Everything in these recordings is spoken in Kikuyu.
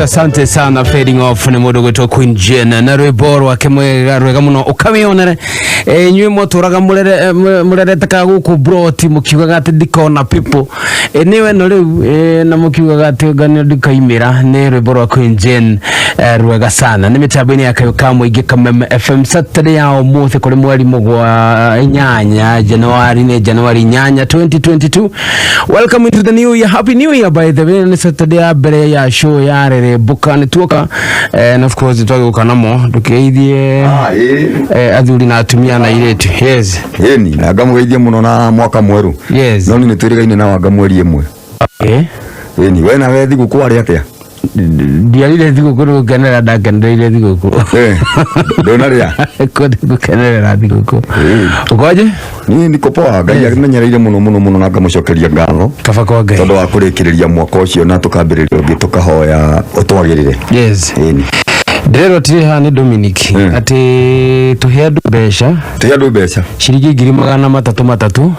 Asante sana. Fading Off nĩ mũndũ gwĩtwo Queen Jane na rwĩmbo rwake mwega, rwega mũno, ũkawĩonere. Inyuĩ mwatũraga mũrerete ka gũkũ broti, mũkiugaga atĩ ndikona people. Nĩwe ĩno rĩu, na mũkiugaga atĩ nganio ndikaimĩra. Nĩ rwĩmbo rwa Queen Jane, rwega sana. Nĩ mĩtambo-inĩ ya Kayũ ka Mũingĩ, Kameme FM, Saturday ya ũmũthĩ kũrĩ mweri mũgwa 8 Januari, nĩ Januari 8 2022. Welcome into the new year. Happy New Year. By the way, nĩ Saturday ya mbere ya show ya Rĩrĩmbũka. Nĩ tuoka, and of course twagĩũka namo ndũkĩgeithie athuri na atumia na airĩtu. Yes. Ĩni na ngamũgeithia mũno na mwaka mwerũ. No nĩ twĩrĩgaine na wanga mweri 1. Ĩni, we nawe thigũkũ warĩ atĩa? Ndiarire thigũkũ, nĩ gũkenerera ndakenereire thigũkũ. Ndũnarĩa? Kũndĩ gũkenerera thigũkũ. Ũkoje? Niĩ niko poa, Ngai amenyereire mũno mũno mũno na ngamũcokeria ngatho Kaba kwa Ngai tondũ wa kũrĩkĩrĩria mwaka ũcio na tũkambĩrĩria ũngĩ, tũkahoya ũtwagĩrĩre. Ĩni. Ndĩrerwo tirĩ haha nĩ Dominic atĩ tũhe andũ mbeca. Tũhe andũ mbeca. Ciringi 300,000 300,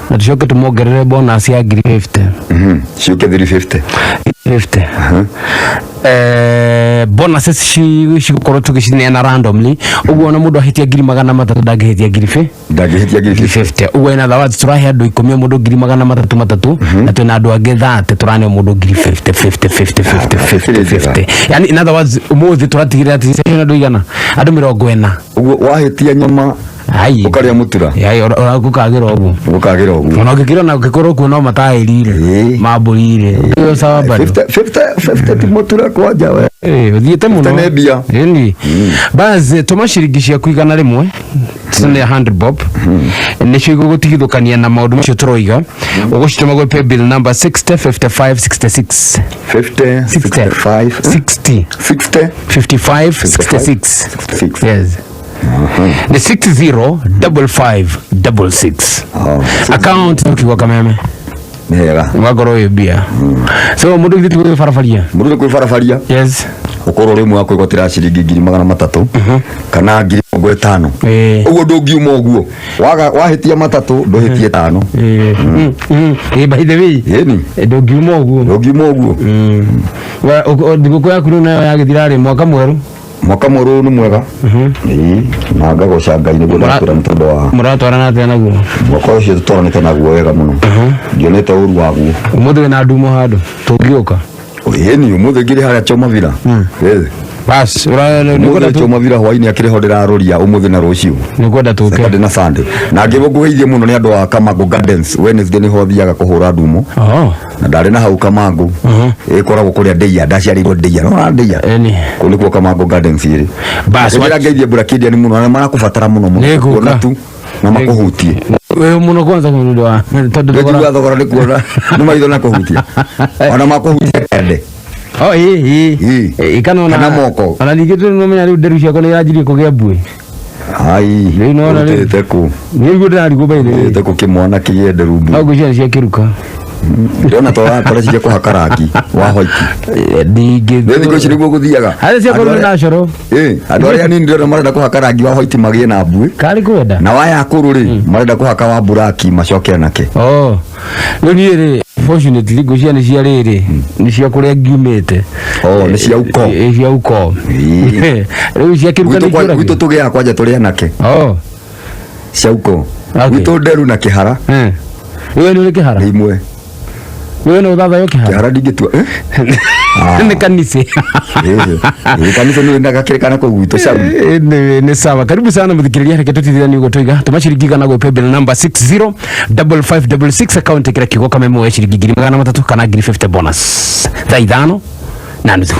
na tũcoke tũmongerere bonus ya ngiri 50. Ciũke 350. 50. Bonuses cigũkorwo tũgĩcineana randomly ũguo, ona mũndũ ahĩtia 300,000 ndangĩhĩtia ngiri Ndangĩhĩtia ngiri 50 ũguo. In other words, tũrahe andũ 10 o mũndũ 300,000 300, na twĩna andũ angĩ 30 tũrane o mũndũ ngiri 50 50 50 50 50 50. Yani, in other words, ũmũthĩ tũratigĩrĩra atĩ session andũ igana, andũ 40. Ũguo wahĩtia nyama Ai. ũkarĩa mũtura. Ai, ũkagĩra ũguo. Ũkagĩra ũguo. Ona ũngĩkĩra na ũngĩkorwo kuo no mataĩrire mambũrire. Ĩyo sawa bado. 50 50 50 ti mũtura kwanja we. Ũthiĩte mũno. 50 nĩ mbia. Ĩni bas, tũma ciringi ciaku 100, nĩ 100 bob, nĩcio igũgũtigithũkania na maũndũ macio tũroiga. Ũgũcitũma gwĩ paybill number 60 55 66. 50 65 60. 60. 55 66. 66. Yes, nĩ 60 55 66. Oh, Account ũkiuga Kameme. Nĩ hega. Ũgakorwo wĩ mbia, so mũndũ githĩ ti barabaria? Mũndũ nĩ kwĩbarabaria. Ũkorwo rĩmwe wa kwĩgwatĩra ciringi 300,000 kana 50,000. Ũguo ndũngiuma ũguo waga wahĩtia matatũ ndũhĩtie tano. By the way, Ĩni. Ndũngiuma ũguo. Ndũngiuma ũguo. Thigũkũ yaku rĩu nayo yagĩthira rĩ, mwaka mwerũ? Mwaka mwerũ nĩ mwega. Ĩĩ, na ngagoca Ngai nĩguo ndakwĩra nĩ tondũ wa Mũratwarana atĩa naguo? Mwaka ũcio tũtwaranĩte naguo wega mũno, ndionete ũru waguo. Ũmũthĩ wĩna ndumo handũ tũngĩũka? Ĩni, ũmũthĩ ngĩrĩ harĩa Choma Villa. Ĩĩ. Bas. Ũmũthĩ Choma Villa hwainĩ akĩrĩ ho ndĩrarũria ũmũthĩ na rũciũ. Nĩkwenda tũke. Saturday na Sunday. Na ngĩrwo ngũgeithie mũno nĩ andũ a Kamango Gardens. Wednesday nĩho thiaga kũhũra ndumo. Na ndarĩ na hau Kamango. Ĩkoragwo kũrĩa Ndeia, ndaciarĩirwo Ndeia. No Ndeia. Ĩni. Kũu nĩkuo Kamango Gardens ĩrĩ. Bas. Njĩra ngeithie Mburakindia nĩ mũno na marakũbatara mũno mũno. Nĩngũka. Kuona tu na makũhutie. Wĩ mũno kwanza nĩ ũndũ wa tondũ Njigua thogora nĩ kuona nĩ maitho na kũhutia. Ona makũhutia kende. Oh, ĩ. Ĩ. Ĩ, kana ona Kana moko. Ona ningĩ tũnomenya rĩu nderu ciakwa nĩ iranjirie kũgĩa mbuĩ. Ai. Rĩu nĩwona rĩu. Ũrutĩte kũ? Nĩguo ndĩrarigwo, by the way. Ũrutĩte kũ kĩmwana kĩgĩe nderu mbuĩ? No ngwĩciria nĩ cia kĩruka. Ndĩrona tũreciria kũhaka rangi wa white. Ndingĩ. Nĩ thikũ ici nĩguo gũthiaga. Harĩa ciakorwo Andũ nĩ natural. Ĩ, andũ arĩa anini ndĩrona marenda kũhaka rangi wa white magĩe na mbuĩ. Karĩ kwenda. Na waya akũrũ rĩ, marenda kũhaka wa buraki macoke anake. Oh. Rĩu niĩ rĩ, fortunately ngwĩciria nĩ cia rĩrĩ, nĩ cia kũrĩa ngiumĩte. Oh, nĩ cia ukoo. Ĩ, cia ukoo. Ĩ. Rĩu cia kĩruka nĩ Gwitũ ikũragio. gwitũ tũgĩaga kwanja tũrĩ anake. Oh. Cia ukoo. Okay. Gwitũ nderu na kĩhara Wewe nĩ ũrĩ kĩhara? Nĩ imwe. Wewe nĩ ũthathayo kĩhara? Kĩhara ndingĩtua. Eh? Nĩ kanitha. Ĩ, ĩ, kanitha nĩ wendaga kĩrĩkana kũu gwitũ cau. Nĩ sawa, karibu sana mũthikĩrĩria. Reke tũtithithanie ũguo tũiga, tũma ciringi 100 gwĩ paybill number 605566, account ĩkĩra kiugo Kameme, woe ciringi 300,000 kana ngiri 50 bonus thaa 5:30.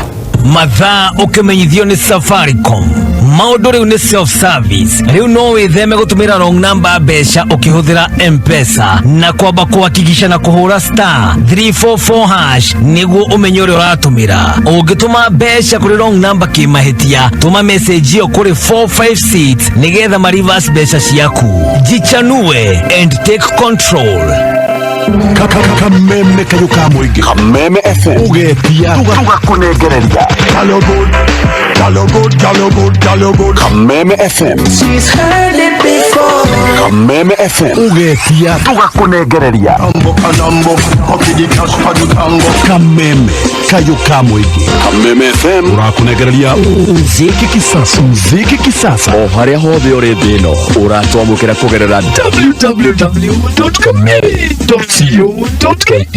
Mathaa ũkĩmenyithio nĩ Safaricom, maũndũ rĩu nĩ self service. Rĩu no wĩtheme gũtũmĩra wrong number mbeca ũkĩhũthĩra M-Pesa na kwamba kũhakikisha na kũhũra *344# nĩguo ũmenye ũrĩa ũratũmĩra. Ũngĩtũma mbeca kũrĩ wrong number kĩmahĩtia, tũma message ĩyo kũrĩ 456 nĩgetha ma reverse mbeca ciaku. Jichanue and take control. Kameme kayũ ka mũingĩ, Kameme FM, ũgetia tũgakũnengereria. Girl, you good, girl, you good, girl, you good. Kameme FM. She's heard it before. Kameme FM. Ugetia tugakunengereria. Tambo kanambo, cocky the cash for the tango. Kameme kayo ka mũingĩ. Kameme FM urakunengereria muziki kisasa, muziki kisasa o haria hothe uri thĩ ĩno ũratwamũkĩra kũgerera www.kameme.co.ke.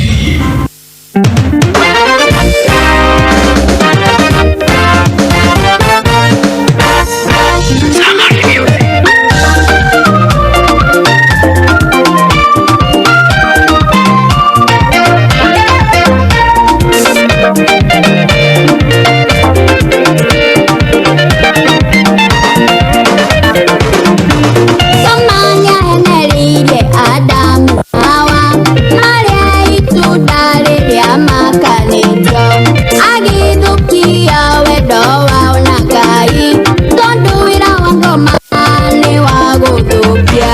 Somanyahenereirie Adamu Hawa marĩa itunda rĩrĩa makanĩtio agĩthũkia wendo wao na Ngai tondũ wĩra wa ngoma nĩ wa gũthũkia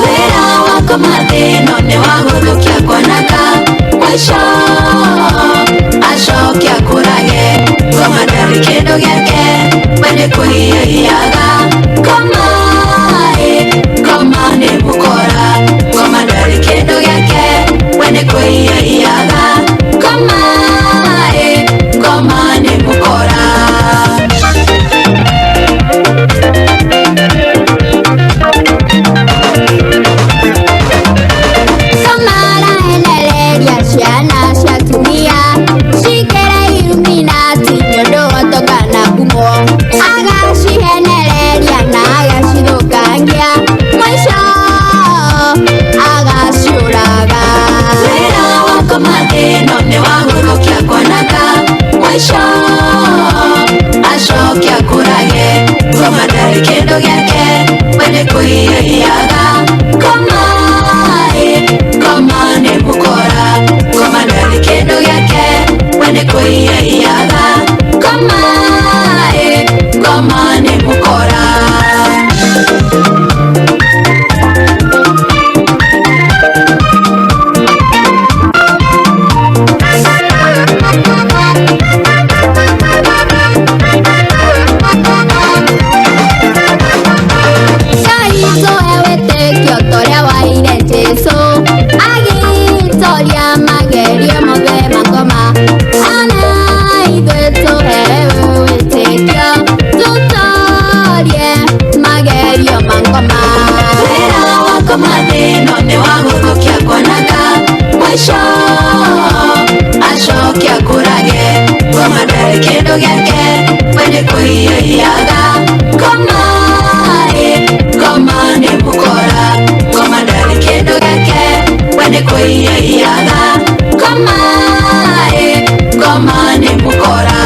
Wĩra wa ngoma thĩ-ĩno nĩ wa gũthũkia kuonaka mũico acoke akũrage ngoma ndarĩ kĩndũ gĩake we nĩ kũhiahiaga ngoma ĩ ngoma nĩ mũkora ngoma ndarĩ kĩndũ gĩake we nĩ kũhiahiaga ngoma ĩ ngoma nĩ mũkora. Somarahenereria ciana cia atumia cikĩre Illuminati nĩ ũndũ wa ũtonga na ngumo agacihenereria na agacithũkangia mũico agaciũraga. Wĩra wa ngoma thĩ-ĩno nĩ wa gũthũkia kuonaka mũico acoke akũrage ngoma ndarĩ kĩndũ gĩake we nĩ kũhiahiaga ngoma ĩ ngoma nĩ mũkora ngoma ndarĩ kĩndũ gĩake we nĩ kũhiahiaga ngoma ĩ ngoma nĩ mũkora. Ngai tũhe wĩtĩkio ta ũrĩa waheire Jesũ agĩtoria magerio mothe ma ngoma ona ithuĩ tũhe wĩtĩkio tũtorie magerio ma ngoma. Wĩra wa ngoma thĩ-ĩno nĩ wa gũthũkia kuonaka mũico acoke akũrage ngoma ndarĩ kĩndũ gĩake we nĩ kũhiahiaga ngoma ĩ ngoma nĩ mũkora ngoma ndarĩ kĩndũ gĩake we nĩ kũhiahiaga ngoma ĩ ngoma nĩ mũkora.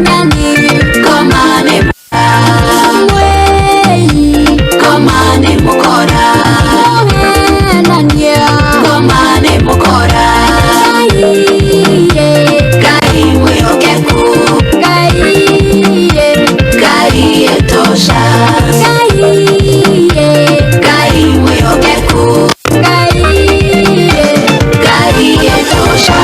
Nani Ngoma nĩ mwei ngoma nĩ mũkora mũhenania ngoma nĩ mũkora Ngai Ngai mwĩhokeku Ngai Ngai etosha Ngai Ngai mwĩhokeku Ngai Ngai etosha.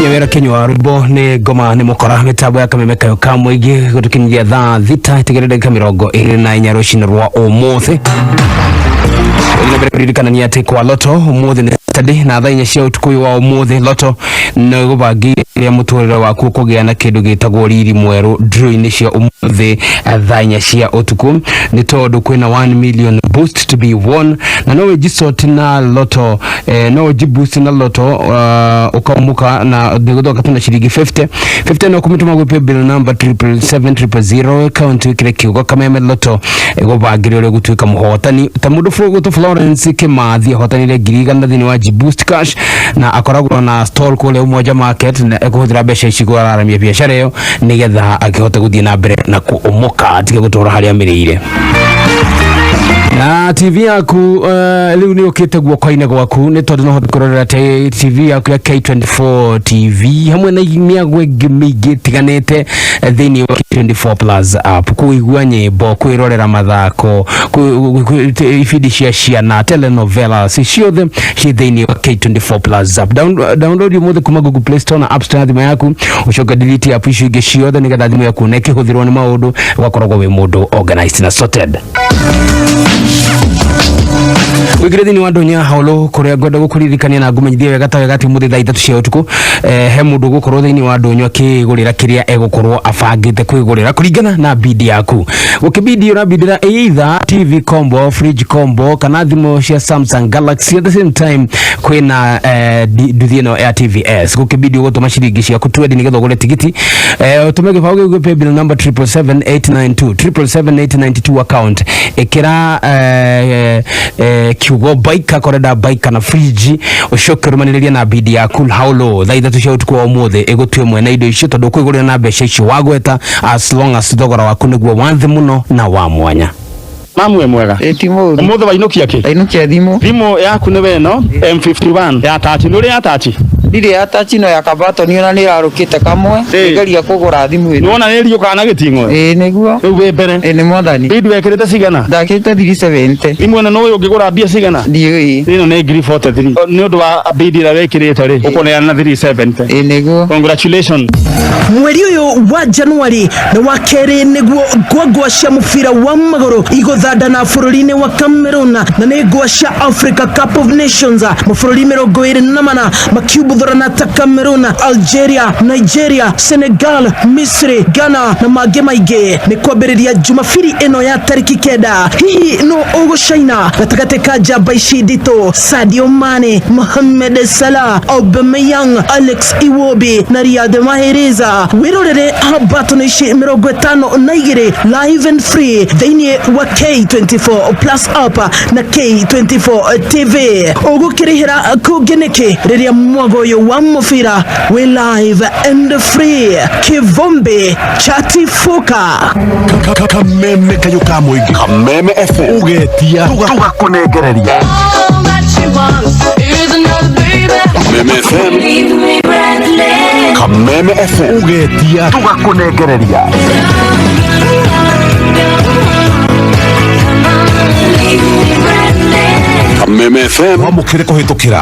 Nyawera kinywa rwimbo nĩ ngoma nĩ mũkora mĩtambo ya kameme kayo ka mũingĩ gũtũkinyia thaa 6 tigĩrĩ ndagĩka 24 rũcinĩ rwa ũmũthĩ. Na mbere kũririkanania atĩ kwa Lotto ũmũthĩ nĩ Saturday na thaa 4 cia ũtukũ ũyũ wa ũmũthĩ, Lotto nĩ gũbangĩire mũtũrĩre waku kũgĩa na kĩndũ gĩtagwo riri mwerũ draw-inĩ cia ũmũthĩ thaa 4 cia ũtukũ, nĩ tondũ kwĩna 1 million boost to be won, na no wĩjisort na Lotto, no ũjiboost na Lotto, ũkaumuka na nĩgũthoka tu na ciringi 50 50, no kũmĩtũma gwĩ paybill number 777 000, account wĩkĩre kiugo Kameme. Lotto ĩgũbangĩre ũrĩa ũgũtuĩka mũhotani, ta mũndũ gwĩtwo Florence Kĩmathi ahotanire 100,000 thĩinĩ wa Gboost Cash, na akoragwo na stall kũrĩa Umoja Market, na ekũhũthĩra mbeca ici kũraramia biacara ĩyo nĩgetha akĩhote gũthiĩ na mbere na kũũmũka, atige gũtũra harĩa amĩrĩire. Na TV yaku rĩu nĩ ũkĩte guoko-inĩ gwaku, nĩ tondũ no hote kũrorera TV yaku ya K24 TV hamwe na mĩago ĩngĩ mĩingĩ ĩtiganĩte thĩinĩ wa K24 Plus app, kũigua nyĩmbo, kwĩrorera mathako, ibindi cia ciana, telenovelas ciothe ciĩ thĩinĩ wa K24 Plus app. Download ũmũthĩ kuma Google Play Store na App Store ya thimũ yaku, ũcoke delete app icio ingĩ ciothe, nĩgetha thimũ yaku na ĩkĩhũthĩrwo nĩ maũndũ ũgakoragwo wĩ mũndũ organized na sorted. Wĩingĩre thĩinĩ wa ndũnyũ ya haũlũ, kũrĩa ngwenda gũkũririkania na ngũmenyithie wega ta wega atĩ ũmũthĩ thaa 3 cia ũtukũ, he mũndũ ũgũkorwo thĩinĩ wa ndũnyũ akĩgũrĩra kĩrĩa egũkorwo abangĩte kwĩgũrĩra kũringana na bid yaku. Gũkĩbidi ũrabindĩra either TV combo, fridge combo kana thimũ cia Samsung Galaxy. At the same time kwĩna nduthi ĩno ya TVS. Gũkĩbidi ũgũtũma ciringi ciaku 20 nĩgetha ũgũre tigiti, ũtũme gĩbaũ gĩu gwĩ paybill number 777 892, 777 892, account ĩkĩra kiugo bike, akorenda bike kana fridge, ũcoke ũrũmanĩrĩrie na bid yaku. Haulo thaa 3 cia ũtukũ wa ũmũthĩ ĩgũtue mwene indo icio, tondũ ũkwĩgũrĩra na mbeca icio wagweta, as long as thogora waku nĩguo wa thĩ mũno na wa mwanya. Mamwe mwega. Ĩ, ti mũũru. Ũmũthĩ wainũkia kĩ? Ndainũkia thimũ. Thimũ yaku nĩ weno M51 ya touch, nĩ ũrĩ ya touch? Ndirĩ ya touch, no ya kabatoni ona nĩ ĩrarũkĩte kamwe. Nĩngeria kũgũra thimũ ĩno. Nĩwona nĩ riũkaga na gĩting'oe? Ĩ, nĩguo. Rĩu wĩ mbere. Ĩ, nĩ mwathani. Bid wekĩrĩte cigana? Ndakĩrĩte 370. Thimũ ĩno nĩũĩ ũngĩgũra mbia cigana? Ndiũĩ. Ĩno nĩ 43,000. Nĩ ũndũ wa bid ĩrĩa wĩkĩrĩte rĩ, ũkũneana 370. Ĩ, nĩguo. Congratulations. Mweri ũyũ wa Januari nĩ wa kerĩ nĩguo ngwangwa cia mũbira wa magũrũ igũthandana bũrũri-inĩ wa Cameroon, na nĩ ngwa cia Africa Cup of Nations, mabũrũri 24 makiumbuthũrana ta Cameroon, Algeria, Nigeria, Senegal, Misri, Ghana na mangĩ maingĩ. Nĩ kwambĩrĩria Jumabiri ĩno ya tarĩki 9. Hihi no ũgũcaina gatagatĩ ka njamba ici nditũ, Sadio Mane, Mohamed Salah, Aubameyang, Alex Iwobi na Riyad Mahrez? Wĩrorere hambatano ici 52 live and free thĩinĩ wa K24 Plus app na K24 TV. Ũgũkĩrĩhĩra kũngĩ nĩkĩ rĩrĩa mwago ũyũ wa mũbira wĩ live and free? Kivumbi chatifuka. Kameme kayo ka mũingĩ, Kameme FM, ũgetia tũgakũnengereria. Kameme FM, Kameme FM, ũgetia tũgakũnengereria. Kameme FM, wamũkĩre kũhĩtũkĩra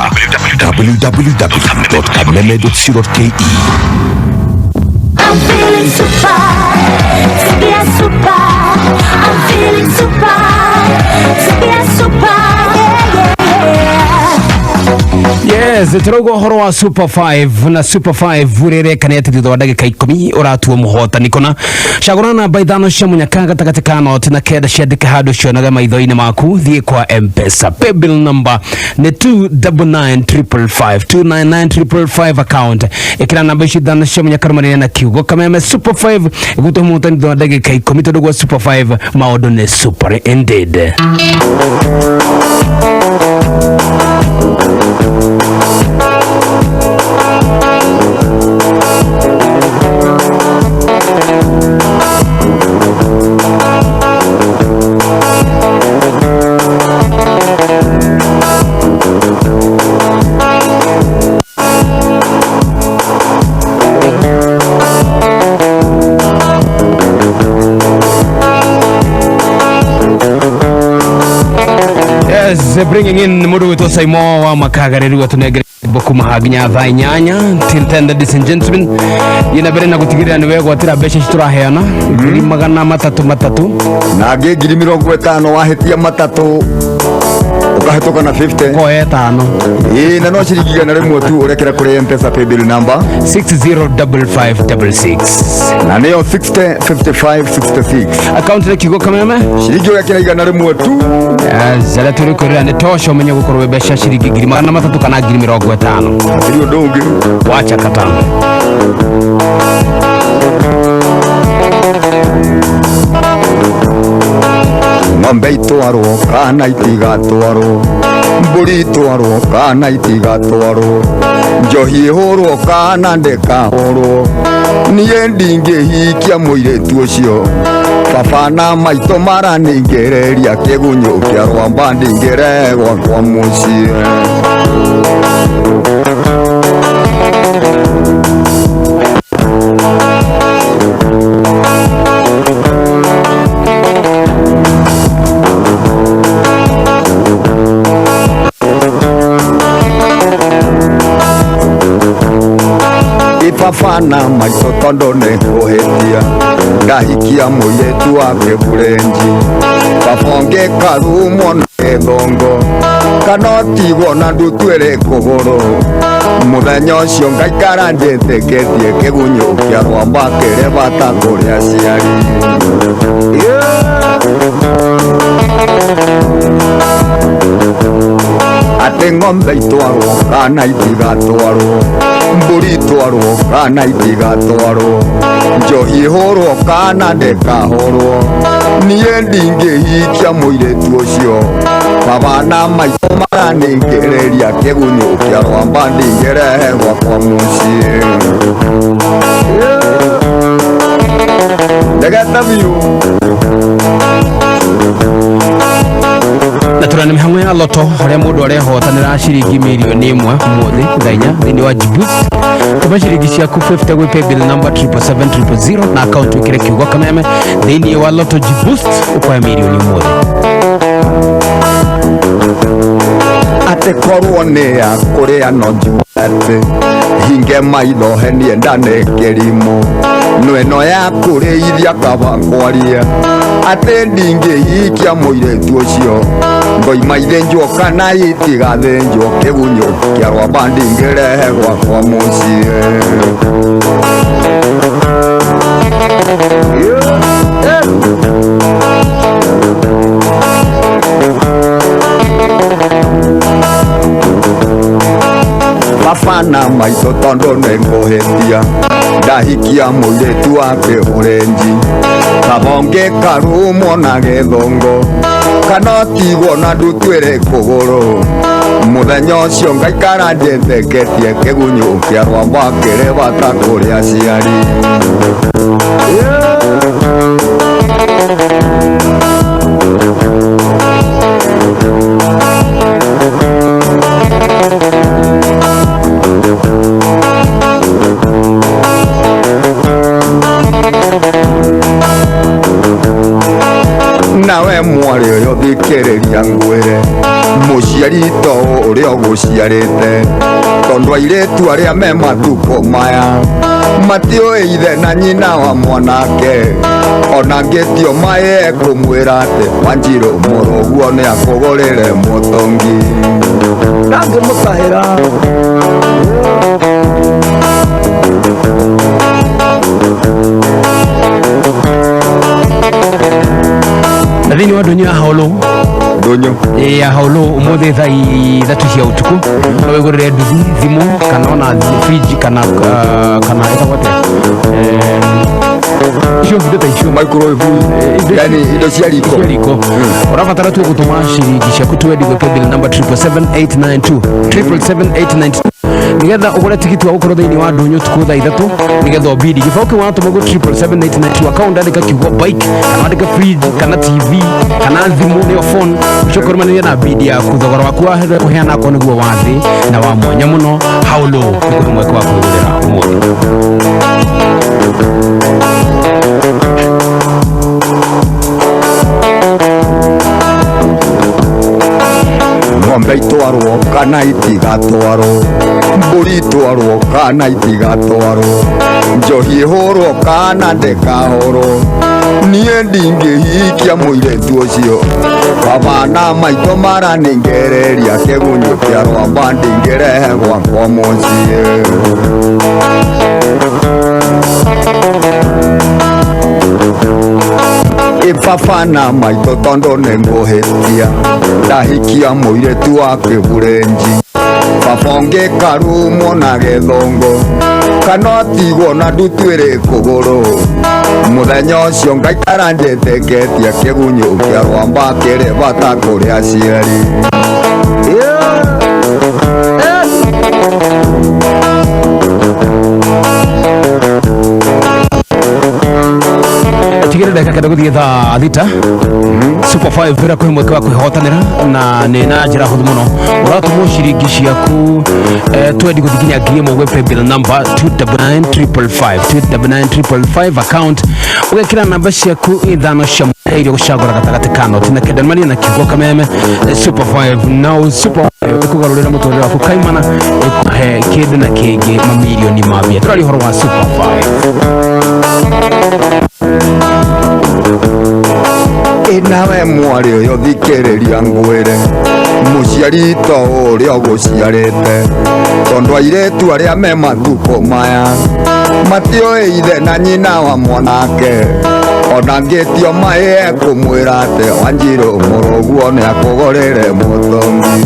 www.kameme.co.ke. I'm feeling super, super, super. I'm feeling super, super, super. Yeah. Yes, turauga ũhoro wa Super 5, na Super 5 ũrĩrekane atĩ thutha wa ndagĩka 10 ũratua mũhotani kũna. Cagũra namba 5 cia mũnyaka gatagatĩ ka noti na 9, ciandĩke handũ cionage maitho-inĩ maku. Thiĩ kwa M-Pesa, paybill number nĩ 299555, 299555, account ĩkĩra namba icio 5 cia mũnyaka, rũmanĩrĩria na kiugo Kameme. Super 5 ĩgũtua mũhotani thutha wa ndagĩka 10, tondũ gwa Super 5 maũndũ nĩ super indeed. Yes, bringing in mũndũ gwĩtwo Saimo wa Makaga rĩu atũnengere kuma nginya thaa 8, till 10. Ladies and gentlemen, yina mbere na gũtigĩrĩra nĩ wegwatĩra mbeca ici tũraheana, 300,000 matatũ matatũ. Na angĩ 50,000 wahĩtia matatũ. Ũkahĩtũka na 50. Koya ĩtano. Ĩĩ, na no ciringi 100 tu ũrekera kũrĩ Mpesa paybill number 605566 na nĩyo 60 55 66. Akaunti nĩ kiugo Kameme. Ciringi ũrekera 100 tu. Zarĩa tũrĩ kwĩrĩra nĩ tosha ũmenye gũkorwo wĩ mbeca ciringi 300,000 kana 50,000. Hatirĩ ũndũ ũngĩ. Wacha katambe. Ng'ombe itwarwo kana itigatwarwo, mbũri itwarwo kana itigatwarwo, njohi ĩhũrwo kana ndĩkahũrwo, niĩ ndingĩhikia mũirĩtu ũcio. Baba na maitũ maraningĩrĩria kĩgunyũ kĩa rwamba ndingĩrehe gwakwa mũciĩ. Ibaba na maitũ tondũ nĩ kũhĩtia ndahikia mũirĩtu wa kĩburenji, baba ũngĩkarumwo na gĩthũngũ kana ũtigwo na ndutu ĩrĩ kũgũrũ, mũthenya ũcio ngaikara njĩtĩkĩtie kĩgunyũ kĩa rwamba kĩrĩ bata kũrĩ aciari. Atĩ ng'ombe itwarwo kana itigatwarwo, mbũri itwarwo kana itigatwarwo, njohi ĩhũrwo kana ndĩkahũrwo, niĩ ndingĩhikia mũirĩtu ũcio. Baba na maitũ maraningĩrĩria kĩgunyũ kĩa rwamba ndingĩrehe gwakwa mũciĩ. Ndegete biũ. Na tũrĩ na mĩhang'o ya loto harĩa mũndũ arehotanĩra ciringi 1,000,000 ũmũthĩ thaa inya thĩinĩ wa Jiboost. Tũma ciringi ciaku 50 gwĩ paybill number 777 000 na akaunti wĩkĩre kiugo Kameme thĩinĩ wa loto Jiboost ũkoya 1,000,000 ũmũthĩ. Atĩ korwo nĩ ya kũrĩa no njuge atĩ hinge maitho henie nda nĩ kĩrimũ, no ĩno ya kũrĩithia kaba kwaria atĩ ndingĩhikia mũirĩtu ũcio, ngoima ithĩnjwo kana itigathĩnjwo, kĩgunyũ kĩa rwamba ndingĩrehe gwakwa mũciĩ. Baba na maitũ tondũ nĩ ngũhĩtia ndahikia mũirĩtu wa kĩũrenji, kaba ũngĩkarumwo na gĩthũngũ kana ũtigwo na ndutu ĩrĩ kũgũrũ, mũthenya ũcio ngaikara njĩtĩkĩtie kĩgunyũ kĩa rwamba kĩrĩ bata kũrĩ aciari. Nawe mwarĩ ũyũ thikĩrĩria ngwĩre, mũciari to ũrĩa ũgũciarĩte, tondũ airĩtu arĩa me matukũ maya matiũĩ ithe na nyina wa mwanake, ona ngĩtio maĩ ekũmwĩra atĩ Wanjirũ mũrũguo nĩ akũgũrĩre mũtũngi. Ndangĩmũtahĩra. Na thĩinĩ wa ndũnyũ ya Haolo, Ndũnyũ. Ĩ, ya Haolo ũmũthĩ thaa 3 cia ũtukũ no wĩgũrĩre nduthi, thimũ kana ona fridge kana ĩtagwo atĩa? Icio indo ta icio. Microwave. Yani indo cia riko. Cia riko. Ũrabatara tu gũtũma ciringi ciaku twendi gwĩ paybill number 777 892, 777 892, nĩgetha ũgũre tigiti wa gũkorwo thĩinĩ wa ndũnyũ ũtukũ thaa 3, nĩgetha ũbidi gĩbaũ kĩu watũma gwĩ 777 892 account, andĩka kiugo bike kana andĩka fridge kana TV kana thimũ nĩyo phone, ũcoke ũrũmanĩrie na bidi yaku. Thogora waku wa kũheana akorwo nĩguo wa thĩ na wa mwanya mũno. Haolo nĩkũhe mweke wa kwĩgũrĩra ũmũthĩ. Ng'ombe itwarwo kana itigatwarwo, mbũri itwarwo kana itigatwarwo, njohi ĩhũrwo kana ndĩkahũrwo, Niĩ ndingĩhikia mũirĩtu ũcio baba na maitũ maranengereria kĩgunyũ kĩa rwamba ndingĩrehe gwakwa mũciĩ. Ĩ baba na maitũ tondũ nĩ ngũhĩtia ndahikia mũirĩtu wa kĩburenji baba ũngĩ karumwo na gĩthũngũ kana ũtigwo na ndutu ĩrĩ kũgũrũ mũthenya ũcio ngaikara njĩtĩkĩtie kĩgunyũ kĩa rwamba kĩrĩ bata kũrĩ aciari. Tigĩrĩra ndagĩka 9 gũthiĩ thaa 6. Super 5 ĩra kwĩ mweke wa kwĩhotanĩra na nĩ na njĩra hũthũ mũno. Ũratũmwo ciringi ciaku twendi gũthiĩ nginya 1,000 gwĩ paybill number 299555, 299555 account, ũgekĩra namba ciaku ithano cia irio gũcagũra gatagatĩ ka noti na kenda maria na kiugo kameme. Super 5 now, Super 5 ĩkũgarũrĩra mũtũrĩre waku kaimana, ĩkũhe kĩndũ na kĩngĩ mamirioni ma mbia. Tũraria ũhoro wa Super 5. Ĩ nawe mwarĩ ũyũ thikĩrĩria ngwĩre mũciari to ũrĩa ũgũciarĩte tondũ airĩtu arĩa me matukũ maya matiũĩ ithe na nyina wa mwanake ona ngĩtio maĩ ekũmwĩra atĩ Wanjirũ mũrũguo nĩ akũgũrĩre mũtũngi.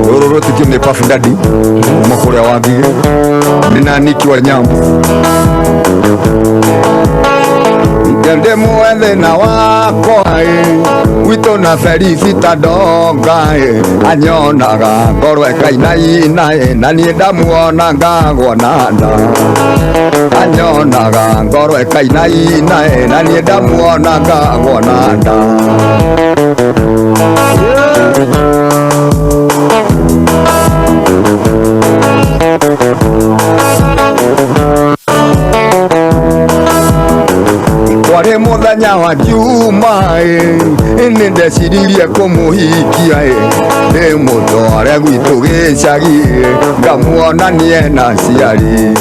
Rũrũ rwĩtĩkio nĩ Puff Daddy kuma kũrĩa Wangigĩ nĩ na Nicky wa Nyambo ndĩ mwethe na wakwa ĩ witũ na Felicita Ndonga ĩ anyonaga ngoro ĩkainaina ĩ na niĩ ndamuona ngagwa na nda anyonaga ngoro ĩkainaina ĩ na niĩ ndamuona ngagwa na nda. Kwarĩ mũthenya wa Juma ĩ nĩ ndeciririe kũmũhikia ĩ ndĩmũtware gwitũ gĩcagi ĩ ngamuonanie na aciari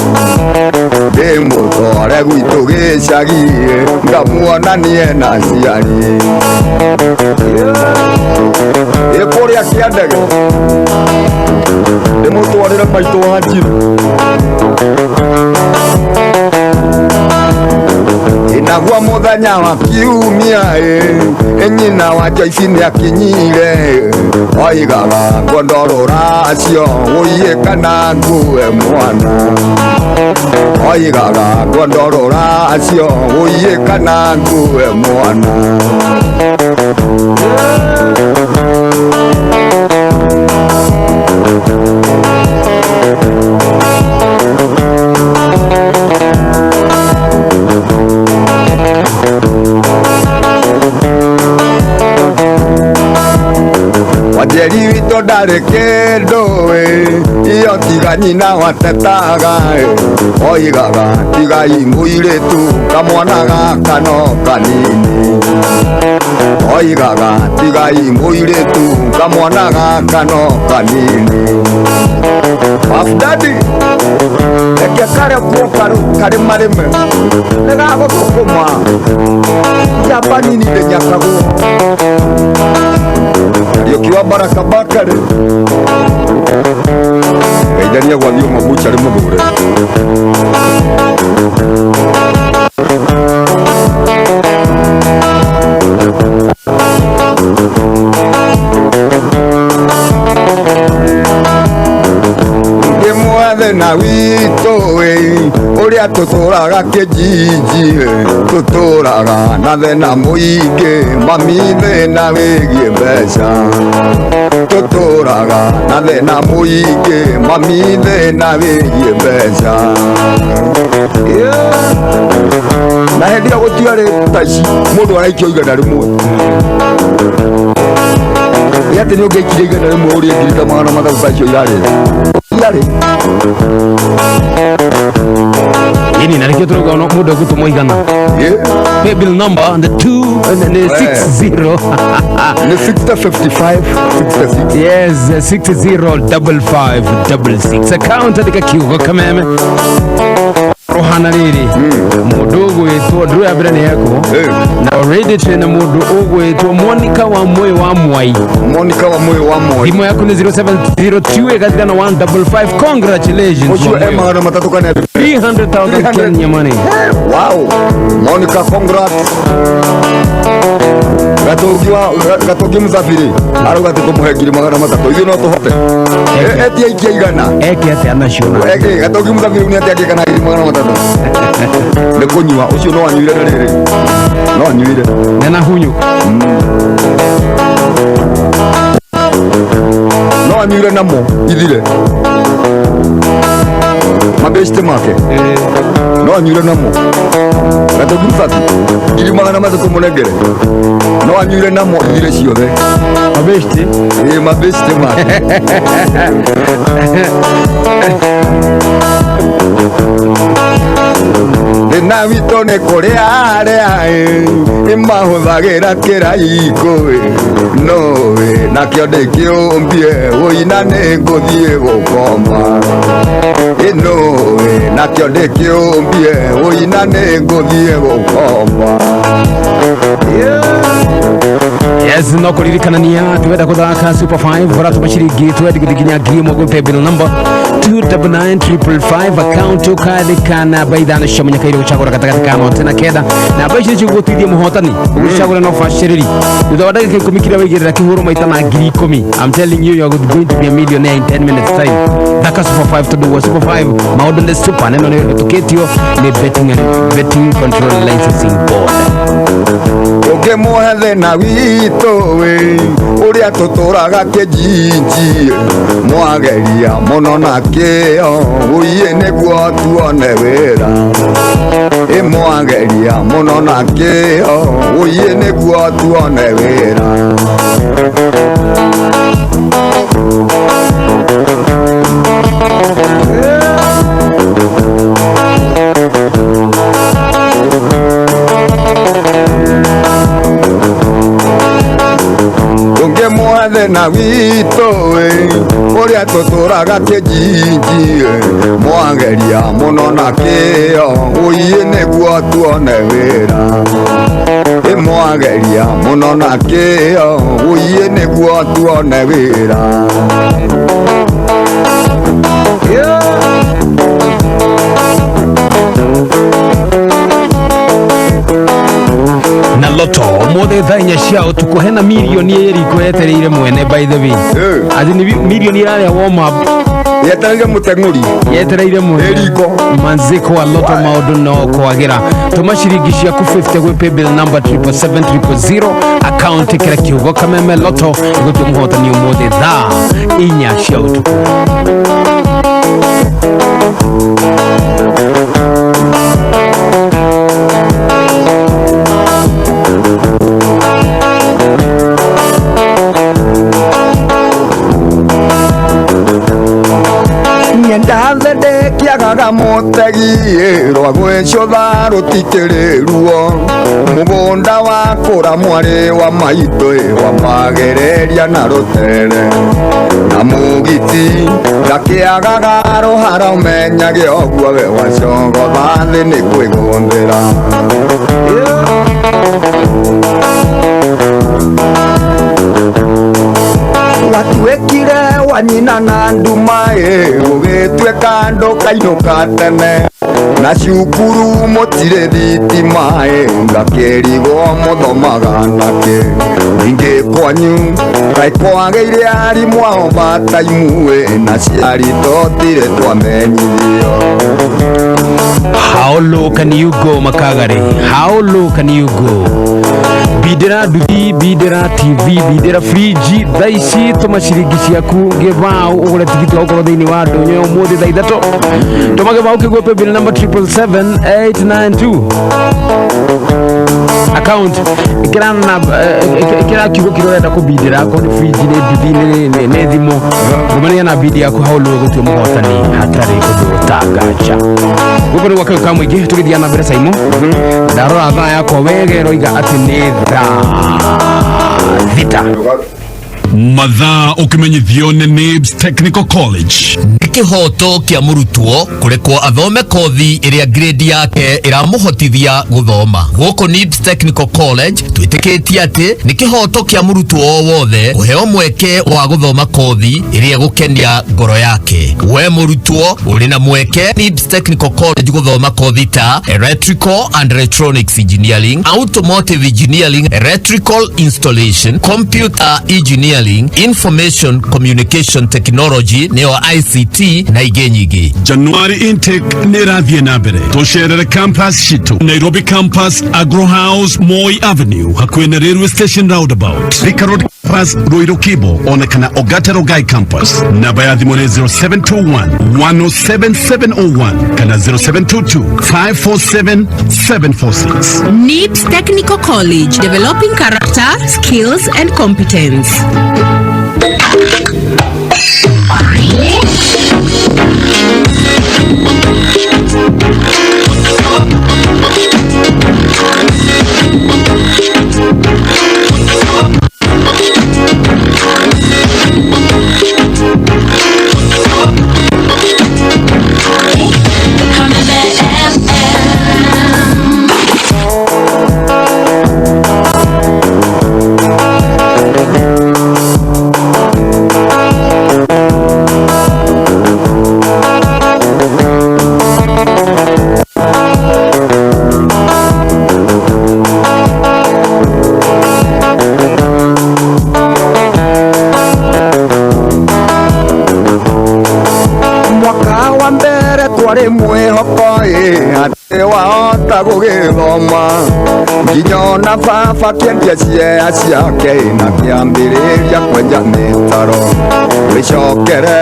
ndĩmũtware gwitũ gĩcagi ĩ ngamuonanie na aciari ĩ kũrĩa kĩandege ndĩmũtwarĩre maitũ wa Njirũ. Naguo mũthenya wa kiumia ĩ nyina wa Joyce nĩ akinyire oigaga ngondoro racio ũiye kana ngue mwana oigaga ngondoro racio ũiye kana ngue mwana. Wanjeri witũ ndarĩ kĩndũ ĩ iyo tiga nyina watetaga ĩ oigaga tigai mũirĩtu kamwana gaka no kanini oigaga tigai mũirĩtu kamwana gaka no kanini. Puff Daddy reke karekwo karĩ marĩme nĩ gagũthũkũma njamba nini ndĩnyakagwo. Kariũki wa Baraka Bakari geithania gwathiĩ mabucharĩ mũthure. Ndĩ na witũ ĩ ũrĩa tũtũraga kĩjiji tũtũraga na thĩna mũingĩ mami thĩna wĩgiĩ mbeca Tũtũraga na thĩna mũingĩ mami, thĩna wĩgiĩ mbeca. Yeah. Na hĩndĩ ĩyo gũtiarĩ ta ici mũndũ araikio 100. Ĩ atĩ nĩ ũngĩaikirie 100 ũrĩe ngiri ta 300 ta icio irarĩ iarĩ. Ini na nikio turauga no mundu egũtũmwo 100. Paybill number the 2 ni 60. Ni 6055 66. Yes, 605566 account, andĩka kiugo Kameme. Ruhana rĩrĩ, mũndũ ũgwĩtwo nduru ya mbere nĩ yekwo na already twĩna mũndũ ũgwĩtwo Monica wa Moyo wa Mwai. Monica wa Moyo wa Mwai. Thimũ yaku nĩ 0702 ĩgathira na 155. Congratulations. Ũcio wa e Moyo. 300 kana 300,000 Kenya money. Wow, Monica, congrats. Gatũngi wa Gatũngi Mũsafiri arauga atĩ tũmũhe ngiri 300, ithuĩ no tũhote. Etia ikia 100. Eke atĩa nacio? Eke Gatũngi Mũsafiri nĩ atĩa angĩka na ngiri 300? Nĩ kũnyua ũcio no anyuire, na rĩrĩ no anyuire. Nena hunyu. No anyuire namo ithire mabeshte make, no anyuire namo. Gatũngi Mũsafiri ngiri 300 mũnengere, no anyuire namo ithire ciothe. Mabeshte. Ĩ, mabeshte make. Thĩna witũ nĩ kũrĩa arĩa ĩ mahũthagĩra kĩraikũ ĩ no ĩ nakĩo ndĩkĩũmbie ũina nĩ ngũthiĩ gũkoma ĩno ĩ nakĩo ndĩkĩũmbie ũina nĩ ngũthiĩ gũkoma. Yes, no kũririkanania twenda gũthaka Super 5 ũratũma ciringi 20 gũthiĩ nginya 1000 gwĩ paybill number 299555 account, ũkandĩka namba 5 cia mũnyakaire gũcagũra gatagatĩ ka noti na kenda. Namba ici nĩcio gũgũteithia mũhotani ũgũcagũra no bacĩrĩri thutha wa ndagĩka 10 kĩrĩa waigĩrĩra kĩhũrwo maita na 10,000. I'm telling you, you're going to be a millionaire in 10 minutes time. Thaka Super 5 tondũ wa Super 5 maũndũ nĩ super. Neno nĩ ĩtũkĩtio nĩ Betting and Betting Control Licensing Board. Ũngĩmũhe thĩna witũ ĩ ũrĩa tũtũraga kĩnjinji, mwageria mũno na kĩo ũiĩ nĩguo tuone wĩra, ĩ mwageria mũno na kĩo ũiĩ nĩguo tuone wĩra. Ũngĩmũhe thĩna witũ ĩ ũrĩa tũtũraga kĩnjinji, mwageria mũno na kĩo ũiĩ nĩguo tuone wĩra, ĩ mwageria mũno na kĩo ũiĩ nĩguo tuone wĩra. Na loto ũmũthĩ thaa 4 cia ũtukũ hena mirioni ĩriko yetereire mwene. By the way, ati nĩ mirioni ĩrarĩa warm up. Yetereire mũteng'ũri. Yetereire mwene. Ĩriko. Manziko wa loto maũndũ no kwagĩra. Tũma ciringi ciaku 50 gwĩ paybill number 777 000 account, ĩkĩra kiugo Kameme. Loto ĩgũtua mũhotani ũmũthĩ thaa 4 cia ũtukũ. Nyendathe ndĩkĩagaga mũtegi rwa gwĩcũtha rũtikĩrĩ ruo, mũgũnda wakũra mwarĩ wa maitũ ĩ wambagĩrĩria na rũtere na mũgiti ndakĩagaga rũhara, ũmenyage ũguo we wacogotha thĩ nĩ kwĩgũthĩra. Watuĩkire wa nyina na nduma ĩ ũgĩtuĩka ndũkainũka tene, na cukuru mũtirĩ thitima ĩ ngakĩrigwo mũthomaga nakĩ, ningĩ kwanyu kaĩ kwagĩire arimũ ao bataimu ĩ na ciari tũtirĩ twamenyithio. How low can you go, Makagari? How low can you go? Bindĩra nduthi, bindĩra TV, bindĩra friji. Thaa ici tũma ciringi ciaku gĩbaũ ũgũre tigiti wa gũkorwo thĩinĩ wa ndũnyũ ya ũmũthĩ thaa 3. Tũma gĩbaũ kĩguo paybill number 777 892, account ĩkĩra ĩkĩra kiugo kĩrĩa ũrenda kũbindĩra, akorwo nĩ friji, nĩ nduthi, nĩ thimũ. Ngũmania na bindi yaku hau nĩwe gũtua mũhotani hatarĩ ũndũ ũtanganja. Gũkũ nĩ gwakĩo ka mũingĩ. Tũgĩthiĩ na mbere, Saimo, ndarora thaa yakwa wega ĩroiga atĩ nĩ thaa 6. Mathaa ũkĩmenyithio nĩ NIBS Technical College. Nĩ kĩhoto kĩa mũrutwo kũrekwo athome kothi ĩrĩa grade yake ĩramũhotithia gũthoma. Gũkũ NIBS Technical College twĩtĩkĩtie atĩ nĩ kĩhoto kĩa mũrutwo o wothe kũheo mweke wa gũthoma kothi ĩrĩa ĩgũkenia ngoro yake. We mũrutwo ũrĩ na mweke NIBS Technical College gũthoma kothi ta Electrical and Electronics Engineering, Automotive Engineering, Electrical Installation, Computer Engineering, Information Communication Technology nĩyo ICT na ingĩ nyingĩ. January intake nĩ ĩrathiĩ na mbere. Tũcerere campus citũ: Nairobi campus, Agro House, Moi Avenue, hakuhĩ na railway station roundabout; Thika Road campus, Ruiru Kibo, ona kana Ogata Rongai campus. Namba ya thimũ nĩ 0721 107701 kana 0722 547 746. NIBS Technical College, developing character, skills, and competence. Kameme FM. Mwaka wa mbere twarĩ mwĩhoko ĩ atĩ wahota gũgĩthoma, nginya ona baba kĩendia ciea ciake na kĩambĩrĩria kwenja mĩtaro. Wĩcokere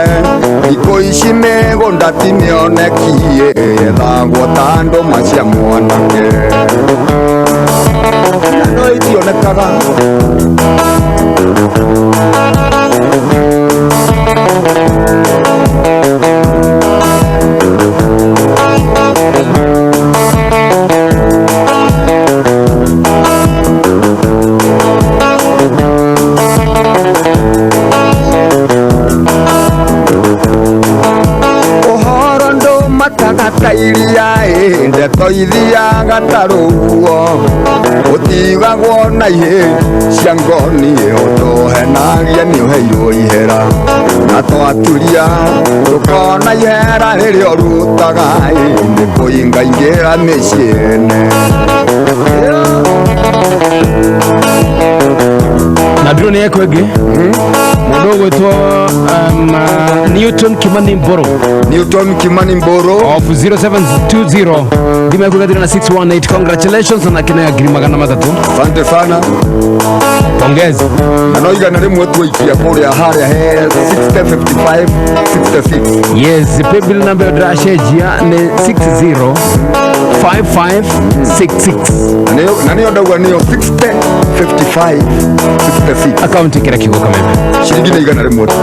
thikũ ici mĩgũnda ti mĩoneki, yethagwo ta ndũma cia mwanake na no itionekaga. Ũhoro ndũmataga ta iria ĩ, ndeto ithiaga ta rũhuho, ũtigagwo na ihĩ cia ngoni, ũtũhenagia nĩ ũheirwo ihera, na twaturia tũkona ihera rĩrĩa ũrutaga ĩ, nĩ kũingaingĩra mĩciĩ ene. Na ndiro nĩ eko ĩngĩ mũndũ ũgwĩtwo Newton Kimani Mboro. Newton Kimani Mboro of 0720, thimũ yaku ĩgathira na 618. Congratulations na kĩneo 300,000. Asante sana. Pongezi. Na no 100 twaikia kũrĩa harĩa he 6055 66. Yes, paybill number ĩyo ndĩracenjia nĩ 605566. Na nĩyo ndauga nĩyo 60 55 66. Account ĩkĩra kiugo Kameme. Ciringi nĩ 100 tu.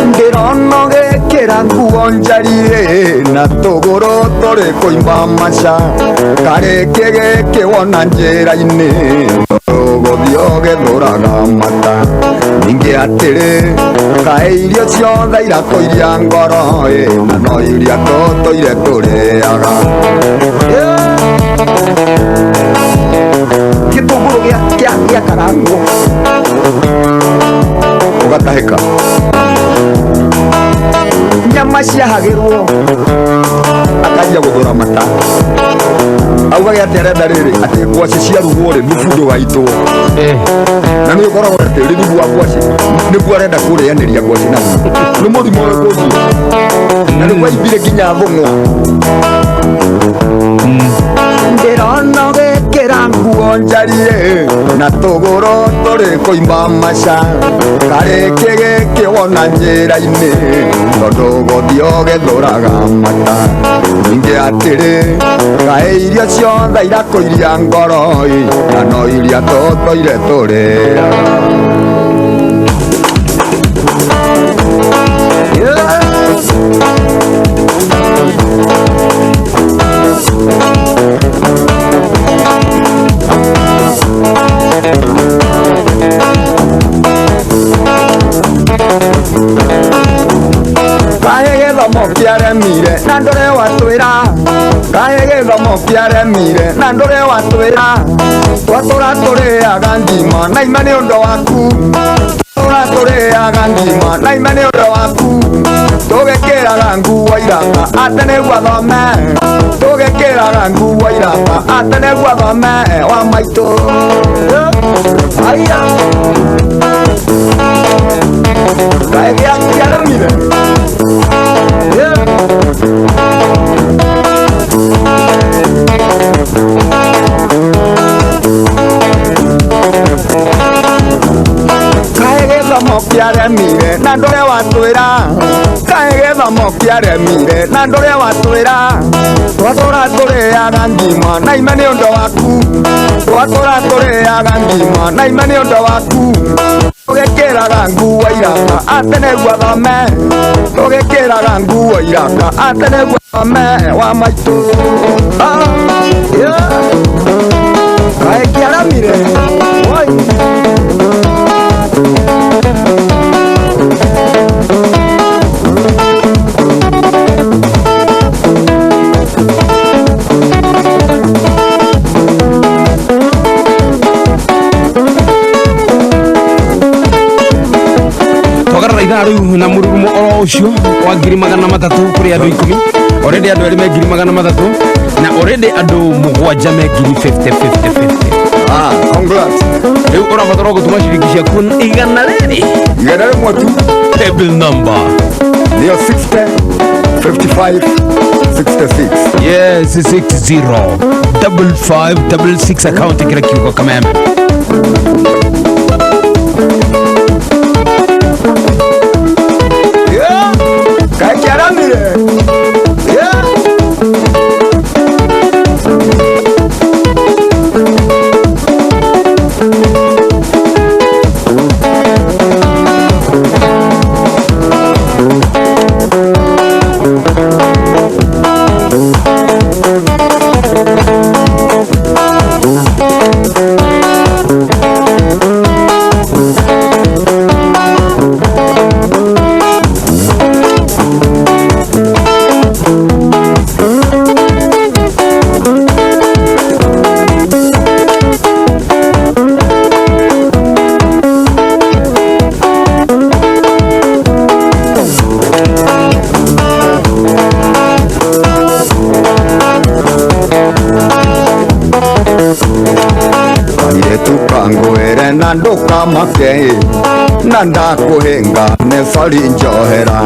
Ndĩrona ũgĩkĩra nguo njariĩ na tũgũrũ tũrĩ kũimba maca, karĩkĩ gĩkĩ wona njĩra-inĩ ũgũthiĩ ũgĩthũraga mata. Ningĩ atĩrĩ, kaĩ irio ciothe irakũiria ngoro ĩ, na no iria tũtũire tũrĩaga? Gĩtũngũrũ gĩakarangwo ũgatahĩka, nyama ciahagĩrwo akanjia gũthũra mata, augage atĩ arenda rĩrĩ atĩ ngwacĩ ciarugwo rĩ, thubu ndũgaitwo, na nĩ ũkoragwo atĩ rĩ thubu wa ngwacĩ nĩguo arenda kũrĩanĩria ngwacĩ naguo. Nĩ mũrimũ ũrĩkũ ũcio? Na nĩ kwaimbire nginya thũng'wa. Ndĩrona ũgĩkĩra nguo njarie na tũgũrũ tũrĩ kũimba maca karĩ kĩgĩkĩ wona njĩra-inĩ tondũ gũthiĩ ũgĩthũraga mata ningĩ atĩrĩ kaĩ irio ciothe irakũiria ngoro-ĩ na no iria tũtũire tũrĩaga. Yes. Kaĩ gĩthomo kĩaremire na ndũrĩ watwĩra, kaĩ gĩthomo kĩaremire na ndũrĩ watwĩra, twatũra tũrĩaga ngima na ima nĩ ũndũ waku, twatũra tũrĩaga ngima na ima nĩ ũndũ waku, tũgĩkĩraga nguo iraka atĩ nĩguo thome, tũgĩkĩraga nguo iraka atĩ nĩguo thome wa maitũ. Aya kaĩ kĩaremire. Yeah. Kaĩ gĩthomo kĩaremire na ndũrĩ watwĩra, kaĩ gĩthomo kĩaremire na ndũrĩ watwĩra, twatũra tũrĩaga ngima na ima nĩ ũndũ waku, twatũra tũrĩaga ngima na ima nĩ ũndũ waku, tũgĩkĩraga nguo iraka atĩ nĩguo thome, tũgĩkĩraga nguo iraka atĩ nĩguo thome wa maitũ. Ah, yeah. Kaĩ kĩaremire. Oi. Twagarara ithaa rĩu na mũrurumo oro ũcio wa 300,000 kũrĩ andũ 10. Already andũ erĩ me 300,000 na already andũ 7 me ngiri 50 50 50. Ah, congrats. Rĩu ũrabatara gũtũma ciringi ciaku 100. 100 tu. Table number nĩyo 60 55 66. Yes, 60 55 66 account kĩra kiugo kameme. Yeah. Kaĩ kĩaramire. Yeah. Kairĩtu kangwĩre na ndũkamake na ndakũhĩnga nĩ sori njohera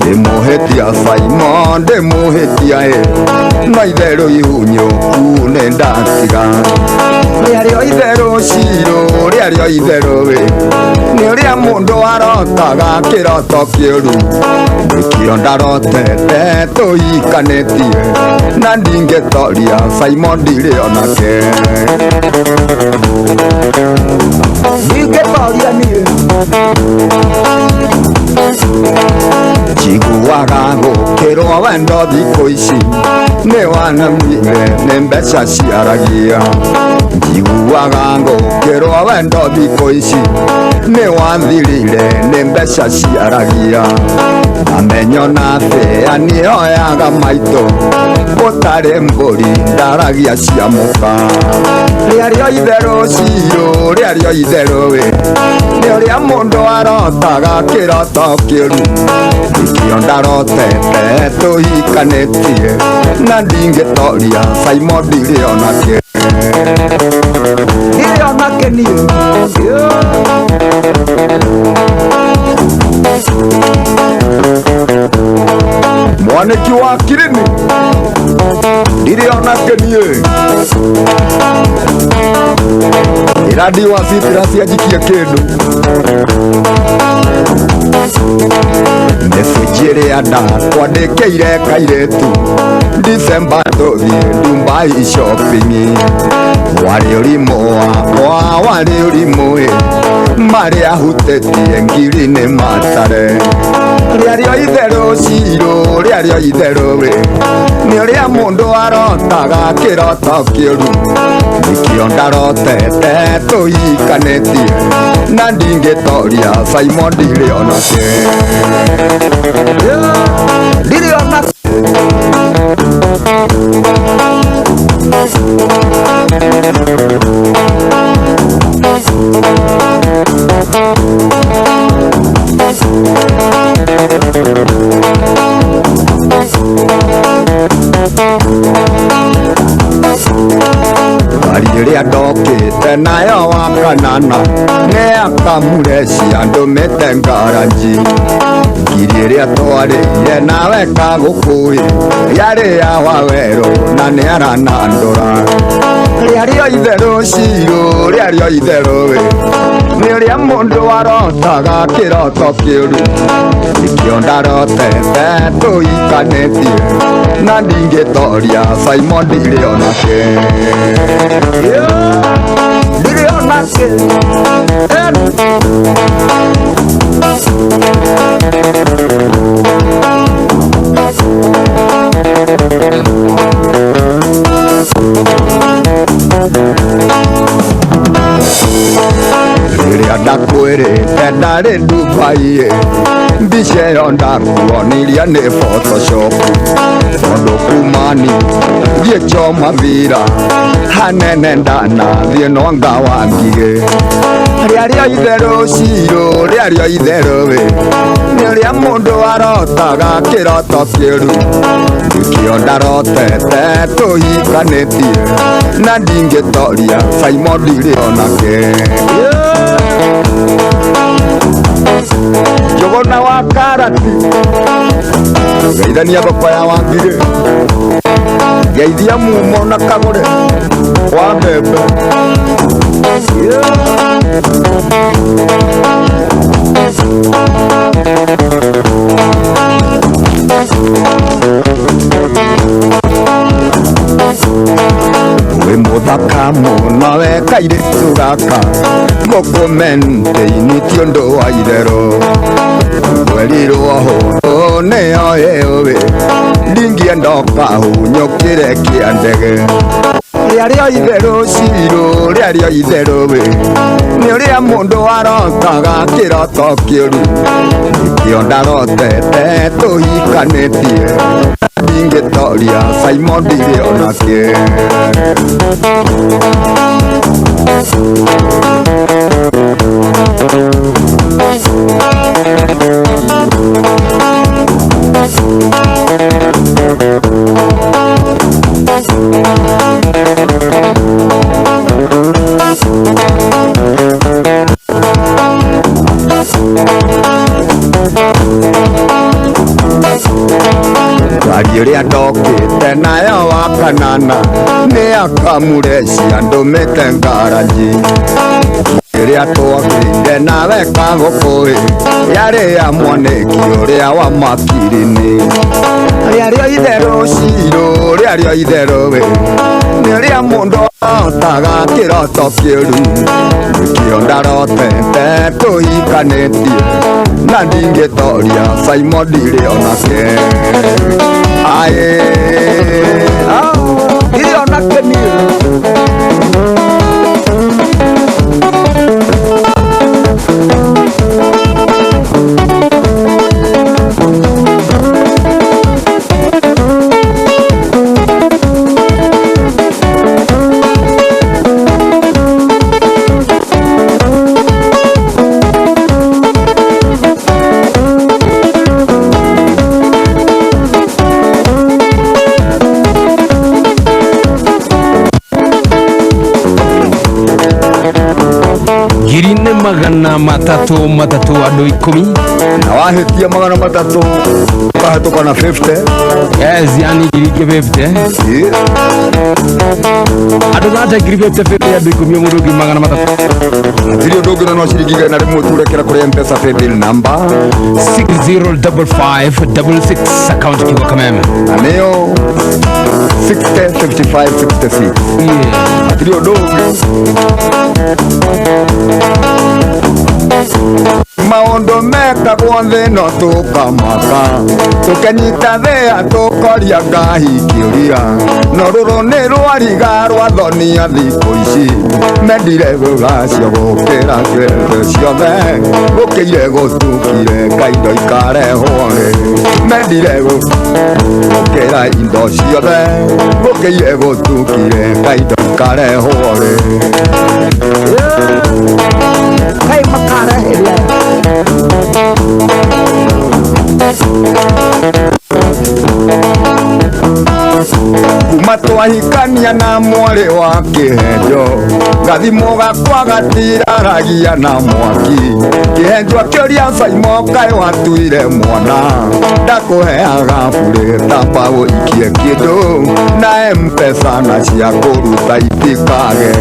ndĩmũhĩtia Simon ndĩmũhĩtia ĩ no itherũ ihunyũku nĩ ndatiga rĩarĩo itherũ cirũ rĩarĩo itherũ ĩ nĩ ũrĩa mũndũ arotaga kĩroto kĩũru nĩkĩo ndarotete tũhikanĩtie na ndingĩtoria Simon ndirĩ onake ndingĩtoria niĩ njiguaga gũkĩrwo wendo thikũ ici nĩ wanamire nĩ mbeca ciaragia njiguaga gũkĩrwo wendo thikũ ici nĩ wathirire nĩ mbeca ciaragia amenyo na thĩa nĩoyaga maitũ gũtarĩ mbũri ndaragia cia mũka rĩarĩo itherũ cirũ rĩarĩo itherũ ĩ nĩ ũrĩa mũndũ arotaga kĩroto kĩũru nĩkĩo ndarotete tũhikanĩtie na ndingĩtoria Simon ndirĩ onake ndirĩ onake niĩ. Mwaniki wa Kirini. Ndirĩ ona kĩniĩ Iradi wa citira cianjikie kĩndũ. Message ĩrĩa ndakwandĩkĩire kairĩtu December tũthiĩ Dubai shopping. Warĩ ũrimũ wakwa, warĩ ũrimũ ĩ, marĩa hutĩtie ngiri nĩ matare. Rĩarĩo itherũ cirũ, rĩarĩo itherũ ĩ, nĩ ũrĩa mũndũ arotaga kĩroto kĩũru. Nĩkĩo ndarotete tũhikanĩtie na ndingĩtoria Simon ndirĩ onake. Ndirĩ onake. Ngari ĩrĩa ndokĩte nayo wa kanana nĩ akamurecia ndũmĩte ngaranji. Ngiri ĩrĩa twarĩire nawe kagũkũĩ yarĩ ya wawerũ na nĩ aranandũra. Rĩarĩo itherũ cirũ, rĩarĩo itherũ ĩ, nĩ ũrĩa mũndũ arotaga kĩroto kĩũru. Nĩkĩo ndarotete tũhikanĩtie na ndingĩtoria Simon ndirĩ onake. Ndirĩ onake. Rĩrĩa ndakwĩrĩte ndarĩ Dubai ĩ, mbica ĩyo ndakuonirie nĩ Photoshop. Tondũ kumani thiĩ choma vira hanene ndanathiĩ no anga wa ngigĩ. Rĩarĩo itherũ cirũ, rĩarĩo itherũ ĩ, nĩ ũrĩa mũndũ arotaga kĩroto kĩũru. Nĩkĩo ndarotete tũhikanĩtie na ndingĩtoria Simon ndirĩ onake. Njũgũna wa karati geithania thoko ya Wangigĩ, geithia mumo na kagũre wa mbembe. Wĩ mũthaka mũno we kairĩtu gaka, ngũkũmentĩini ti ũndũ wa itherũ. Ngwerirwo hũndũ nĩyo ĩũĩ, ndingĩenda ũkahunyũkĩre kĩa ndege. Rĩarĩo itherũ cirũ, rĩarĩo itherũ ĩ, nĩ ũrĩa mũndũ arotaga kĩroto kĩũru. Nĩkĩo ndarotete tũhikanĩtie ndingĩtoria Simon ndirĩ onake. Ngari ĩrĩa ndokĩte nayo wa kanana nĩ akamurecia ndũmĩte ngaranji. Ĩrĩa twakĩire nawe kagũkũĩ yarĩ ya mwanĩki ũrĩa wa makirini. Rĩarĩo itherũ cirũ, rĩarĩo itherũ ĩ, nĩ ũrĩa mũndũ arotaga kĩroto kĩũru. Nĩkĩo ndarotete tũhikanĩtie na ndingĩtoria Simon ndirĩ onake. Aĩ, ndirĩ onake niĩ. 300 matatũ andũ 10. Na wahĩtia 300 ũkahĩtũka na 50. Yes, yani ngiri ingĩ 50. Andũ thate ngiri 50 50 andũ 10 o mũndũ 300,000. Hatirĩ ũndũ ũngĩ no ciringi 100 turekera kũrĩ Mpesa paybill number 605566 account kiugo Kameme. Na nĩyo 60 55 66. Hatirĩ ũndũ ũngĩ. Maũndũ mekagwo thĩ no tũkamaka tũkenyita thĩa tũkoria ngahi kĩũria no rũrũ nĩ rwariga rwathonia thikũ ici mendire gũgacio gũkĩra kĩndũ ciothe gũkĩire gũtukire kaindo ikarehwo rĩ mendire gũkĩra indo ciothe gũkĩire gũtukire kaindo ikarehwo rĩ. Kai makarehire. Kuma twahikania na mwarĩ wa kĩhenjo gathimũ gakwa gatiraragia na mwaki kĩhenjo akĩũria Saimo kaĩ watuire mwana ndakũheaga burĩ ta mbaũ ikie kĩndũ na Mpesa na cia kũruta itikage.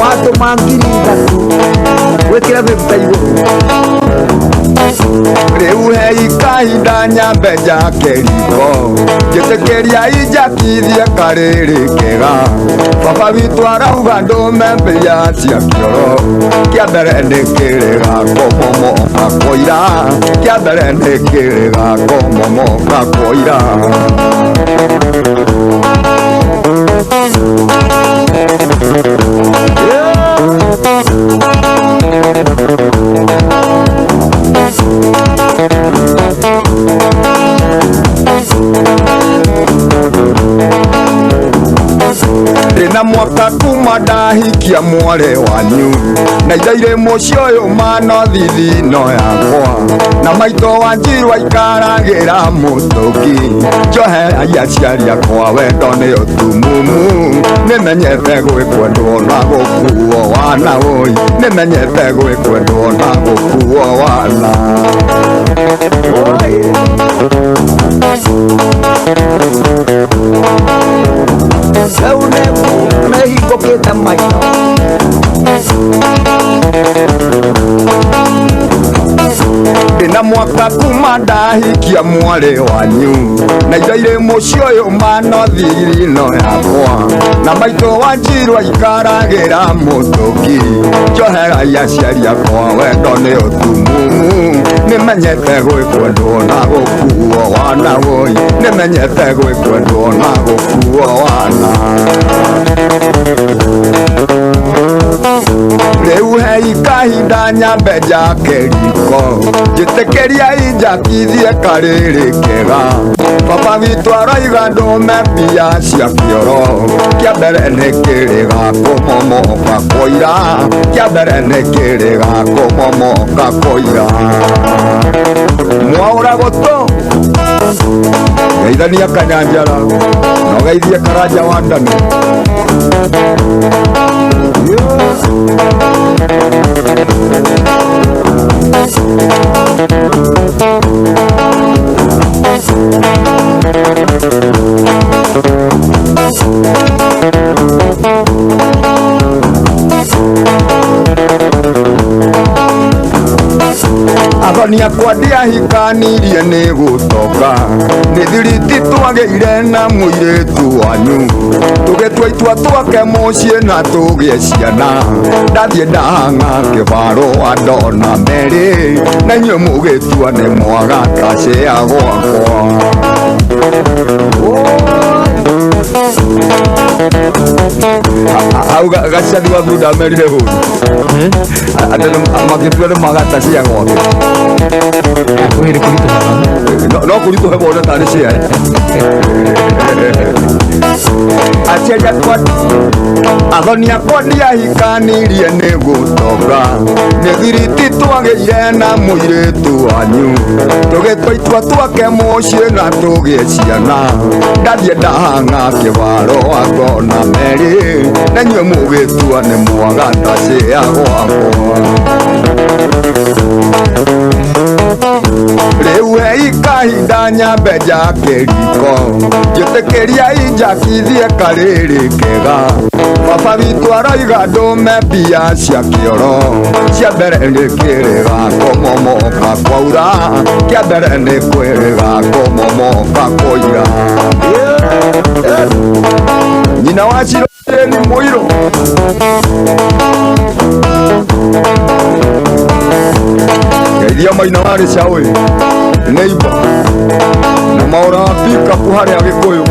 Watũma 3,000 wĩkĩre 50 igũrũ. Rĩu hei kahinda nyambe njake riko njĩtĩkĩria injakithie karĩrĩ kega baba witũ arauga ndũme mbia cia kĩoro kĩa mbere nĩ kĩrĩga kũmomoka kũira kĩa mbere nĩ kĩrĩga kũmomoka kũira. Ndĩna mwaka kuma ndahikia mwarĩ wanyu na ithairĩ mũciĩ ũyũ mano thithino yakwa na maitũ wa Njirũ aikaragĩra mũtũngi njoheragia aciari akwa wendo nĩ ũtumumu nĩmenyete gwĩkwendwo na gũkuo wana ũi nĩmenyete gwĩkwendwo na gũkuo wana. Rĩu nĩhingũkĩte maitho. Ndĩna mwaka kuma ndahikia mwarĩ wanyu na ithairĩ mũciĩ ũyũ mano thirino yakwa na maitũ wa Njirũ aikaragĩra mũtũngi njoheragia aciari akwa wendo nĩ ũtumumu nĩmenyete gwĩkwendwo na gũkuo wana woi nĩmenyete gwĩkwendwo na gũkuo wana. Rĩu hei kahinda nyambe njake riko njĩtĩkĩria injakithie karĩrĩ kega baba witũ aroiga ndũme mbia cia kĩoro kĩa mbere nĩ kĩrĩga kũmomoka kũira kĩa mbere nĩ kĩrĩga kũmomoka kũira. Mwaũra gũtũ geithania Kanyanjara na ũgeithie Karanja wa Ndani. Athoni akwa ndiahikanirie nĩ gũtoka nĩ thiriti twagĩire na mũirĩtu wanyu tũgĩtua itua twake mũciĩ na tũgĩe ciana ndathiĩ ndahang'a kĩbaro andona merĩ na inyuĩ mũgĩtua nĩ mwaga tacĩa gwakwa. Hau gaciathi wa thunda amerire hũru atĩ magĩtua nĩ mwaga tacĩa gwake no kũritũhe wone tarĩ cia aciari akwa athoni akwa ndiahikanirie nĩ gũtonga nĩ thiriti twagĩire na mũirĩtu wanyu tũgĩtua itua twake mũciĩ na tũgĩe ciana ndathiĩ ndahang'a Na kĩbaro akona merĩ na inyuĩ mũgĩtua nĩ mwaga ndacia gwakwa. Rĩu hei kahinda nyambe njake riko njĩtĩkĩria injakithie karĩrĩ kega. Baba witũ aroiga ndũme mbia cia kĩoro cia mbere nĩ kĩrĩga kũmomoka kwaura kĩa mbere nĩ kwĩrĩga kũmomoka kũira. Nyina wa Shiro ni mũirũ. Geithia maina warĩ caũĩ neighbor na maũra wa pickup harĩa Gĩkũyũ.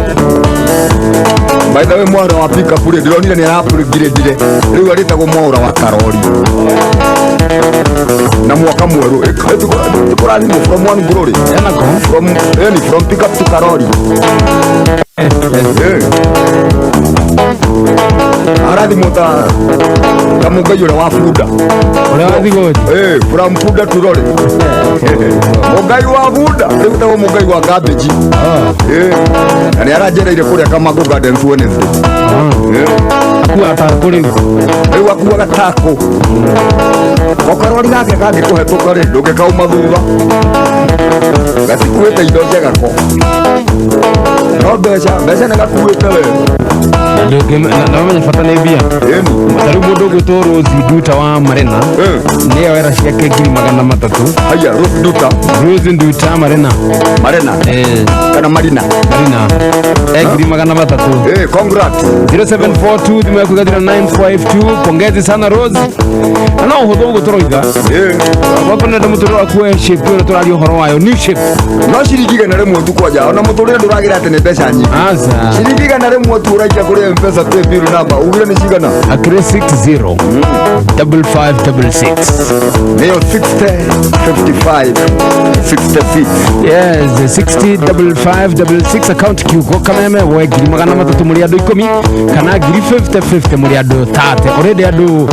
By the way, mwaũra wa pickup rĩ, ndĩronire nĩ arapũrĩngirĩndire rĩu arĩtagwo mwaũra wa karori na mwaka mwerũ tũkũrathimwo from one glory from yani from pickup to karori. Arathimwo ta mũngai ũrĩa wa bunda ũrĩa wa thigoji. From bunda to lorry. Mũngai wa bunda rĩu tagwo mũngai wa cabbage. Na nĩ aranjereire kũrĩa Kamangũ Gardens Wednesday. Akua takũ rĩu. Rĩu akuaga takũ. Ko karori gake kangĩkũhetũka rĩ, ndũngĩkauma thutha. Gatikuĩte indo njega ko. No mbeca, mbeca nĩ gakuĩte we. Na wamenye bata nĩ mbia. Ta rĩu mũndũ ũgwĩtwo Rose Nduta wa Marena nĩyo era ciake 300,000. Haya, Rose Nduta. Rose Nduta Marena. Marena. Kana Marina. Marina. 300,000. Congrats. 0742 thimũ yaku ĩgathira 952. Pongezi sana Rose. Na no ũhũthũ ũguo tũroiga. Wakorwo nenda mũtũrĩre waku we shape ĩyo tũraria ũhoro wayo new shape. No ciringi 100 tu kwanja ona mũtũrĩre ndũragĩra atĩ nĩ mbeca nyingĩ. Aca. Ciringi 100 tu ũraikia kũrĩ M-Pesa pay bill number ugire nĩ cigana? Akĩrĩ 60 5566. Nĩyo 60 55 66. Yes, 60 5566 account kiugo kameme woe 300,000 mũrĩ andũ 10 kana 50,050 mũrĩ andũ 30. Already andũ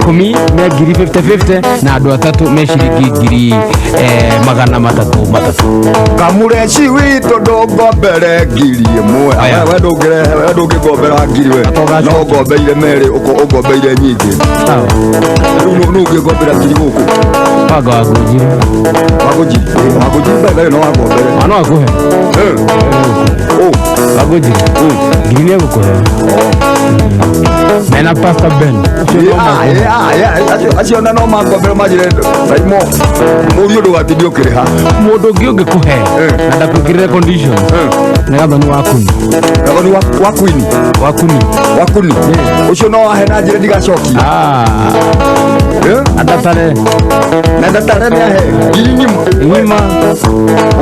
10 me 50,050 na andũ atatũ me ciringi 300,000. Kamũreci witũ ndũngombere 1,000. We ndũngĩrehe, we ndũngĩngombera ngiri we. No ngombeire merĩ, ũngombeire nyingĩ. Rĩu nũ ũngĩngombera ngiri gũkũ? Wanga wa ngũnjiri. Wa ngũnjiri? Wa ngũnjiri by the way no wangombere. No akũhe. Wa ngũnjiri. Ngiri nĩ egũkũhe. Mena Pastor Ben. Acio ona no mangombere manjĩre Saimo mũriũ ndũgatinde ũkĩrĩha. Mũndũ ũngĩ ũngĩkũhe na ndakwĩkĩrĩre conditions nĩ Gathoni wa Kuni. Gathoni wa Queen. Wa Kuni. Wa Kuni. Ũcio no wahe na njĩre ndigacokia. Adatare. Na ndatare nĩ ahe ngiri ng'ima. Ng'ima.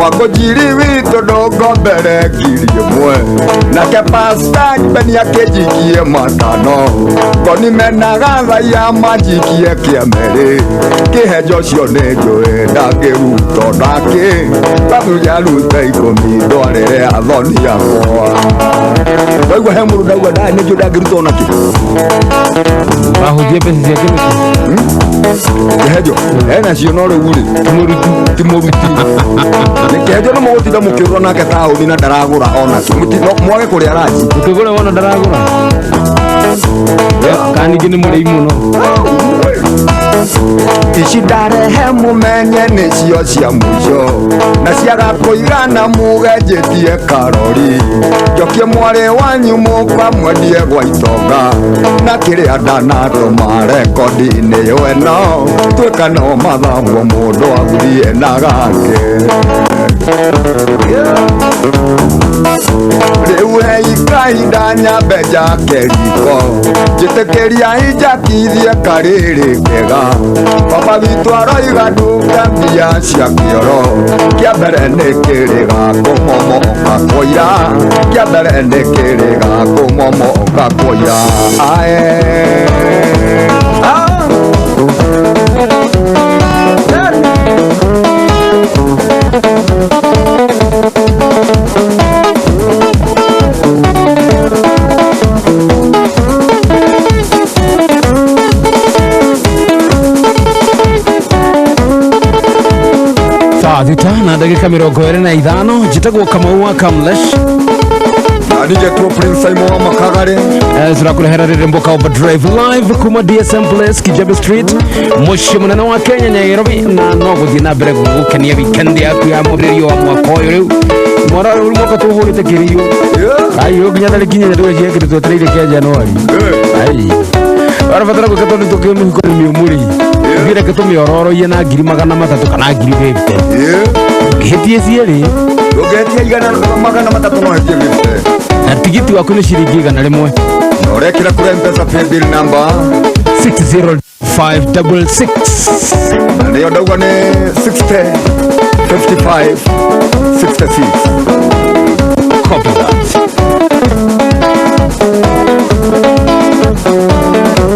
Wangũnjiri witũ ndũngombere 1,000. Nake Pastor Ben akĩnjikie 500. Ngoni mena gathaiya manjikie kĩamerĩ. Kĩhenjo ũcio nĩ njũĩ ndangĩruta onakĩ. Bathuja rute 10 ndwarĩre athoni akwa. Waigua he mũndũ ndauga nĩ njũĩ ndangĩruta onakĩ. Wahũthia mbeca ciake nĩkĩ? Kĩhenjo ena cio no rĩu rĩ ti mũruti. Ti mũruti. Nĩ kĩhenjo nĩ mũgũtinda mũkĩũrũra nake taũni na ndaragũra onakĩ. Mwage kũrĩa ranji. Ũkĩgũra wona ndaragũra. Kana ningĩ nĩ mũrĩi mũno. Ici ndarehe mũmenye nĩcio cia mũico na ciaga kũigana mũgenjetie karori. Njokie mwarĩ wanyu mũkamwendie gwa itonga na kĩrĩa ndanatũma rekondi-inĩ yo ĩno tuĩka no mathabu mũndũ agurie na gake. Rĩu hei kahinda nyambe njake riko njĩtĩkĩria injakithie karĩrĩ kega. Baba witũ aroiga nduka mbia cia kĩoro kĩa mbere nĩ kĩrĩga kũmomoka kũira kĩa mbere nĩ kĩrĩga kũmomoka kũira. Ae. Thaa 6 na ndagĩka 25. Njĩtagwo Kamau wa Kamlesh. Na Nanigetwo Prince Simon wa Makagari. Tũrakũrehera rĩrĩmbo Overdrive live kuma DSM Place, Kijabe Street, mũciĩ mũnene wa Kenya, Nairobi, na no gũthiĩ na mbere gũgũkenia weekend yaku ya mwambĩrĩrio wa mwaka ũyũ. Rĩu mwara rĩu mwaka tũhũrĩte kĩrĩo ai rĩu nginya tarĩki 8 ndũgeciekĩrĩ twetereire kĩa Januari. Ai arabatara gwĩka tondũ tũkĩ mĩhuko nĩ mĩũmũ rĩ, ithuĩ reke tũmĩororoie na 300,000 kana 50,000. Ngĩhĩtie cierĩ. Ndũngĩhetia 300 no hetie 50. Na tigiti waku nĩ ciringi 100. Na ũrekĩra kũrĩ Mpesa paybill number 60566. Na nĩyo ndauga nĩ 60 55 66. Copy that.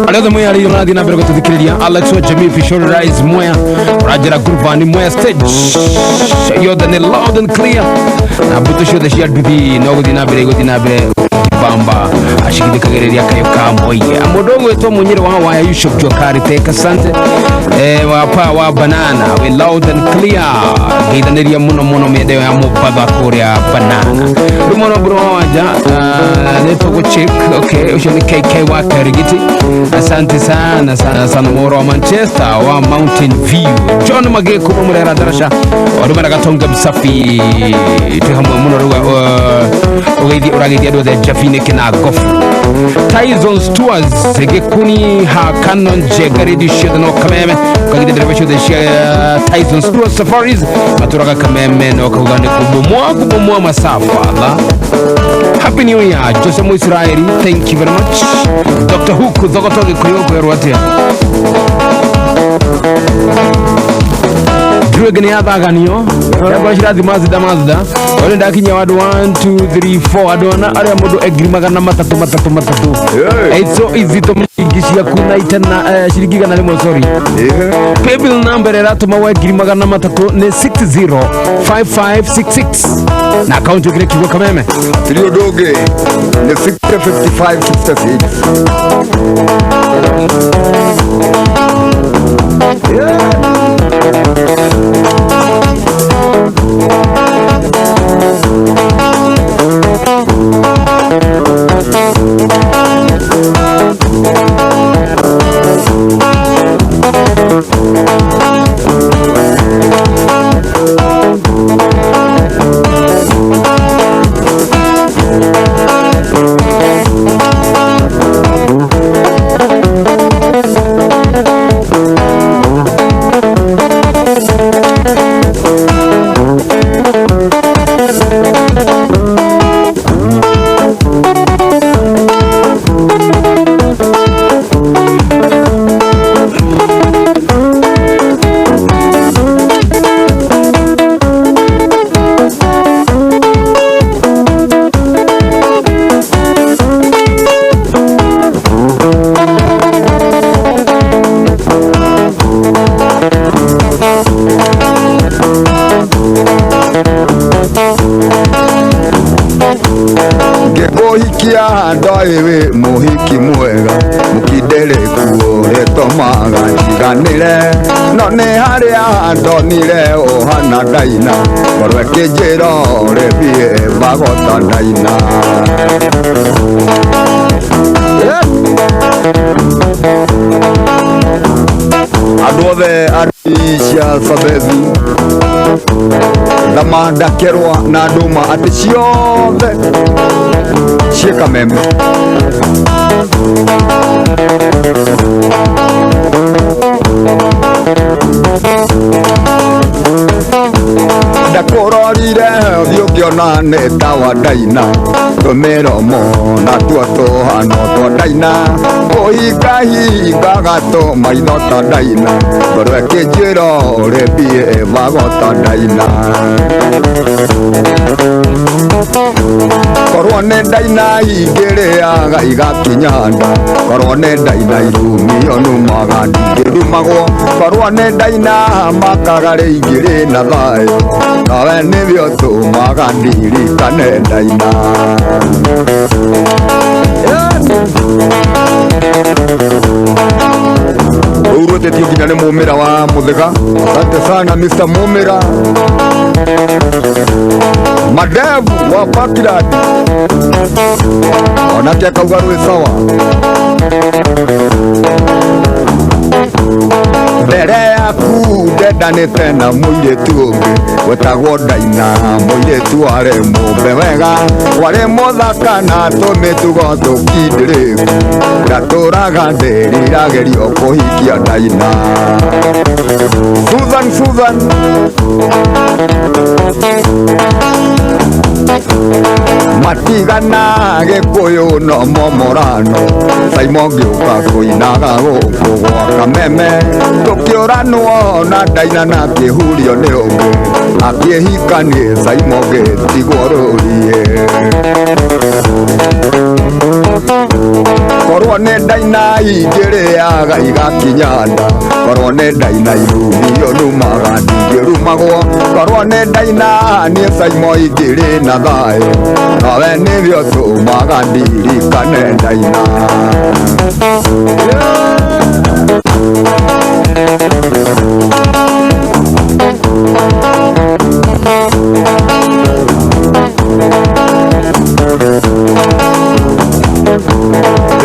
Arĩa othe mwĩyarĩirie marathiĩ na mbere gũtũthikĩrĩria, Alex wa Jamii, Fishori Rise Mwea, ũranjĩra Guruvani Mwea stage yothe nĩ loud and clear, na mbũtũ ciothe cia nduthi no gũthiĩ na mbere igũthiĩ na mbere bamba acigithikagĩrĩria kayũ ka moige. Mũndũ ũgwĩtwo Mũnyĩrĩ wa Waya, Yusuf Jokari Teka, asante wa pa wa banana, we loud and clear, ngeithanĩria mũno mũno mĩenda ĩyo ya mũbatha kũrĩa banana. Rĩu mwana mbũrũ wa wanja nĩ tũgũchik. Okay, ũcio nĩ KK wa Karigiti, asante sana sana sana. Mũhoro wa Manchester wa Mountain View, John Magĩku Mũrera Ndaraca warumera Gatonga Msafi, twĩ hamwe mũno. Rĩu ũgeithia ũrageithia andũ othe Jabinĩ kĩna gofu Tyson Tours Gĩkuni ha Canon Njega radio ciothe no Kameme ũkagithia ndereba ciothe cia Tyson Tours Safaris matũraga Kameme no kauga nĩ kubomoa kubomoa masafa la. Happy New Year, Jose Muisraeli, thank you very much. Dr. Huku Thogoto Gĩkũyũ kwĩrwo atĩa nduru ĩngĩ nĩ yathaganio yakwa cirathi Mazda Mazda ore ndakinya wandũ 1 2 3 4 andũ ana arĩa mũndũ e 300,000 matatũ matatũ. It's so easy to ciringi ciaku na itana ciringi 100, sorry. Paybill number ĩratũma we 300,000 nĩ 605566 na akaunti ũkĩre kiugo Kameme. Tiri ũndũ ũngĩ nĩ 60 55 66. Ngĩkũhikia ndoĩ wĩ mũhiki mwega mũkindĩrĩku ũrĩtũmaga njiganĩre no nĩ harĩa ndonire ũhana ndaina ngoro ĩkĩnjĩra ũrĩthiĩ bagota ndaina. Andũ othe ari cia Sabethi Thamanda Kerwa na Ndũma atĩ ciothe ciĩ Kameme. Ndakũrorire ũthiũ ngĩona nĩ ta wa ndaina tũmĩromo na tuo tũhano twa ndaina kũhingahingaga tũmaitho ta ndaina ngoro ĩkĩnjĩra ũrĩthiĩ bagota ndaina. Korwo nĩ ndaina ingĩrĩaga igakinya nda korwo nĩ ndaina irumio numaga ndingĩrumagwo korwo nĩ ndaina makaga rĩ ingĩrĩ na thayũ nawe nĩwe ũtũmaga ndirikane ndaina. Rũu rwĩtĩtio nginya nĩ Mũmĩra wa Mũthĩga. Asante sana Mr. Mũmĩra. Madevu wa Parkland onake akauga rwĩ sawa. Mbere yaku ndendanĩte na mũirĩtu ũngĩ wetagwo Ndaina, mũirĩtu warĩ mũmbe wega, warĩ mũthaka na tũmĩtugo tũkindĩrĩku, ndatũraga ndĩriragĩrio kũhikia Ndaina. Susan, Susan matigana Gĩkũyũ no momorano, Simon ngĩũka kũinaga gũkũ gwa Kameme, tũkĩũranwo na Ndaina na kĩhurio nĩ ũngĩ, akĩhikanie Simon ngĩtigwo rũriĩ. Korwo nĩ Ndaina ingĩrĩaga igakinya nda, korwo nĩ Ndaina irumio numaga ndingĩrumagwo, korwo nĩ Ndaina niĩ Simon ingĩrĩ na thayũ, nowe nĩwe ũtũmaga ndirikane Ndaina.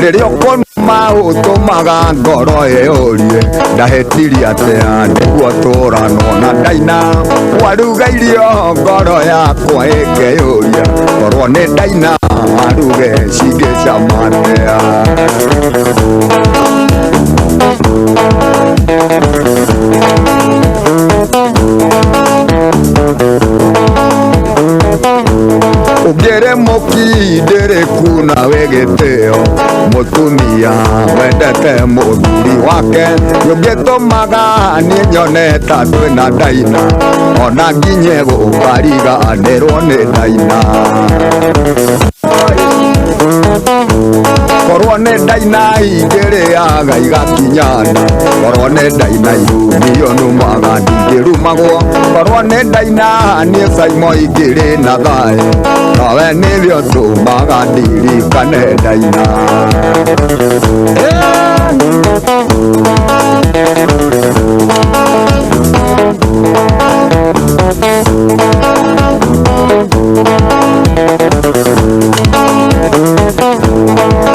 Rĩrĩa ũkũnuma ũtũmaga ngoro ĩyũrie, ndahĩtirie atĩa nĩguo tũranwo na Ndaina, waruga irio ngoro yakwa ĩkeyũria, korwo nĩ Ndaina aruge cingĩcama atĩa. Ũngĩrĩ mũkindĩrĩku na wĩ gĩtĩo, mũtumia wendete mũthuri wake, nĩũngĩtũmaga niĩ nyone ta twĩna Ndaina, ona nginye gũkariganĩrwo nĩ Ndaina. Korwo nĩ Ndaina ingĩrĩaga igakinya nda, korwo nĩ Ndaina irumio numaga ndingĩrumagwo, korwo nĩ Ndaina niĩ Simon ingĩrĩ na thayũ, nowe nĩwe ũtũmaga ndirikane Ndaina.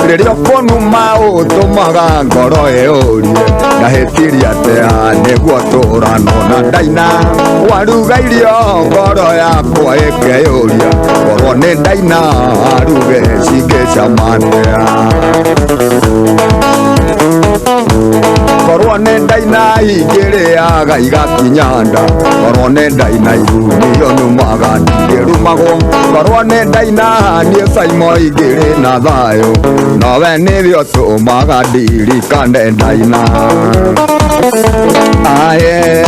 Rĩrĩa ũkũnuma ũtũmaga ngoro ĩyũrie, ndahĩtirie atĩa nĩguo tũranwo na Ndaina, waruga irio ngoro yakwa ĩkeyũria, korwo nĩ Ndaina aruge cingĩcama atĩa. Korwo nĩ Ndaina ingĩrĩaga igakinya nda, korwo nĩ Ndaina irumio numaga ndingĩrumagwo, korwo nĩ Ndaina niĩ Simon ingĩrĩ na thayũ, nowe nĩwe ũtũmaga ndirikane Ndaina. Aye.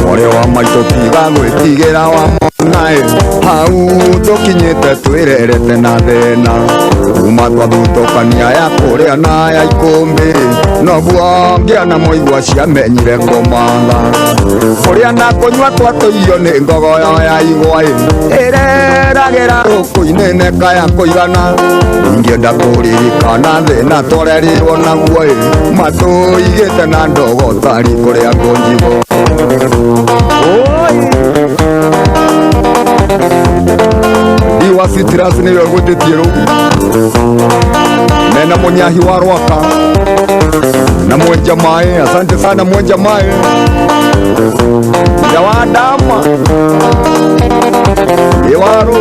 Mwarĩ wa maitũ tiga gwĩtigĩra wa monaĩ, hau tũkinyĩte twĩrerete na thĩna, kuma twathutũkania ya kũrĩa na ya ikũmbĩ, noguo ngĩa na mũigua ciamenyire kũmatha, kũrĩa na kũnyua twatũirio nĩ ngogoyo ya igwa ĩreragĩra rũkũ-inĩ neka ya kũigana, ingĩenda kũririkana thĩna twarerirwo naguo matũigĩte na ndogo tari kũrĩa ngũnjigwo. Iwa Citrus nĩwe ũgwĩtĩtie rũu mena mũnyahi wa Rwaka na mwenja mae. Asante sana mwenja mae jawadama iwaru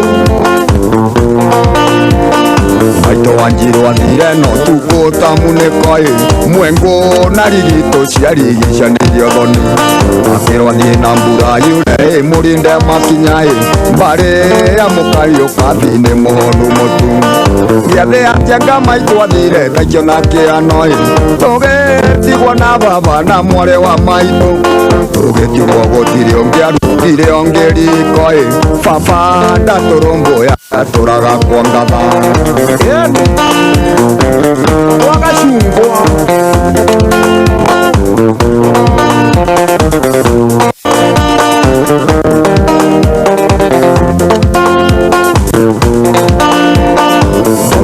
maitũ wanjirũ athire no tukũ ta munĩko ĩ mwengo na rigitũ ciarigicanĩirio thoni, akĩrwo athiĩ na mbura yure ĩ mũrinde makinya ĩ mbarĩ ya mũkariũ kathi nĩ mũhonu mũtu. Gĩathĩ atĩa maitũ athire thaikio na kĩano ĩ tũgĩtigwo na baba na mwarĩ wa maitũ tũgĩtigwo gũtirĩ ũngĩ arutire ũngĩ riko ĩ baba ndatũrũmbũya atũraga kuongatha wagacungwa.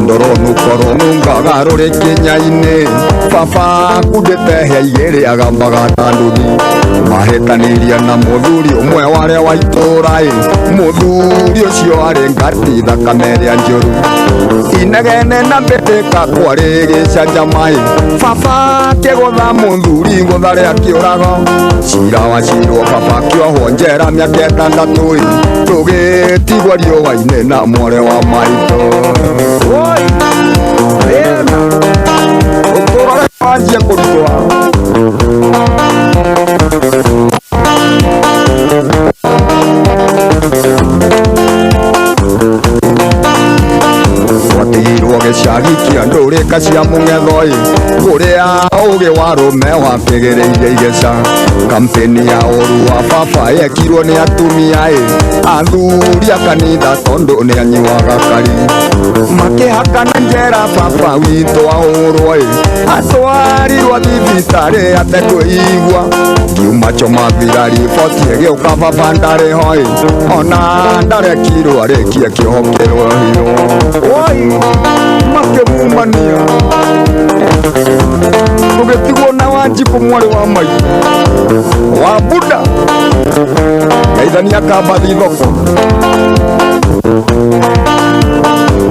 Ndoro nukoro nungaga rũrĩ kĩnya-inĩ baba kundĩte hĩa igĩrĩ agambaga ta nduthi mahĩtanĩirie na mũthuri ũmwe warĩa wa itũũra ĩ mũthuri ũcio arĩ ngati thakame ĩrĩa njũru inegene na mbĩtĩka kwarĩ gĩcanjama ĩ baba akĩgũtha mũthuri gũtha rĩa kĩũrago cira wacirwo baba akĩohwo njera mĩaka ĩtandatũ ĩ tũgĩtigwo riũa-inĩ na mwarĩ wa maitũ. Oi, rĩena ũtũũro wanjie kũritũha. Twatigirwo gĩcagi kĩa ndũrĩka cia mũng'etho ĩ kũrĩa ũgĩ wa rũme wakĩgĩrĩire igeca kampeni ya ũru wa baba yekirwo nĩ atumia ĩ athuri a kanitha tondũ nĩ anyuaga kari makĩhakana njera baba witũ ahũrwo ĩ atwarirwo thibitarĩ atekwĩigua kiuma choma thigari riboti ĩgĩũka baba ndarĩ ho ĩ ona ndarekirwo arĩkie kĩoho kĩrohirwo. Oi, makĩmumania tũgĩtigwo na Wanjikũ mwarĩ wa maitũ wa Buda geithania kambathi thoko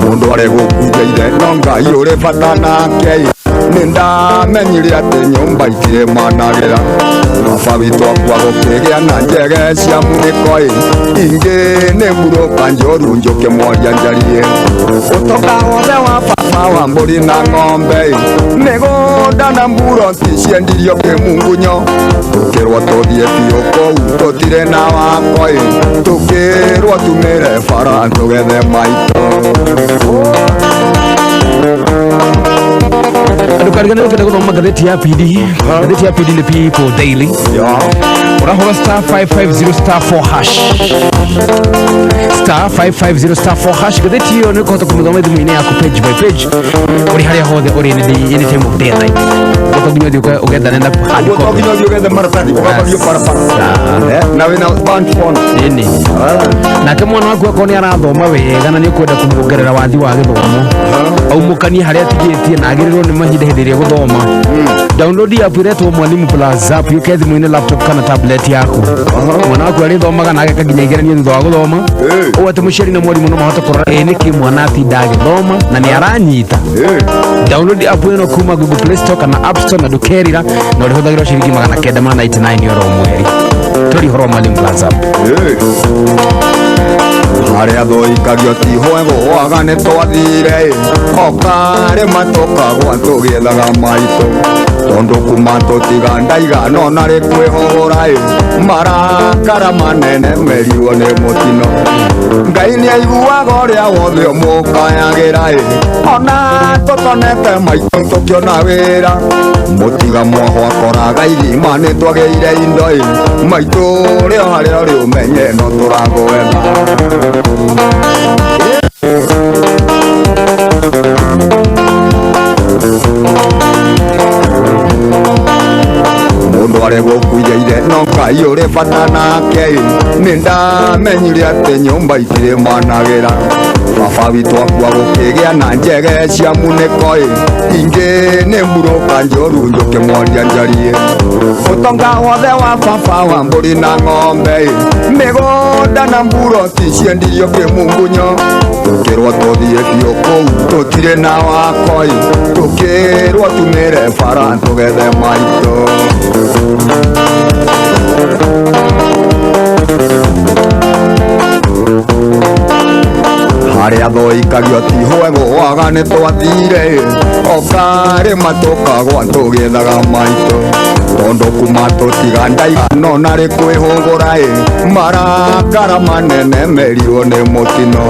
mũndũ arĩ gũkuithia ithe no Ngai ũrĩ bata nake ĩ nĩ ndamenyire atĩ nyũmba itirĩ managĩra baba witũ akua gũkĩgĩa na njege cia munĩko ĩ ingĩ nĩ mburũka njũru njũkĩ mwaria njarie ũtonga wothe wa baba wa mbũri na ng'ombe ĩ mĩgũnda na mburoti ciendirio kĩmungunyo tũkĩrwo tũthiĩ biũ kũu tũtirĩ na wako ĩ tũkĩrwo tumĩre bara tũgethe maitũ. Ndũkariganĩrwo ũkĩenda gũthoma ngathĩti ya PD. Ngathĩti ya PD nĩ People Daily. Ũrahũra star 550 star 4 hash, star 550 star 4 hash. Ngathĩti ĩyo nĩ ũkũhota kũmĩthoma thimũ-inĩ yaku page by page ũrĩ harĩa hothe ũrĩ any time of day and night. Ũguo to nginya ũthiĩ ũgethane na hard Ũguo to copy. nginya ũthiĩ ũgethe maratathi ũgabario barabara na wĩna smartphone. Ĩni nake mwana waku akorwo nĩ arathoma wega na nĩ ũkwenda kũmuongerera wathi wa gĩthomo aumũkanie harĩa atigĩtie na agĩrĩrwo nĩ mahinda hĩndĩ ĩrĩa gũthoma, download app ĩretwo Mwalimu Plus app yũke thimũ-inĩ, laptop kana tablet yaku. Mwana waku arĩthomaga na ageka nginya igeranio thutha wa gũthoma ũũ atĩ mũciari na mwarimũ no mahote kũrora ĩ nĩkĩ mwana atinda agĩthoma na nĩ aranyita. Download app ĩno kuma Google Play Store kana App Store na ndũkerira na ũrĩhũthagĩrwo ciringi 999 oro mweri. Tũri ũhoro wa Mwalimu Plus app. Harĩa thũikagio ti hwegũaga nĩ twathire ĩ okarĩ matũkagwa tũgĩethaga maitũ tondũ kuma tũtiga ndaiga no narĩ kwĩhũgũra ĩ marakara manene merirwo nĩ mũtino Ngai nĩ aiguaga ũrĩa wothe ũmũkayagĩra ĩ ona tũtonete maitũ tũkĩona wĩra mũtiga mwoho akoraga irima nĩ twagĩire indo ĩ maitũ ũrĩ o harĩa ũrĩ ũmenye no tũragwetha. Mũndũ arĩ gũkuithia ithe no Ngai ũrĩ bata nake ĩ nĩ ndamenyire atĩ nyũmba itirĩ managĩra baba witũ akua gũkĩgĩa na njege cia munĩko ĩ ingĩ nĩ mburũka njũru njũkĩ mwaria njarie ũtonga wothe wa baba wa mbũri na ng'ombe ĩ mĩgũnda na mburoti ciendirio kĩmungunyo tũkĩrwo tũthiĩ biũ kũu tũtirĩ na wako ĩ tũkĩrwo tumĩre bara tũgethe maitũ. Harĩa thũikagio ti hwegũaga nĩ twathire ĩ okarĩ matũkagwa tũgĩethaga maitũ. Tondũ kuma tũtiga ndaigano narĩ kwĩhũgũra ĩ marakara manene merirwo nĩ mũtino.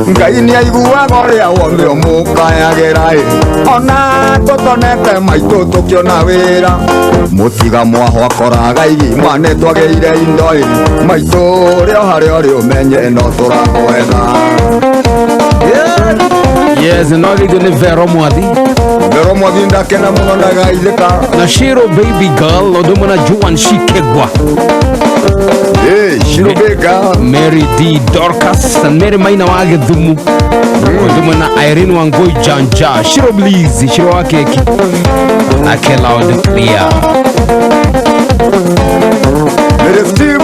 Ngai nĩ aiguaga ũrĩa wothe ũmũkayagĩra ĩ ona tũtonete maitũ tũkĩona wĩra. Mũtiga mwahwa koraga igima nĩ twagĩire indo ĩ maitũ ũrĩa harĩa ũrĩ ũmenye no tũrakwetha. Yes, no githio nĩ Vero Mwathi. Vero Mwathi ndakena mũno ndagaithĩka. Na Shiro baby girl ũndũ ũmwe na Joan Shikegwa. Hey, Shiro baby girl. Mary D Dorcas na Mary Maina wa Gĩthumu. Ũndũ ũmwe na Irene Wangui Janja. Shiro Bliss, Shiro wa keki. Nake loud clear. Mary Steve.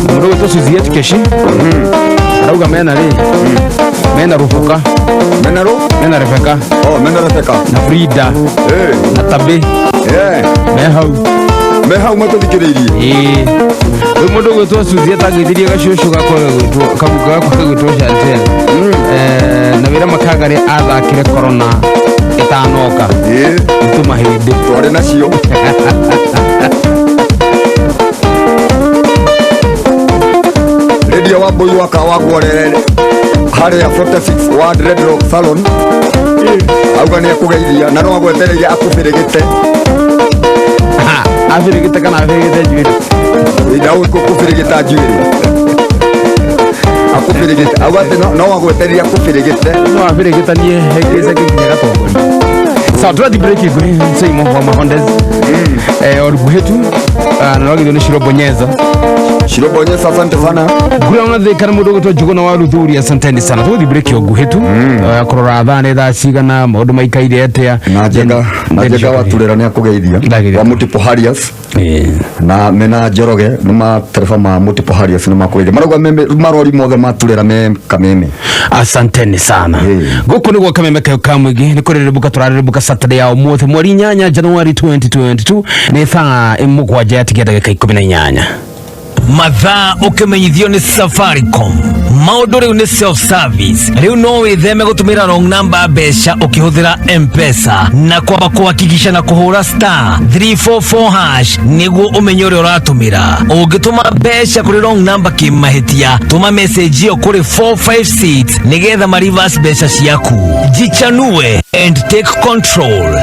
Mũndũ gwĩtwo Suziet Keshi arauga mena rĩ mena Rubuka mena ru mena Rebeka oh mena Rebeka na Frida na Tabi me hau me hau matũthikĩrĩirie. Ĩĩ, rĩu mũndũ gwĩtwo Suziet agĩthirie gacũcũ gakwa gagwĩtwo kaguka gakwa gagwĩtwo Chantel. Na wĩra Makangari athakire corona ĩtanoka nĩ tũmahĩndĩ twarĩ nacio. Radio wa Mbui wa Kawangware harĩa 46 wa Red Rock Salon auga nĩ akũgeithia na no agwetereire akũbĩrĩgĩte. Abĩrĩgĩte kana abĩrĩgĩte njuĩrĩ? Ndau kũbĩrĩgĩta njuĩrĩ akũbĩrĩgĩte auga atĩ no agwetereire akũbĩrĩgĩte. No abĩrĩgĩtanie hengĩce nginya gatongoria. Sawa, tũrathiĩ break nguhĩ Seimo wa Mahondes o nguhĩ tu. Na no githio nĩ Shiro Bonyeza. Shiro Bonyeza, asante sana. Ngura ona thika na mũndũ ũgwĩtwo Njuguna wa Ruthuria, asanteni sana. Tũgũthiĩ break o nguhĩ tu kũrora thaa nĩ thaa cigana, maũndũ maikaire atĩa. Na Njenga na Njenga wa Turera nĩ akũgeithia wa Multiple Harriers na mena Njoroge nĩ matereba ma Multiple Harriers nĩ makũgeithia marauga marori mothe ma Turera me Kameme. Asanteni sana. Gũkũ nĩ gwa Kameme kayo ka mũingĩ nĩ kũrĩrĩmbũka tũrarĩrĩmbũka Saturday ya ũmũthĩ mweri 8 Januari 2022 nĩ thaa 7 yatigia ndagĩka 18. Mathaa ũkĩmenyithio nĩ Safaricom maũndũ rĩu nĩ self service. Rĩu no wĩtheme gũtũmĩra wrong number mbeca ũkĩhũthĩra M-Pesa na kwamba kũhakikisha na kũhũra star 344 hash nĩguo ũmenye ũrĩa ũratũmĩra. Ũngĩtũma mbeca kũrĩ wrong number kĩmahĩtia, tũma message ĩyo kũrĩ 456 nĩgetha ma reverse mbeca ciaku. Jichanue and take control.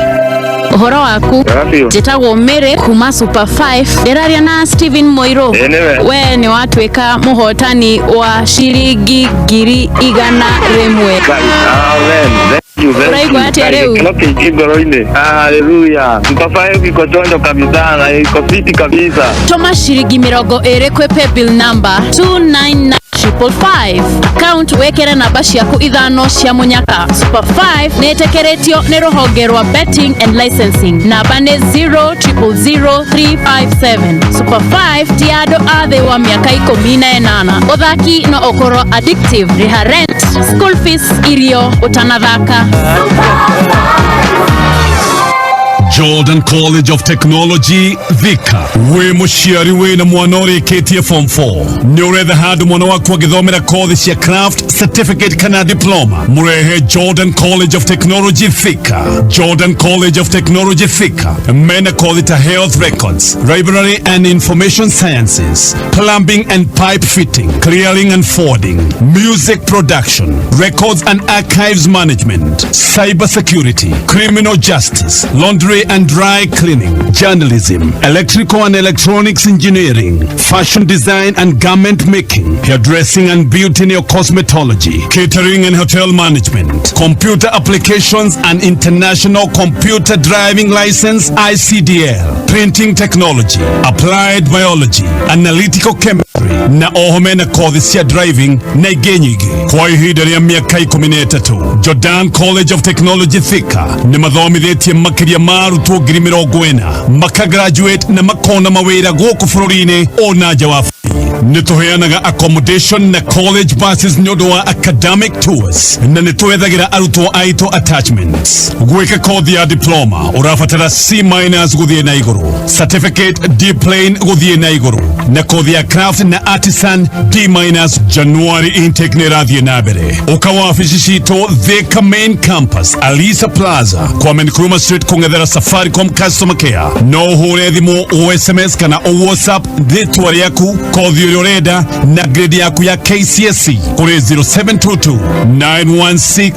Ũhoro waku? Njĩtagwo Mary kuma Super 5, ndĩraria na Steven Moiro? Ĩĩ, nĩwe. We nĩ watuĩka mũhotani wa ciringi 100,000. Amen. Thank you, thank Ũraigua you. atĩa rĩu? Gĩkeno kĩingĩ ngoro-inĩ. Haleluya. Super 5 iko chonjo kabisa na iko fiti kabisa. Tũma ciringi 20 kwĩ paybill number 299555, account wĩkĩre namba ciaku ithano cia mũnyaka. Super 5 nĩ ĩtĩkĩrĩtio nĩ rũhonge rwa betting and licensing, namba nĩ 0000357. Super 5 ti andũ a thĩ wa mĩaka 18. Ũthaki no ũkorwo addictive. Rĩha rent, school fees, irio ũtanathaka. Jordan College of Technology Thika. Wĩ mũciari wĩna mwana ũrĩkĩtie form 4, nĩ ũretha handũ mwana waku agĩthomera kothi cia craft, certificate kana diploma, mũrehe Jordan College of Technology Thika. Jordan College of Technology Thika mena kothi ta health records, library and information sciences, plumbing and pipe fitting, clearing and forwarding, music production, records and archives management, cyber security, criminal justice, laundry and dry cleaning, journalism, electrical and electronics engineering, fashion design and garment making, hairdressing and beauty and cosmetology, catering and hotel management, computer applications and international computer driving license ICDL, printing technology, applied biology, analytical chemistry na oho mena kothi cia driving na ingĩ nyingĩ. Kwa ihinda rĩa mĩaka 13 Jordan College of Technology Thika nĩ mathomithĩtie makĩria ma arutwo 40,000 makagraduate na makona mawĩra gũkũ bũrũri-inĩ ona nja wa bũrũri. Nĩ tũheanaga accommodation na college buses nĩ ũndũ wa academic tours, na nĩ twethagĩra arutwo aitũ attachments. Gwĩka kothi ya diploma ũrabatara C minus gũthiĩ na igũrũ, certificate D plain gũthiĩ na igũrũ, na kothi ya craft na artisan D minus. January intake nĩ ĩrathiĩ na mbere. Ũka wabici citũ Thika main campus, Alisa Plaza, Kwame Nkrumah Street, kũng'ethera Safaricom customer care. No ũhũre thimũ, o SMS kana o WhatsApp rĩtwa rĩaku, kothi ũrĩa ũrenda na grade yaku ya KCSE kũrĩ 0722 916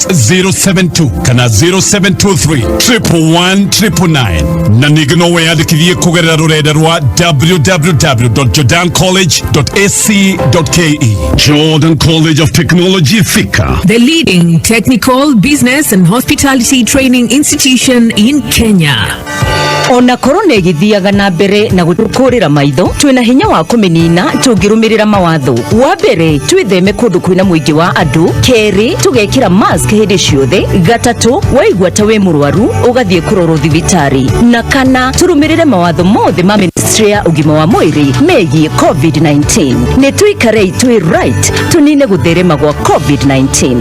072 kana 0723 111 999, na ningĩ no wĩyandĩkithie kũgerera rũrenda rwa www.jordancollege.ac.ke. Jordan College of Technology Thika. The leading technical, business, and hospitality training institution in Kenya. Ona korona ĩgĩthiaga na mbere na gũtũkũrĩra maitho, twĩna hinya wa kũmĩnina tũngĩrũmĩrĩra mawatho. Wa mbere, twĩtheme kũndũ kwĩna mũingĩ wa andũ. Kerĩ, tũgekĩra mask hĩndĩ ciothe. Gatatũ, waigua ta wĩ mũrwaru, ũgathiĩ kũrorwo thibitarĩ. Na kana, tũrũmĩrĩre mawatho mothe ma ministry ya ũgima wa mwĩrĩ megiĩ COVID-19. Nĩ tũikarei twĩ right, tũnine gũtherema gwa COVID-19.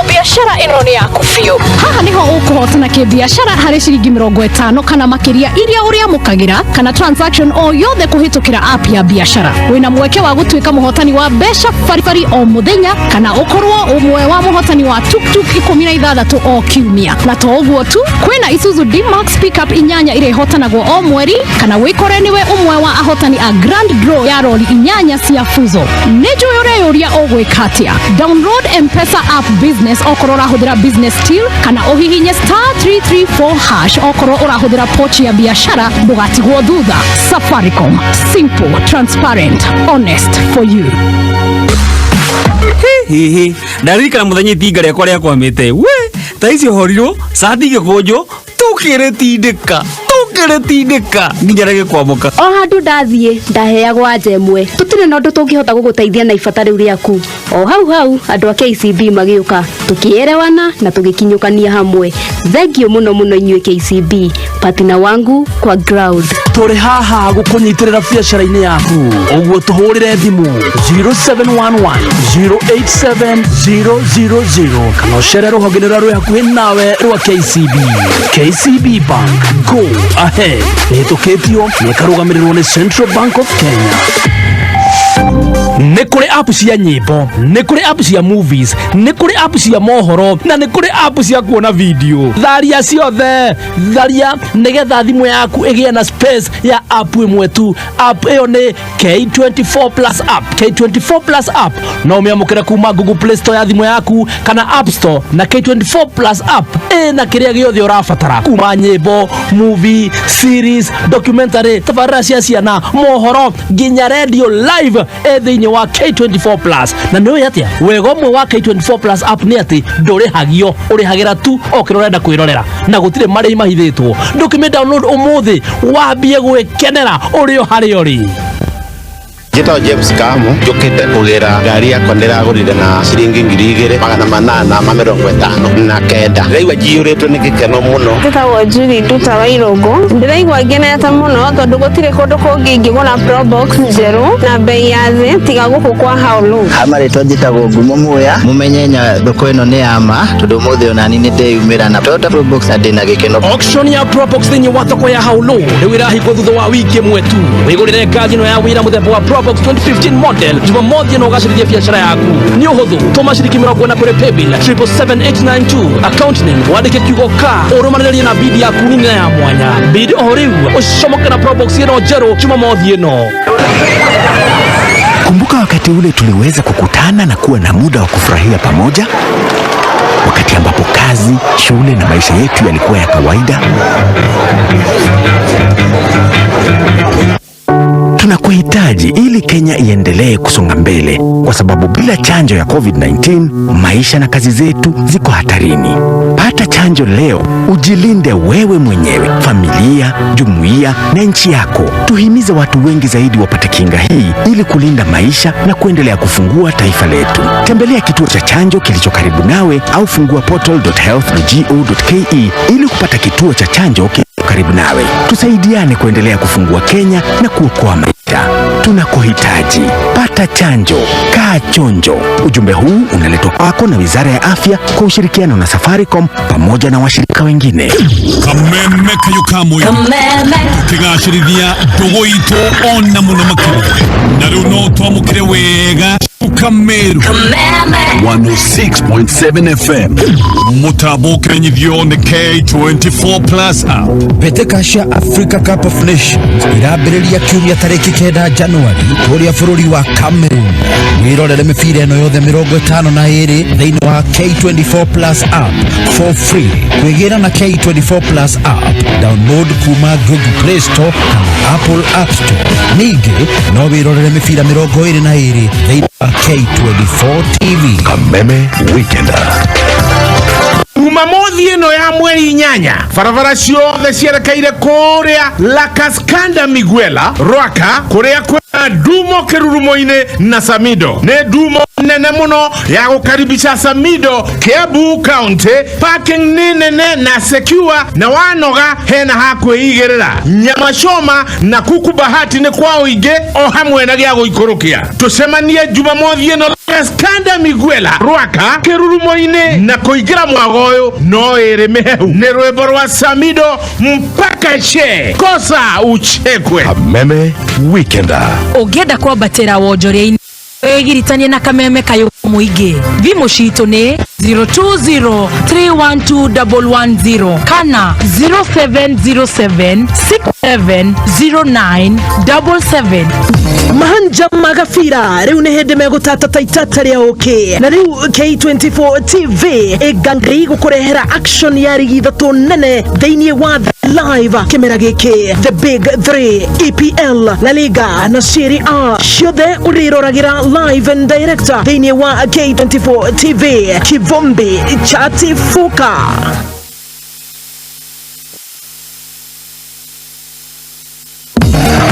Biashara ĩno nĩ yaku biũ. Haha nĩho ũkũhotana kĩbiashara harĩ ciringi 50 kana makĩria iria ũrĩamũkagĩra kana transaction o yothe kũhĩtũkĩra app ya biashara. Wĩna mweke wa gũtuĩka mũhotani wa mbeca baribari o mũthenya, kana ũkorwo ũmwe wa mũhotani wa tuktuk 16 o kiumia. Na to ũguo tu, kwĩna Isuzu D-Max pickup 8 iria ihotanagwo o mweri, kana wĩkore nĩwe ũmwe wa ahotani a grand draw ya rori 8 cia Fuso. Nĩ njũĩ ũreyũria ũgwĩka atĩa. Download M-Pesa app business okorwo ũrahũthĩra business till, kana ũhihinye *334# okorwo ũrahũthĩra pochi ya biashara. Ndũgatigwo thutha. Safaricom, simple, transparent, honest for you. Hihi ndaririkana muthenya itinga rĩakwa rĩakwamĩte we ta icio horirwo cati igĩkũnjwo, tũkĩrĩtindĩka tũkĩrĩtindĩka nginya rĩgĩkwamũka. O handũ ndathiĩ ndaheagwo anja ĩmwe: tũtirĩ na ũndũ tũngĩhota gũgũteithia na ibata rĩu rĩaku. O hau hau andũ a KCB magĩũka, tũkĩerewana na tũgĩkinyũkania hamwe. Thengiũ mũno mũno inyuĩ KCB, partner wangu kwa ground. Tũrĩ haha gũkũnyitĩrĩra biacara-inĩ yaku. Ũguo tũhũrĩre thimũ 0711 087 000 kana ũcere rũhonge-inĩ rũrĩa rwĩ hakuhĩ nawe rwa KCB. KCB Bank, go ahead. Ĩhĩtũkĩtio na ĩkarũgamĩrĩrwo nĩ Central Bank of Kenya. Nĩ kũrĩ app cia nyĩmbo, nĩ kũrĩ app cia movies, nĩ kũrĩ app cia mohoro, na nĩ kũrĩ app cia kuona video. Tharia ciothe, tharia nĩgetha thimũ yaku ĩgĩe na space ya app ĩmwe tu. App ĩyo nĩ K24 Plus app. K24 Plus app no ũmĩamũkĩre kuma Google Play Store ya thimũ yaku kana App Store, na K24 Plus app ĩna kĩrĩa gĩothe ũrabatara, kuma nyĩmbo, movie, series, documentary, tabarĩra cia ciana, mohoro, nginya radio live ĩ thĩinĩ wa K24 Plus. Na nĩ ũĩ atĩa wega ũmwe wa K24 Plus app nĩ atĩ ndũrĩhagio, ũrĩhagĩra tu o kĩrĩa ũrenda kwĩrorera, na gũtirĩ marĩhi mahithĩtwo. Ndũkĩmĩ download ũmũthĩ wambie gwĩkenera ũrĩ o harĩa ũrĩ. Njĩtagwo James Kamu, njũkĩte kũgĩra ngari yakwa ndĩragũrire na ciringi 2859. Ndĩraigua njiyũrĩtwo nĩ gĩkeno mũno. Njĩtagwo Julie Nduta wa Irũngũ. Ndĩraigua ngenete mũno tondũ gũtirĩ kũndũ kũngĩ ingĩgũra Probox njerũ na bei ya thĩ tiga gũkũ kwa Haulu. Ha marĩtwa njĩtagwo Ngumo Muya. Mũmenye nya thoko ĩno nĩ ya ma, tondũ ũmũthĩ onani nĩ ndeyumĩra na Toyota Probox na ndĩna gĩkeno. Auction ya Probox thĩinĩ wa thoko ya Haulu rĩu ĩrahingwo thutha wa wiki ĩmwe tu. Wĩgũrĩre ngari ĩno ya wĩra mũthemba wa Probox 2015 model Jumamothi na ũgacĩrithie biacara yaku. Nĩ ũhũthũ, tũma ciringi 40 kũrĩ paybill 777892, account name wandĩke kiugo ka, ũrũmanĩrĩrie na bid yaku nini na ya mwanya. Bid o rĩu ũcomoke na Probox ĩno njerũ Jumamothi ĩno. Kumbuka wakati ule tuliweza kukutana na kuwa na muda wa kufurahia pamoja, wakati ambapo kazi, shule na maisha yetu yalikuwa ya kawaida. Tunakuhitaji ili Kenya iendelee kusonga mbele, kwa sababu bila chanjo ya COVID-19 maisha na kazi zetu ziko hatarini. Pata chanjo leo, ujilinde wewe mwenyewe, familia, jumuiya na nchi yako. Tuhimize watu wengi zaidi wapate kinga hii ili kulinda maisha na kuendelea kufungua taifa letu. Tembelea kituo cha chanjo kilicho karibu nawe au fungua portal.health.go.ke ili kupata kituo cha chanjo kilicho karibu nawe. Tusaidiane kuendelea kufungua Kenya na kuokoa maisha. Tunakuhitaji. Pata chanjo, kaa chonjo. Ujumbe huu unaletwa kwako na Wizara ya Afya kwa ushirikiano na Safaricom pamoja na washirika wengine. Kameme kayo kamwe tukigacĩrithia ndũgũ itũ ona mũno makĩria na rĩu no twamũkĩre wega Kameru 106.7 FM mũtambo ũkĩmenyithio nĩ K24 Plus app. Mbĩtĩka cia Africa Cup of Nations irambĩrĩria kiumia tarĩki 9 Januari kũrĩa bũrũri wa Cameroon. Wĩrorere mĩbira ĩno yothe 52 thĩinĩ wa K24 Plus app for free. Kwĩgĩra na K24 Plus app, download kuma Google Play Store kana Apple App Store. Ningĩ no wĩrorere mĩbira 22 thĩinĩ wa K24 TV. Kameme Weekender. Jumamothi ĩno ya mweri 8, barabara ciothe cierekeire kũrĩa La Cascada Miguela Rwaka, kũrĩa kwĩna ndumo kĩrurumo-inĩ na Samido. Nĩ ndumo nene mũno ya gũkaribisha Samido Kiambu County. Parking nĩ nene na secure, na wanoga hena ha kwĩigĩrĩra. Nyama choma na kuku bahati nĩ kwa ũingĩ o hamwe na gĩa gũikũrũkia. Tũcemanie Jumamothi ĩno Cascada Miguela Rwaka kĩrurumo-inĩ, na kũingĩra mwago ũyũ no ĩrĩ mĩhehu. Nĩ rwĩmbo rwa Samido mpaka she kosa uchekwe. Kameme Weekender. Ũngĩenda kwambatĩra wonjoria-inĩ, wĩgiritanie na Kameme kayũ mũingĩ. Thimũ citũ nĩ 020312110 kana 0707670977. Mahanja magabira rĩu nĩ hĩndĩ megũtata ta itata rĩa ũkĩ, na rĩu K24 TV ĩngangĩi gũkũrehera action ya rigi ithatũ nene thĩinĩ wa The live kĩmera gĩkĩ: The Big 3, EPL, La Liga na Serie A, ciothe ũrĩroragĩra live and direct thĩinĩ wa K24 TV. Kivumbi chatifuka.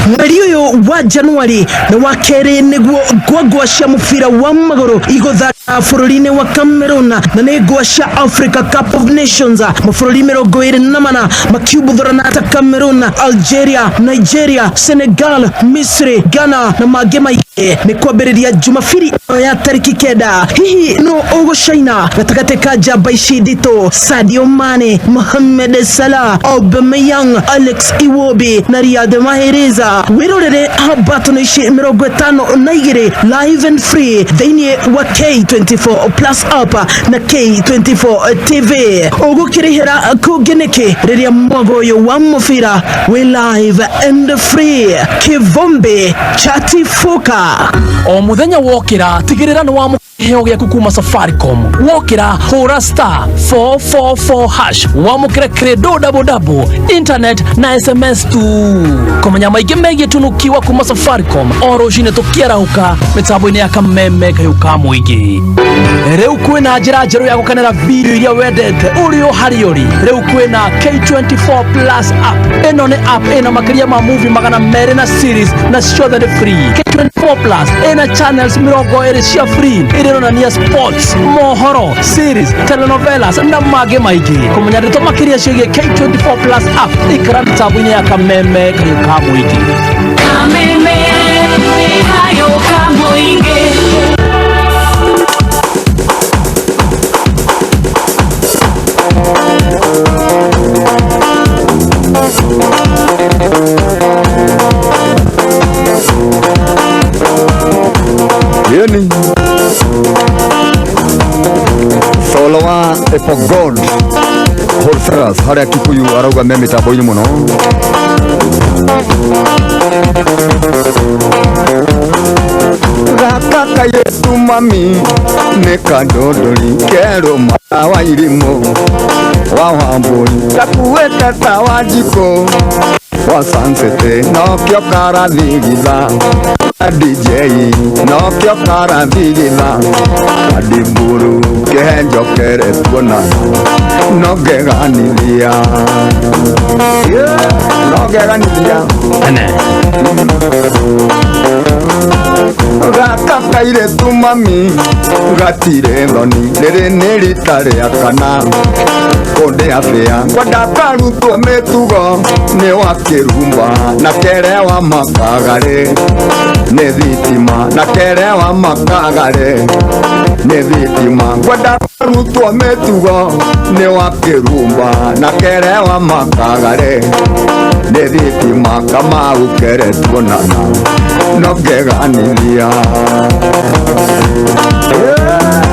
Mweri ũyũ wa Januari nĩ wa kerĩ nĩguo ngwangwa cia mũbira wa magũrũ igũthaka bũrũri-inĩ wa Cameroon, na nĩ ngwa cia Africa Cup of Nations. Mabũrũri 24 makiumbuthũrana ta Cameroon, Algeria, Nigeria, Senegal, Misri, Ghana na mangĩ maingĩ. Nĩ kwambĩrĩria Jumabiri ĩno ya tarĩki 9. Hihi no ũgũcaina gatagatĩ ka njamba ici nditũ: Sadio Mane, Mohamed Salah, Aubameyang, Alex Iwobi na Riyad Mahrez? Wĩrorere hambatano ici 52 live and free thĩinĩ wa K24 Plus app na K24 TV. Ũgũkĩrĩhĩra kũngĩ nĩkĩ rĩrĩa mwago ũyũ wa mũbira wĩ live and free? Kivumbi chatifuka. O muthenya wokĩra, tigĩrĩra nĩ wa kĩheo gĩaku kuma Safaricom. Wokĩra, hũra *444# wamũkĩre credo double double, internet na SMS tu. Kũmenya maingĩ megiĩ tunukiwa kuma Safaricom o rũcinĩ tũkĩarahũka mĩtambo-inĩ ya Kameme kayũ ka mũingĩ. Rĩu kwĩna njĩra njerũ ya gũkenera video iria wendete ũrĩ o harĩa ũrĩ. Rĩu kwĩna K24 Plus app. Ĩno nĩ app ĩna makĩria ma movie 200 na series, na ciothe nĩ free. K24 Plus ĩna channels 20 cia free iria ironania sports, mohoro, series, telenovelas na mangĩ maingĩ. Kũmenya ndeto makĩria ciĩgiĩ K24 Plus app, ikara mĩtambo-inĩ ya Kameme kayũ ka mũingĩ. Kameme kayo ka mũingĩ. Yeni solo wa Apple Gold Wholesalers harĩa Kikuyu arauga me mĩtambo-inĩ mũno. Gaka kayetu mami nĩ kandondori kerũ wa irimũ wa wambũi gakuĩte ta wa njikũ wa sansete nokĩo karathigitha DJ nokĩo karathigitha kandiburu kĩhenjokere tuona no ngeganithia. Yeah. No ngeganithia. Ene. Gaka kairĩtu mami gatirĩ thoni rĩrĩ nĩ rita rĩa kana kũndĩa bĩa ngwenda karutwo mĩtugo nĩ wa kĩrumba na kere wa makagarĩ nĩ thitima na kere wa makagarĩ nĩ thitima ngwenda karutwo mĩtugo nĩ wa kĩrumba na kere wa makagarĩ nĩ thitima kamau kere tuonana no ngeganithia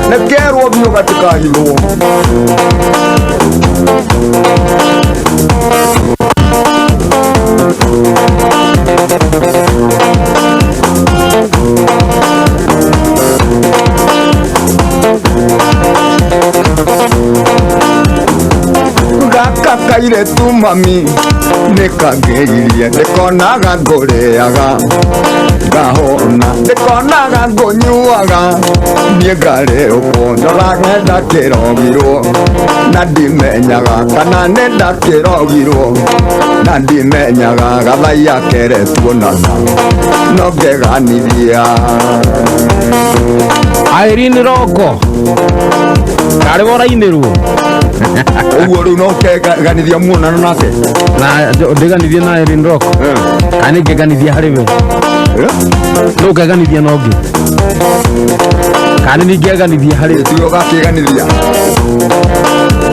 nĩkerwo biũ gatikahithwo. Gaka kairĩtu mami nĩkangĩgirie ndĩkonaga ngũrĩaga ngahũna ndĩkonaga ngũnyuaga niĩ ngarĩũkwo ndorage ndakĩrogirwo na ndimenyaga kana nĩ ndakĩrogirwo na ndimenyaga gathaiya kere tuonana no ngeganithia. Irene Roko karĩ worainĩrwo. Ũguo rĩu no keganithia muonano nake na ndĩganithie na Irene Roko kana nĩngeganithia harĩ we no ũkeganithia na ũngĩ kana ningĩeganithia harĩ tiwe ũgakĩganithia.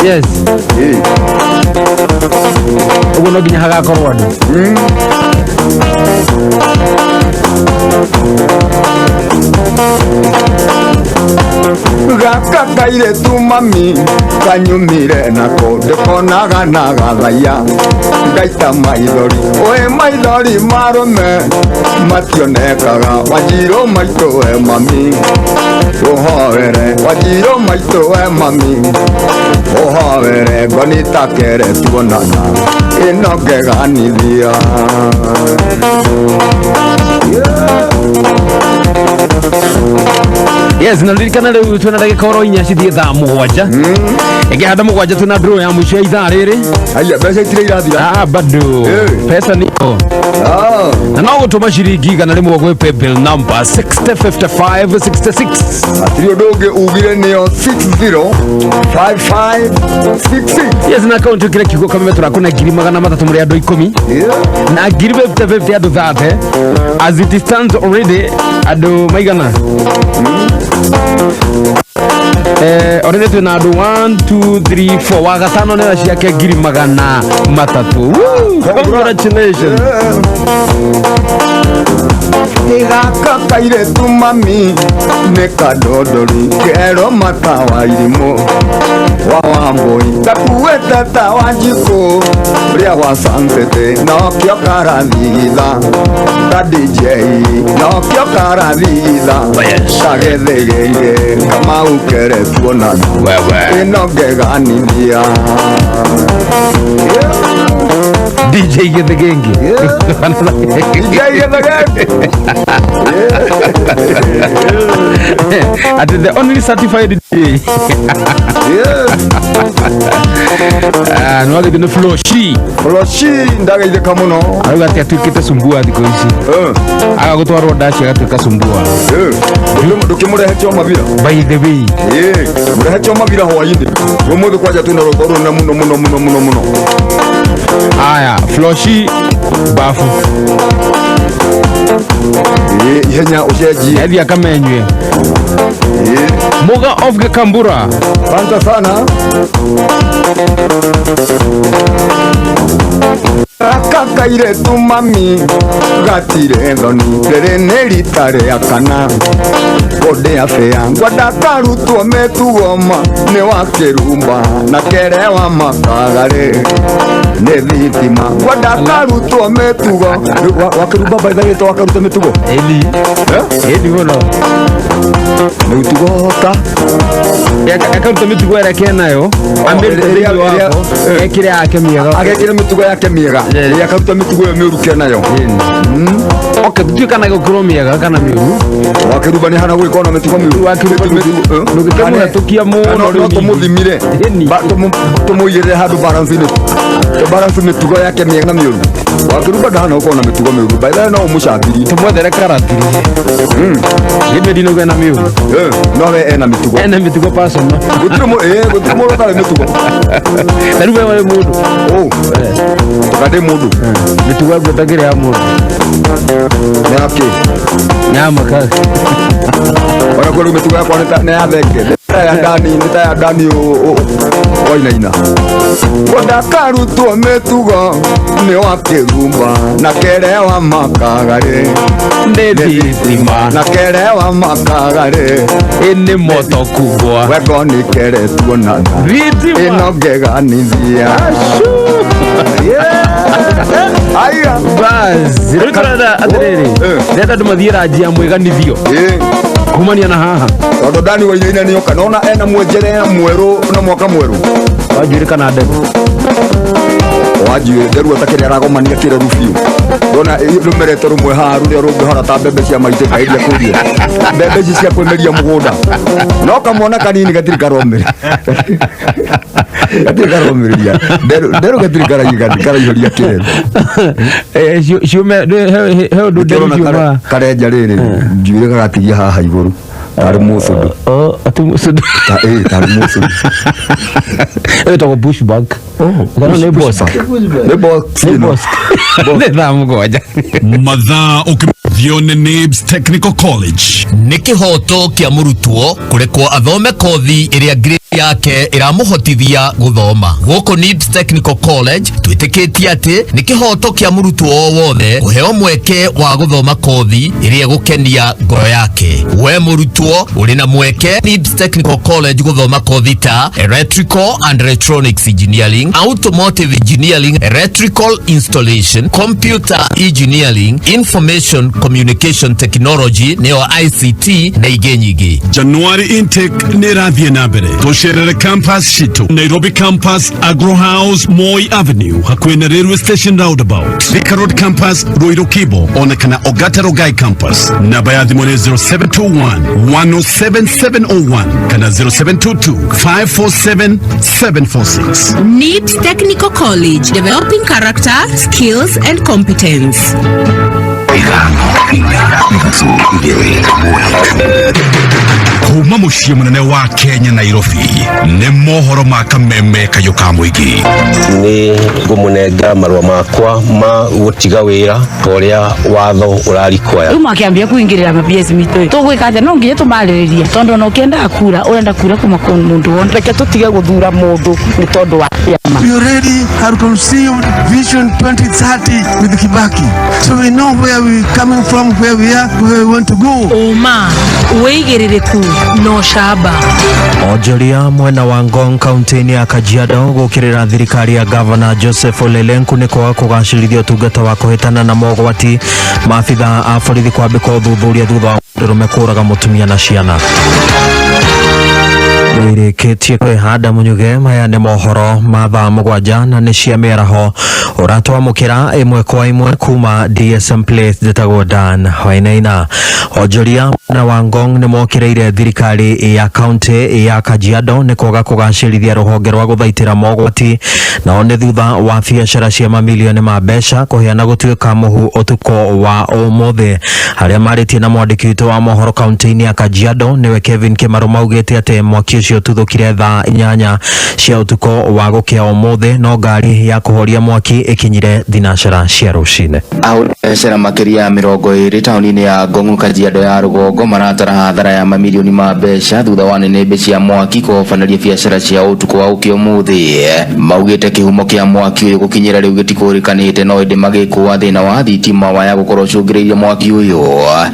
Yes, ũguo no nginya hagakorwo andũ. Gaka kairĩtu mami kanyumire nako ndĩkonaga na gathaiya ngaita maithori ũĩ maithori marũme mationekaga wanjirũ maitũ we mami ũhoere wanjirũ maitũ we mami ũhoere ngonita kere tuonana ĩno ngeganithia. Yes, na ririkana rĩu twĩna ndagĩka oro inya cithiĩ thaa 7 ĩngĩhanda 7 twĩna draw ya mũico ya ithaa rĩrĩ. Aya mbeca itirĩ irathira. Ah, bado pesa niko na no gũtũma ciringi 100 gwĩ paybill number 605566. Hatirĩ ũndũ ũngĩ ugire nĩyo 605566. Yes, na akaunti ũkĩre kiugo kameme tũrakũna 300,000 mũrĩ andũ 10 na 50,050 andũ 30. As it stands already andũ maigana already twĩna andũ 1 2 3 4 wa gatano nĩ ciake 300,000. Woo! Congratulations. Gaka kairĩtu mami nĩ kandondori kerwo matawa irimũ wa Wambũi gakuĩte ta Wanjikũ ũrĩa wa Sansete nokĩo karathigitha ta DJ nokĩo karathigitha ta gĩthĩgĩngĩ kamau kere tuonana ĩno ngeganithia. DJ Gĩthĩgĩngĩ. DJ Gĩthĩgĩngĩ. At the only certified DJ. Ah, no agithĩ nĩ Floshi. Floshi ndageithĩka mũno. Arauga atĩ atuĩkĩte sumbua thikũ ici. Aga gũtwarwo ndaci agatuĩka sumbua. Ndũkĩmũrehe Choma Villa. By the way. Mũrehe Choma Villa hwainĩ. Ũmũthĩ kwanja twĩna rwĩmbo rũnene mũno mũno mũno mũno mũno. Aya, Floshi bafu. Ihenya ũcenjie. Ethi akamenywe. Muga of Gikambura. Asante sana. Gaka kairĩtu mami gatirĩ thoni rĩrĩ nĩ rita rĩa kana kũndĩa bĩa ngwenda karutwo mĩtugo ma nĩ wa kĩrumba na kere wa makagarĩ nĩ thitima ngwenda karutwo mĩtugo wa kĩrumba by the way to wakaruta mĩtugo ĩni ĩni mũno mĩtugo ta Akaruta mĩtugo ĩrĩa kenayo amĩrute thĩinĩ wako ekĩre yake mĩega. Agekĩra mĩtugo yake mĩega. Ĩ, akaruta mĩtugo ĩyo mĩũru kenayo. Okay, tũtiũĩ kana gũkorwo mĩega kana mĩũru. Wakĩruba nĩ hana gũgĩkorwo na mĩtugo mĩũru. Wakĩruba ndũngĩkĩmũhetũkia mũno. No rĩu. Tũmũthimire, tũmũigĩrĩre handũ balance-inĩ, balance mĩtugo yake mĩega na mĩũru. Wakĩruba ndahana gũkorwo na mĩtugo mĩũru, by the way, no ũmũcambirie. Tũmwethere karatiri. Githĩ ndinauga ena mĩũru? No we ena mĩtugo. Ena mĩtugo personal. Gũtirĩ gũtirĩ mũndũ ũtarĩ mĩtugo. Ta rĩu we wĩ mũndũ. Toka ndĩ mũndũ. Mĩtugo yaku ĩtakĩrĩ ya mũndũ. Nĩ ya kĩ? Nyama ka. Ona kwĩ rĩu mĩtugo yakwa nĩ ya thenge, nĩ ta ya Dani, nĩ ta ya Dani wainaina. Ndakarutwo mĩtugo nĩ wa kĩrumba na kerewa makagarĩ. Nĩ thitima. Na kerewa makagarĩ. Ĩ nĩ moto kubwa. Wego nĩ kere tuonaga. Thitima. Ĩno ngeganithia. Aya. Bas, rĩu tũrenda atĩrĩrĩ, ndĩrenda andũ mathiĩ ranji ya mwĩganithio kumania na haha. Tondũ Dani wainaina nĩoka nona ena mwenjere mwerũ na mwaka mwerũ. Wanjuĩrĩ kana nderu? Wanjuĩrĩ nderu atakĩrĩ aragomania kĩreru biũ. Ndona rũmerete rũmwe haha rũrĩa rũngĩhora ta mbembe cia maitũ kageria kũria mbembe ici cia kwĩmeria mũgũnda, no kamwana kanini gatirĩ karomĩrĩ, gatirĩ karomĩrĩria nderu, gatirĩ karaihũria kĩreru. Ciume he ũndũ nderu Ndĩrona ciumaga. Karenja rĩrĩ njuĩrĩ gagatigia haha igũrũ tarĩ mũcũndũ. Atĩ mũcũndũ? Tarĩ mũcũndũ. Ĩtagwo bushback. Kana nĩ bosk? Nĩ bosk. Nĩ bosk. Nĩ thaa 7. Mathaa ũkĩmithio nĩ Nibs Technical College. Nĩ kĩhoto kĩa mũrutwo kũrekwo athome kothi ĩrĩa grade yake ĩramũhotithia gũthoma. Gũkũ NIBS Technical College twĩtĩkĩtie atĩ nĩ kĩhoto kĩa mũrutwo o wothe kũheo mweke wa gũthoma kothi ĩrĩa ĩgũkenia ngoro yake. We mũrutwo ũrĩ na mweke NIBS Technical College gũthoma kothi ta Electrical and Electronics Engineering, Automotive Engineering, Electrical Installation, Computer Engineering, Information Communication Technology nĩyo ICT na ingĩ nyingĩ. January intake nĩ ĩrathiĩ na mbere. Tũcerere campus citũ Nairobi campus, Agro House, Moi Avenue, hakuhĩ na railway station roundabout, Thika Road campus, Ruiru Kibo, ona kana Ogata Rogai campus. Namba ya thimũ nĩ 0721 107701 kana 0722 547 746. NIBS Technical College, developing character, skills, and competence. Kuma muciĩ mũnene wa Kenya, Nairobi, nĩ mohoro ma kameme kayũ ka mũingĩ. Nĩ ngũmũnengera marũa makwa ma gũtiga wĩra ta ũrĩa watho ũrarikwaya. Rĩu makĩambia kũingĩrĩra ma-PS mitũ tũgwĩka atĩa? No nginya tũmarĩrĩrie tondũ ona ũkĩenda kura ũrenda kura kuma kũ mũndũ wothe. Reke tũtige gũthura mũndũ nĩ tondũ wa kĩama. We already have conceived Vision 2030 with Kibaki. So we know where we're coming from, where we are, where we want to go. Ũma, wĩigĩrĩrĩku no camba. Onjoria mwena wa Ngong kaunti-inĩ ya Kajiado gũkĩrĩra thirikari ya gavana Joseph Ole Lenku nĩ kwaga kũgacĩrithia ũtungata wa kũhĩtana na mogwati. Maabitha a borithi kwambĩka ũthuthuria thutha wa mũndũrũme kũraga mũtumia na ciana. Ĩrĩkĩtie kwĩhanda mũnyuge. Maya nĩ mohoro ma thaa 7 na nĩ cia mĩaraho ũratwamũkĩra ĩmwe kwa ĩmwe kuma DSM Place. Njĩtagwo Dan Wainaina. Onjoria na wa Ngong nĩ mokĩrĩire thirikari ya kaunti ya Kajiado nĩ kwaga kũgacĩrithia rũhonge rwa gũthaitĩra mogwati. Nao nĩ thutha wa biacara cia mamilioni ma mbeca kũhĩa na gũtuĩka mũhu ũtukũ wa ũmũthĩ. Arĩa marĩtie na mwandĩki witũ wa mohoro kaunti-inĩ ya Kajiado nĩwe Kevin Kĩmarũ maugĩte atĩ mwaki ũcio ũtuthũkire thaa 8 cia ũtukũ wa gũkĩa ũmũthĩ, no ngari ya kũhoria mwaki ĩkinyire thinacara cia rũcinĩ. Ahũri biacara makĩria ya 20 taũni-inĩ ya Ngong, Kajiado ya rũgongo, maratara hathara ya mamilioni ma mbeca thutha wa nĩnĩmbĩ cia mwaki kũhobanĩria biacara cia ũtukũ wa ũkĩa ũmũthĩ. Maugĩte kĩhumo kĩa mwaki ũyũ gũkinyĩra rĩu gĩtikũrĩkanĩte, no ĩndĩ magĩkũa thĩna wa thitima waya gũkorwo ũcũngĩrĩirie mwaki ũyũ.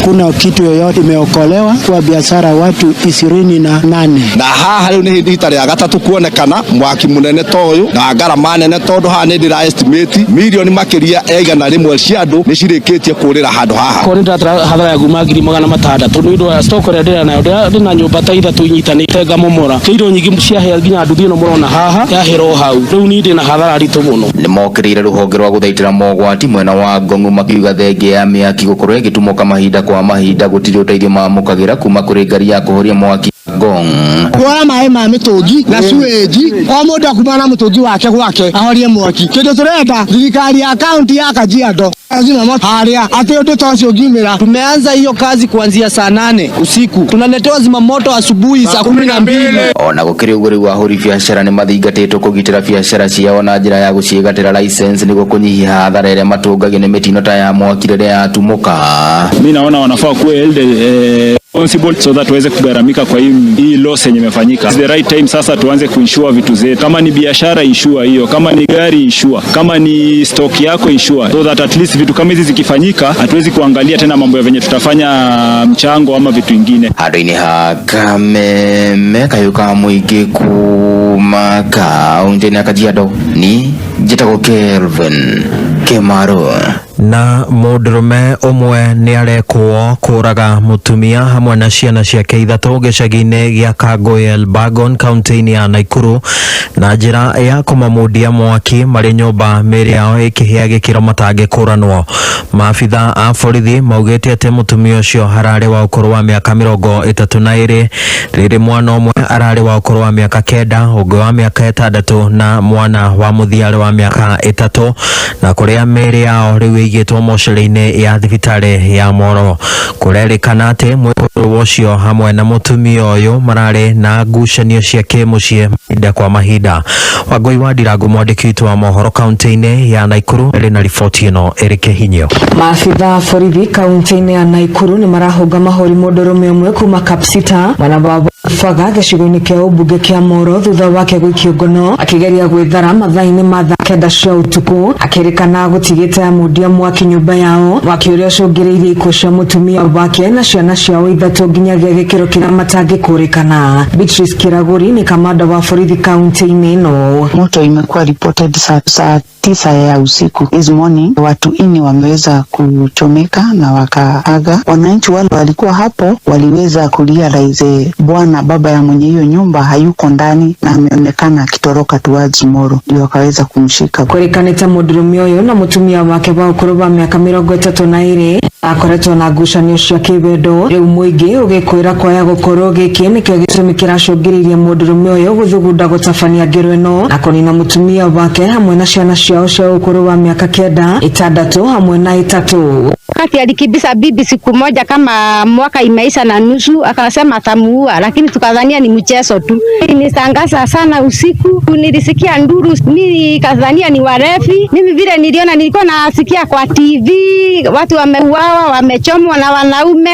Kuna kitu yoyote imeokolewa kwa biashara watu 28. Na Haha rĩu nĩ rita rĩa gatatũ kuonekana mwaki mũnene ta ũyũ na ngarama nene, tondũ haha nĩ ndĩra estimate mirioni makĩria ya 100 cia andũ nĩ cirĩkĩtie kũrĩra handũ haha. Korwo nĩ ndĩratara hathara ya kuma 600,000 nĩ ũndũ wa stock ĩrĩa ndĩra nayo, ndĩna nyũmba ta ithatũ inyitanĩte ngamomora indo nyingĩ ciahĩa, nginya nduthi ĩno mũrona haha yahĩra o hau. Rĩu niĩ ndĩna hathara ritũ mũno. Nĩ mokĩrĩire rũhonge rwa gũthaitĩra mogwati mwena wa Ngong'u, makiuga thengia ya mĩaki gũkorwo ĩgĩtumũka mahinda kwa mahinda gũtirĩ ũteithio mamũkagĩra kuma kũrĩ ngari ya kũhoria mwaki Ngong. Kuoya maĩ ma mĩtũngi na sewage, o mũndũ akuma na mũtũngi wake gwake ahorie mwaki. Kĩndũ tũrenda thirikari ya kaunti ya Kajiado lazima moto harĩa atĩ ũndũ ta ũcio ũngiumĩra. Tumeanza hiyo kazi kuanzia saa 8 usiku, tunaletewa zimamoto asubuhi saa 12. Ona gũkĩrĩ ũguo, rĩu ahũri biacara nĩ mathingatĩtwo kũgitĩra biacara ciao na njĩra ya gũciĩgatĩra license nĩguo kũnyihia hathara ĩrĩa matũngagio nĩ mĩtino ta ya mwaki rĩrĩa yatumũka. Mi naona wanafaa kuwa held responsible so that tuweze kugharamika kwa hii loss yenye imefanyika. It's the right time sasa tuanze kuinsure vitu zetu. Kama ni biashara, insure hiyo, kama ni gari, insure, kama ni stock yako, insure, so that at least vitu kama hizi zikifanyika hatuwezi kuangalia tena mambo ya venye tutafanya mchango ama vitu ingine. Handũ-inĩ ha Kameme kayũ ka mũingĩ kuma kaũntĩ-inĩ ya Kajiado ni njĩtagwo Kelvin Kĩmaru. Na mũndũrũme ũmwe nĩ arekwo kũraga mũtumia hamwe na ciana ciake ithatũ gĩcagi-inĩ gĩa Kangoyel Bagon kaunti-inĩ ya Naikuru na njĩra ya kũmamundia mwaki marĩ nyũmba, mĩĩrĩ yao ĩkĩhĩa gĩkĩro matangĩkũranwo. Maabitha a borithi maugĩte atĩ mũtumia ũcio ararĩ wa ũkũrũ wa mĩaka 32, rĩrĩ mwana ũmwe ararĩ wa ũkũrũ wa mĩaka 9, ũngĩ wa mĩaka 6 na mwana wa mũthia arĩ wa mĩaka 3, na kũrĩa mĩĩrĩ yao rĩu ĩigĩtwo mocarĩ-inĩ ya thibitarĩ ya Moro. Kũrerĩkana atĩ mwĩkũrũ ũcio hamwe na mũtumia ũyũ mararĩ na ngucanio cia kĩmũciĩ mahinda kwa mahinda. Wangũi wa Ndirangu, mwandĩki witũ wa mohoro kaunti-inĩ ya Naikuru, ĩrĩ na riboti ĩno ĩrĩ kĩhinyio. Maabitha a borithi kaunti-inĩ ya Naikuru nĩ marahũnga mahũri mũndũrũme ũmwe kuma Kapsita mwena wa Baga gĩcigo-inĩ kĩa ũmbunge kĩa Moro thutha wake gũikio ngono akĩgeria gwĩthara mathaa-inĩ ma thaa 9 cia ũtukũ, akĩrĩkana gũtigĩte amundia mwaki nyũmba yao, mwaki ũrĩa ũcũngĩrĩirie ikuũ cia mũtumia wake na ciana ciao ithatũ nginyagia gĩkĩro kĩrĩa matangĩkũrĩkana. Beatrice Kiraguri nĩ kamanda wa borithi kaunti-inĩ ĩno. Moto imekuwa reported saa 9 ya usiku this morning, watu 4 wameweza kuchomeka na wakaaga. Wananchi wale walikuwa hapo waliweza kurealize bwana baba ya mwenye hiyo nyumba hayuko ndani na ameonekana akitoroka towards Moro, ndio wakaweza kumshika. Kwĩrĩkanĩte mũndũrũme ũyũ na mũtumia wake wa ũkũrũ wa mĩaka 32 akoretwo na ngucanio cia kĩwendo. Rĩu mũingĩ ũgĩkwĩra kwaya gũkorwo gĩkĩ nĩkĩo gĩtũmi kĩracũngĩrĩirie mũndũrũme ũyũ gũthugunda gũtabania ngero ĩno na kũnina mũtumia wake hamwe na ciana ciao cia ũkũrũ wa mĩaka 9, 6 hamwe na 3. Wakati alikibisa bibi siku moja kama mwaka imeisha na nusu, akasema atamuua, lakini tukadhania ni mchezo tu. Nilishangaza sana usiku, nilisikia nduru, mimi kadhania ni warefi. Mimi vile niliona, nilikuwa nasikia kwa TV watu wameuawa, wamechomwa na wanaume,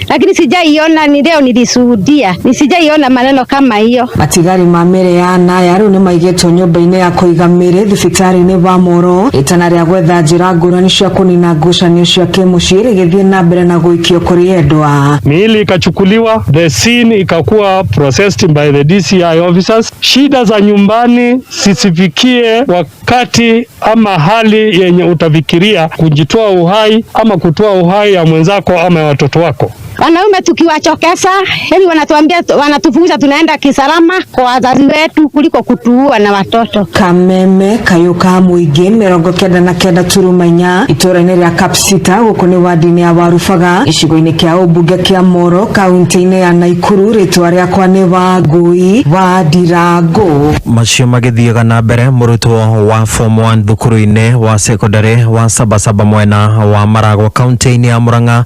lakini sijaiona, ni leo nilishuhudia, nisijaiona maneno kama hiyo. Matigari ma mĩĩrĩ ya anaya rĩu nĩmaigĩtwo nyũmba-inĩ ya kũiga mĩĩrĩ thibitarĩ-inĩ wa Moro, ĩtana rĩa gwetha njĩra ngũrani cia kũnina ngucanio cia kĩmũciĩ rĩgĩthiĩ na mbere na gũikio kũrĩ endwa. Miili ikachukuliwa, the scene ikakuwa processed by the DCI officers. Shida za nyumbani sisifikie wakati ama hali yenye utafikiria kujitoa uhai ama kutoa uhai ya mwenzako ama ya watoto wako. Wanaume tukiwachokesa, yani wanatuambia, wanatufukuza, tunaenda kisalama kwa wazazi wetu kuliko kutuua na watoto. Kameme kayũ ka mũingĩ 99.4 itũũra-inĩ rĩa Kapsita, gũkũ nĩ wadi-inĩ ya Warubaga gĩcigo-inĩ kĩa ũmbunge kĩa Moro kaunti-inĩ ya Naikuru. Rĩtwa rĩakwa nĩ Wangũi wa Ndirangu. Macio magĩthiaga na mbere, mũrutwo wa form 1 thukuru-inĩ wa secondary wa Sabasaba mwena wa Maragwa kaunti-inĩ ya Murang'a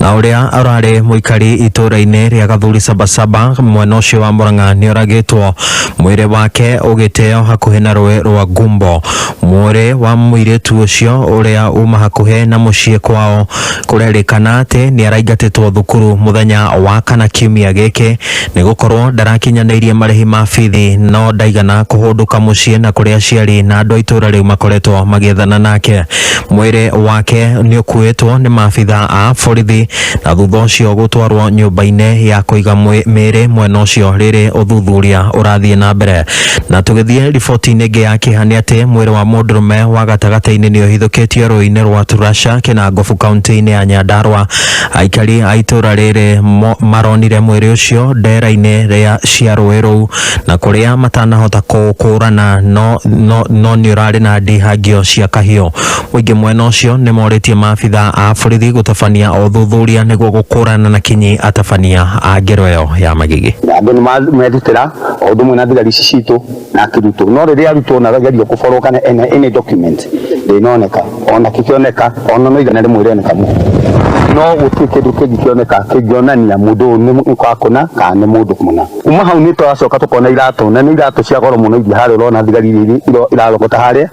na ũrĩa ũrarĩ mũikari itũũra-inĩ rĩa Gathuri Sabasaba mwena ũcio wa Murang'a nĩ oragĩtwo, mwĩrĩ wake ũgĩteo hakuhĩ na rũĩ rwa Ngumbo. Mwĩrĩ wa mũirĩtu ũcio ũrĩa uma hakuhĩ na mũciĩ kwao kũrerĩkana atĩ nĩ araingatĩtwo thukuru mũthenya wa kana kiumia gĩkĩ nĩ gũkorwo ndarakinyanĩirie marĩhi ma bithi, no ndaigana kũhũndũka mũciĩ na kũrĩa aciari na andũ a itũũra rĩu makoretwo magĩethana nake. Mwĩrĩ wake nĩ ũkuĩtwo nĩ maabitha a borithi na thutha ũcio ũcio gũtwarwo nyũmba-inĩ ya kũiga mĩĩrĩ mwena ũcio rĩrĩ ũthuthuria ũrathiĩ na mbere. Na tũgĩthiĩ riboti-inĩ ĩngĩ ya kĩeha nĩ atĩ mwĩrĩ wa mũndũrũme wa gatagatĩ-inĩ nĩ ũhithũkĩtio rũĩ-inĩ rwa Turasha Kĩnangobu kaunti-inĩ ya Nyandarua. Aikari a itũra rĩrĩ maronire mwĩrĩ ũcio ndera-inĩ rĩa cia rũĩ rũu na kũrĩa matanahota kũũkũrana no, no, no nĩ ũrarĩ na ndihangio cia kahiũ. Mũingĩ mwena ũcio nĩ morĩtie maabitha a borithi gũtabania ũthuthuria nĩguo gũkũrana na kinyi atabania a ngero ĩyo ya magigi. Andũ nĩ merutĩra o ũndũ ũmwe na thigari ici citũ na akĩrutwo no rĩrĩa arutwo na agerio kũborwo kana ena any document ndĩnoneka ona kĩkĩoneka ona no igana rĩmwe rĩoneka mũhuko no gũtirĩ kĩndũ kĩngĩ kĩoneka kĩngĩonania mũndũ ũyũ nĩ kwa kũna kana nĩ mũndũ mũna. Kuma hau nĩ tũracoka tũkona iratũ na nĩ iratũ cia goro mũno iria harĩa ũrona thigari iria irarogota harĩa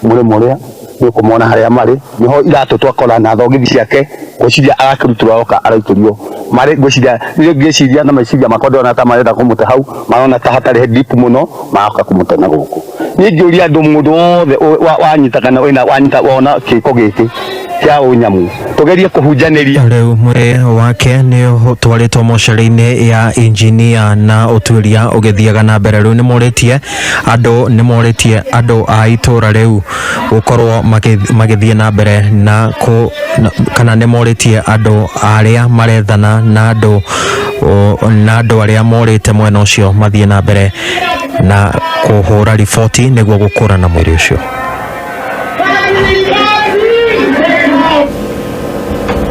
mũrĩmo ũrĩa nĩ ũkũmona harĩa marĩ nĩho iratũ twakora na thogithi ciake ngwĩciria arakĩrutĩrwo aroka araikĩrio marĩ ngwĩciria niĩ ngĩciria na meciria makwa ndĩrona ta marenda kũmũte hau marona ta hatarĩ deep mũno maroka kũmũte na gũkũ. Niĩ ingĩũria andũ mũndũ wothe wanyita kana wĩna wanyita wona kĩko gĩkĩ kĩa ũnyamũ tũgerie kũhunjanĩria. Rĩu mwĩrĩ wake nĩ ũtwarĩtwo mocarĩ-inĩ ya injinia na ũtuĩria ũgĩthiaga na mbere. Rĩu nĩmorĩtie andũ nĩmorĩtie andũ a itũra rĩu gũkorwo magĩthiĩ na mbere na kũ kana nĩmorĩtie andũ arĩa marethana na andũ na andũ arĩa morĩte mwena ũcio mathiĩ na mbere na kũhũra riboti nĩguo gũkũrana mwĩrĩ ũcio.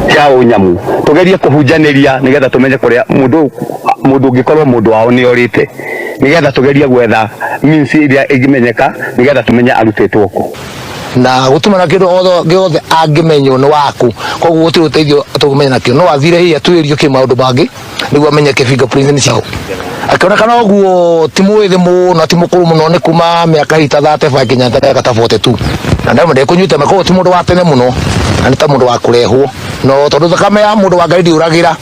Kĩa ũnyamu tũgerie kũhunjanĩria nĩgetha tũmenye kũrĩa mũndũ mũndũ ũngĩkorwo mũndũ wao nĩ orĩte nĩgetha tũgerie gwetha means ĩrĩa ĩngĩmenyeka nĩgetha tũmenye arutĩtwo kũ. Na gũtirĩ na kĩndũ gĩothe angĩmenywo nĩ waku koguo gũtirĩ ũteithio tũngĩmenya nakĩo. No athire hihi atuĩrio kĩ maũndũ mangĩ nĩguo amenyeke fingerprints nĩ ciaũ. Akĩonekana ũguo ti mwĩthĩ mũno ti mũkũrũ mũno, nĩ kuma mĩaka hihi ta 35 nginya mĩaka ta 42, na ndamwe ndekũnyuĩte koguo ti mũndũ wa tene mũno na nĩ ta mũndũ wa kũrehwo, no tondũ thakame ya mũndũ wa Ngai ndĩũragĩra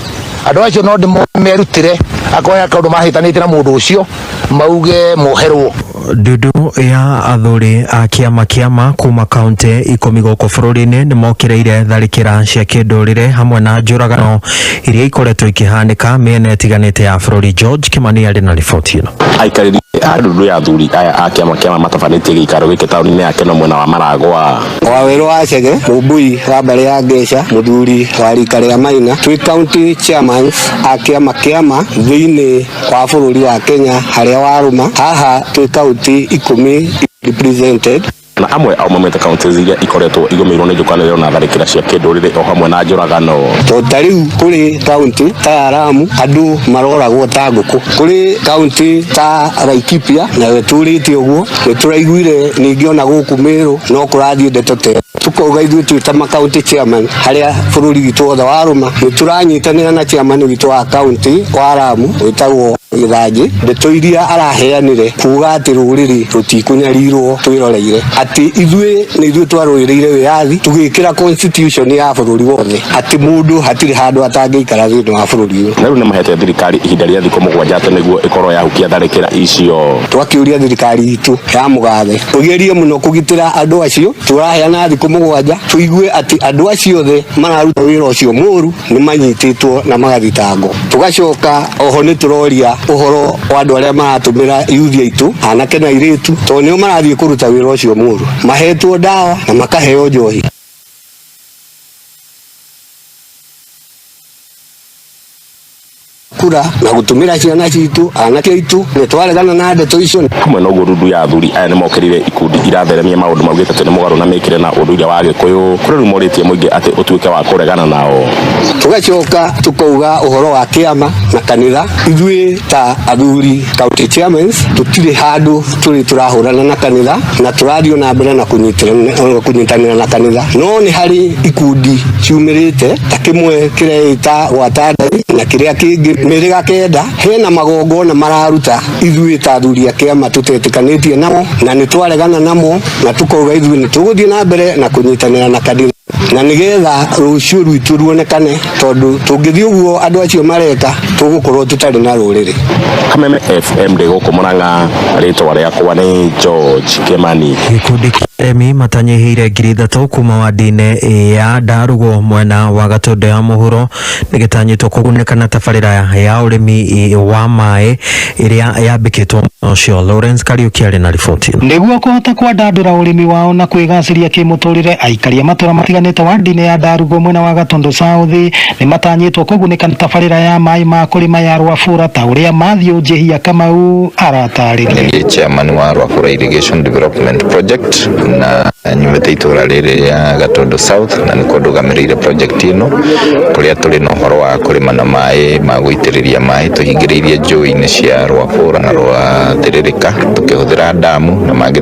andũ acio, no ndĩmerutĩre akorwo he kaũndũ mahĩtanĩtie na mũndũ ũcio mauge moherwo. Ndundu ya athuri a kĩama kĩama kuma kaunti 10 gũkũ bũrũri-inĩ nĩ mokĩrĩire tharĩkĩra cia kĩndũrĩrĩ hamwe na njũragano iria ikoretwo ikĩhanĩka mĩena ĩtiganĩte ya bũrũri. George Kimani arĩ na riboti ĩno. Aikarĩri a ndundu ya athuri aya a kĩama kĩama matabanĩtie gĩikaro gĩkĩ taũni-inĩ ya Keno mwena wa Maragwa. Wawerũ wa Chege, Mũmbui wa mbarĩ ya Ngeca, mũthuri wa rika rĩa Maina, twĩ county chairmans a kĩama kĩama thĩinĩ wa bũrũri wa Kenya harĩa warũma. Haha twĩ kaunti 10 represented. Na amwe ao maumĩte kaunti iria ikoretwo igũmĩirwo nĩ njũkanĩrĩro na tharĩkĩra cia kĩndũrĩrĩ o hamwe na njũragano. Tondũ ta rĩu kũrĩ kaunti ta ya Lamu andũ maroragwo ta ngũkũ, kũrĩ kaunti ta Laikipia nayo ĩtũrĩte ũguo, nĩ tũraiguire ningĩ ona gũkũ Meru no kũrathiĩ ndeto ta ĩyo. Tũkauga ithuĩ twĩ ta ma county chairman harĩa bũrũri witũ wothe warũma, nĩ tũranyitanĩra na chairman witũ wa kaunti wa Lamu wĩtagwo Gĩthanjĩ, ndeto iria araheanire kuga atĩ rũrĩrĩ rũtikũnyarirwo twĩroreire, atĩ ithuĩ nĩ ithuĩ twarũĩrĩire wĩyathi tũgĩkĩra constitution ya bũrũri wothe atĩ mũndũ hatirĩ handũ atangĩikara thĩinĩ wa bũrũri ũyũ. Na rĩu nĩ mahete thirikari ihinda rĩa thikũ 7 atĩ nĩguo ĩkorwo yahukia tharĩkĩra icio. Twakĩũria thirikari itũ ya mũgathe ũgerie mũno kũgitĩra andũ acio, tũraheana thikũ 7 tũigue atĩ andũ acio othe mararuta wĩra ũcio mũru nĩ manyitĩtwo na magathitangwo. Tũgacoka oho nĩ tũroria ũhoro wa andũ arĩa maratũmĩra yuthi aitũ anake na airĩtu, tondũ nĩo marathiĩ kũruta wĩra ũcio mũru, mahetwo ndawa na makaheo njohi. Kura na gũtũmĩra ciana citũ anake aitũ, nĩ twaregana na ndeto icio. Hamwe na ũguo ndundu ya athuri aya nĩ mokĩrĩire ikundi iratheremia maũndũ maugĩte atĩ nĩ mũgarũ na mĩkĩre na ũndũire wa Gĩkũyũ, kũrĩa rĩu morĩtie mũingĩ atĩ ũtuĩke wa kũregana nao. Tũgacoka tũkauga ũhoro wa kĩama na kanitha, ithuĩ ta athuri county chairmans tũtirĩ handũ tũrĩ tũrahũrana na kanitha na tũrathiĩ na mbere na kũnyitanĩra na kanitha, no nĩ harĩ ikundi ciumĩrĩte ta kĩmwe kĩreĩta gwata Ngai na kĩrĩa kĩngĩ mĩhĩrĩga 9, hena magongona mararuta ithuĩ ta athuri a kĩama tũtetĩkanĩtie namo na nĩ twaregana namo na tũkauga ithuĩ nĩ tũgũthiĩ na mbere na kũnyitanĩra na kanitha na nĩgetha rũciũ rwitũ ruonekane, tondũ tũngĩthiĩ ũguo andũ acio mareka tũgũkorwo tũtarĩ na rũrĩrĩ. Kameme FM ndĩ gũkũ Murang'a, rĩtwa rĩakwa nĩ George Kimani. Gĩkundi kĩa Arĩmi matanyihĩire 3,000 kuma wadi-inĩ ya Ndarugo mwena wa Gatũndũ ya mũhuro nĩgĩtanyĩtwo kũgunĩka na tabarĩra ya ũrĩmi wa maĩ ĩrĩa yambĩkĩtwo ũcio. Lawrence Kariuki arĩ na riboti. Nĩguo kũhota kwandandũra ũrĩmi wao na kwĩgacĩria kĩmũtũrĩre, aikari a matũra matiganĩte wadi-inĩ ya Ndarugo mwena wa Gatũndũ South nĩ matanyĩtwo kũgunĩka na tabarĩra ya maĩ ma kũrĩma ya Rwabura ta ũrĩa Matthew Njihia Kamau aratarĩria. Nĩ chairman wa Rwabura Irrigation Development Project na nyumĩte itũra rĩrĩ rĩa Gatũndũ South na nĩkuo ndũgamĩrĩire project ĩno kũrĩa tũrĩ na ũhoro wa kũrĩma na maĩ ma gũitĩrĩria maĩ tũhingĩrĩirie njũĩ-inĩ cia Rwabura na rwa Thĩrĩrĩka tũkĩhũthĩra ndamu na mangĩ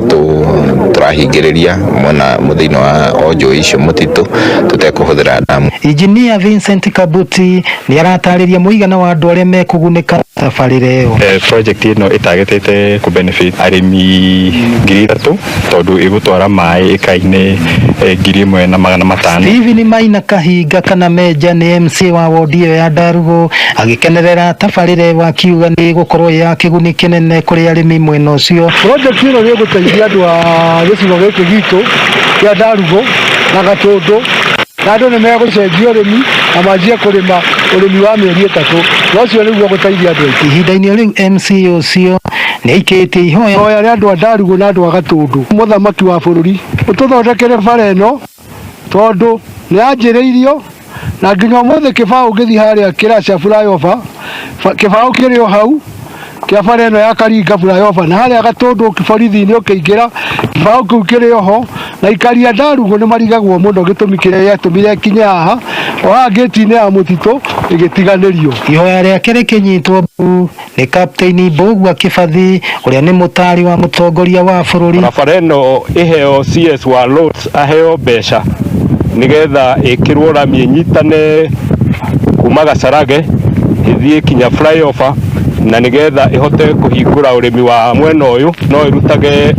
tũrahingĩrĩria mwena thĩinĩ wa o njũĩ icio mũtitũ tũtekũhũthĩra ndamu. Engineer Vincent Kabuti nĩ aratarĩria mũigana wa andũ arĩa mekũgunĩka tabarĩra ĩyo. Project ĩno ĩtargetĩte kũ benefit arĩmi 3,000 tondũ ĩgũtwara maĩ ĩka-inĩ 1,500. Stephen Maina Kahinga kana Meja nĩ MC wa wodi ĩyo ya Ndarugo agĩkenerera tabarĩra ĩyo akiuga nĩ ĩgũkorwo ya kĩguni kĩnene kũrĩ arĩmi mwena ũcio. Project ĩno nĩ ĩgũteithia andũ a gĩcigo gĩkĩ gitũ kĩa Ndarugo na Gatũndũ na andũ nĩ megũcenjia ũrĩmi na manjie kũrĩma ũrĩmi wa mĩeri 3 na ũcio nĩguo gũteithia andũ aingĩ. Ihinda-inĩ rĩu MC ũcio nĩ aikĩtie ihoya rĩa andũ a Ndarugo na andũ a Gatũndũ, mũthamaki wa bũrũri ũtũthondekere bara ĩno tondũ nĩ yanjĩrĩirio na nginya ũmũthĩ kĩbaũ ngĩthiĩ harĩa Kĩracia flyover, kĩbaũ kĩrĩ o hau kĩa bara ĩno ya Karinga flyover na harĩa Gatũndũ borithi-inĩ ũkĩingĩra kĩbaũ kĩu kĩrĩ oho na aikari a Ndarugo nĩ marigagwo mũno gĩtũmi kĩrĩa gĩatũmire kinye haha o haha ngĩti-inĩ ya mũtitũ ĩgĩtiganĩrio. Ihoya rĩake rĩkĩnyitwo mbaru nĩ Kapteni Mbũgua Kĩbathi ũrĩa nĩ mũtaari wa mũtongoria wa bũrũri. Barabara ĩno ĩheo CS wa Roads aheo mbeca nĩgetha ĩkĩrwo rami ĩnyitane kuma Gacarage ĩthiĩ kinya flyover na nĩgetha ĩhote kũhingũra ũrĩmi wa mwena ũyũ no ĩrutage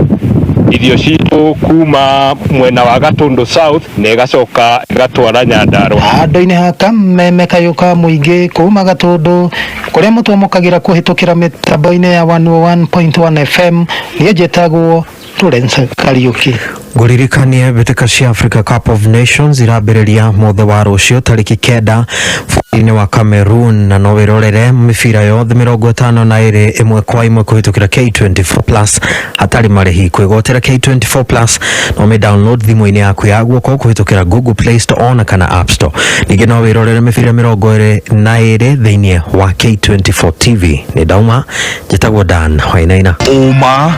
irio citũ kuma mwena wa Gatũndũ South na ĩgacoka ĩgatwara Nyandarua. Handũ-inĩ ha kameme kayũ ka mũingĩ kuma Gatũndũ kũrĩa mũtwamũkagĩra kũhĩtũkĩra mĩtambo-inĩ ya 101.1 FM niĩ njĩtagwo Lawrence Kariuki. Ngũririkanie mbĩtĩka cia Africa Cup of Nations irambĩrĩria mũthĩ wa rũciũ tarĩki 9 bũrũri-inĩ wa Cameroon na no wĩrorere mĩbira yothe 52 ĩmwe kwa ĩmwe kũhĩtũkĩra K24 Plus hatarĩ marĩhi. Kwĩgwatĩra K24 Plus no mĩ download thimũ-inĩ yaku ya guoko kũhĩtũkĩra Google Play Store ona kana App Store. Ningĩ no wĩrorere mĩbira 22 thĩinĩ wa K24 TV. Nĩ ndauma, njĩtagwo Dan Wainaina. Ũma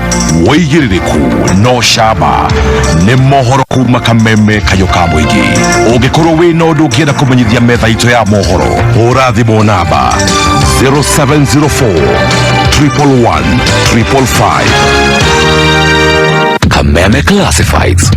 wĩigĩrĩrĩku no camba nĩ mohoro kuma kameme kayũ ka mũingĩ. Ũngĩkorwo wĩna ũndũ ũngĩenda kũmenyithia metha itũ ya mohoro, hũra thimũ namba 0704 111 555. Kameme Classifieds.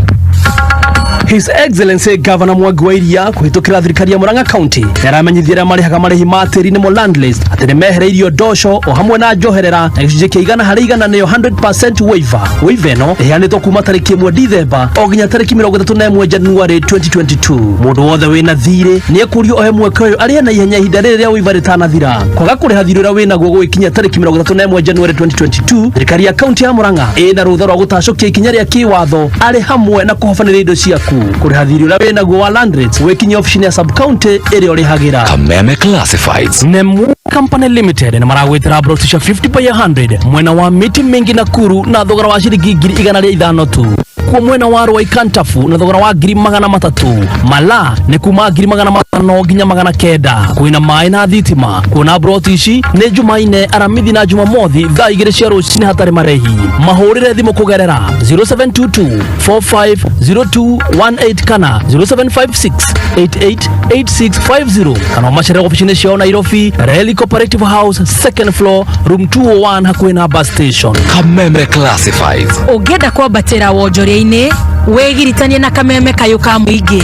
His Excellency Governor Mwangi wa Iria kũhĩtũkĩra thirikari ya Murang'a County nĩaramenyithia arĩa marĩhaga marĩhi ma tĩri nĩmo landless atĩ nĩmehereirio ndosho o hamwe na njoherera na gĩcunjĩ kĩa 100% nĩyo 100% waiver. Waiver ĩno ĩheanĩtwo kuma tarĩki 1 Dithemba o nginya tarĩki 31 January 2022. Mũndũ wothe wĩna thirĩ nĩekũrio ohe mweke ũyũ arĩhe na ihenya ihinda rĩrĩ rĩa waiver rĩtanathira. Kwaga kũrĩha thirĩ ũrĩa wĩnaguo gũgĩkinya tarĩki 31 January 2022, thirikari ya kaunti ya Murang'a ĩna rũtha rwa gũtacũkia ikinya rĩa kĩwatho arĩ hamwe na kũhobanĩria indo ciaku. Kũrĩha thirĩ ũrĩa wĩnaguo wa land rates wĩkinyie obici-inĩ ya sub county ĩrĩa ũrĩhagĩra. Kameme Classifieds. Nemu Company Limited nĩ maragwĩtĩra broti cia 50 by 100 mwena wa mĩtĩ mĩingĩ Nakuru na thogora wa ciringi 105,000 tu. Kuo mwena wa Ruai Kantafu na thogora wa 300,000. Mala nĩ kuma 500,000 nginya 900. Kwĩna maĩ na thitima. Kuona broti ici nĩ Jumaine, Aramithi na Jumamothi thaa 2 cia rũcinĩ hatarĩ marĩhi. Mahũrĩre thimũ kũgerera 0722 450218 kana 0756 888650 kana ũmacerere obici-inĩ ciao Nairobi, Reli Cooperative House, second floor, room 201 hakuhĩ na bus station. Kameme Classifieds. Ũngĩenda kwambatĩra wonjoria-inĩ wĩgiritanie na kameme kayũ ka mũingĩ.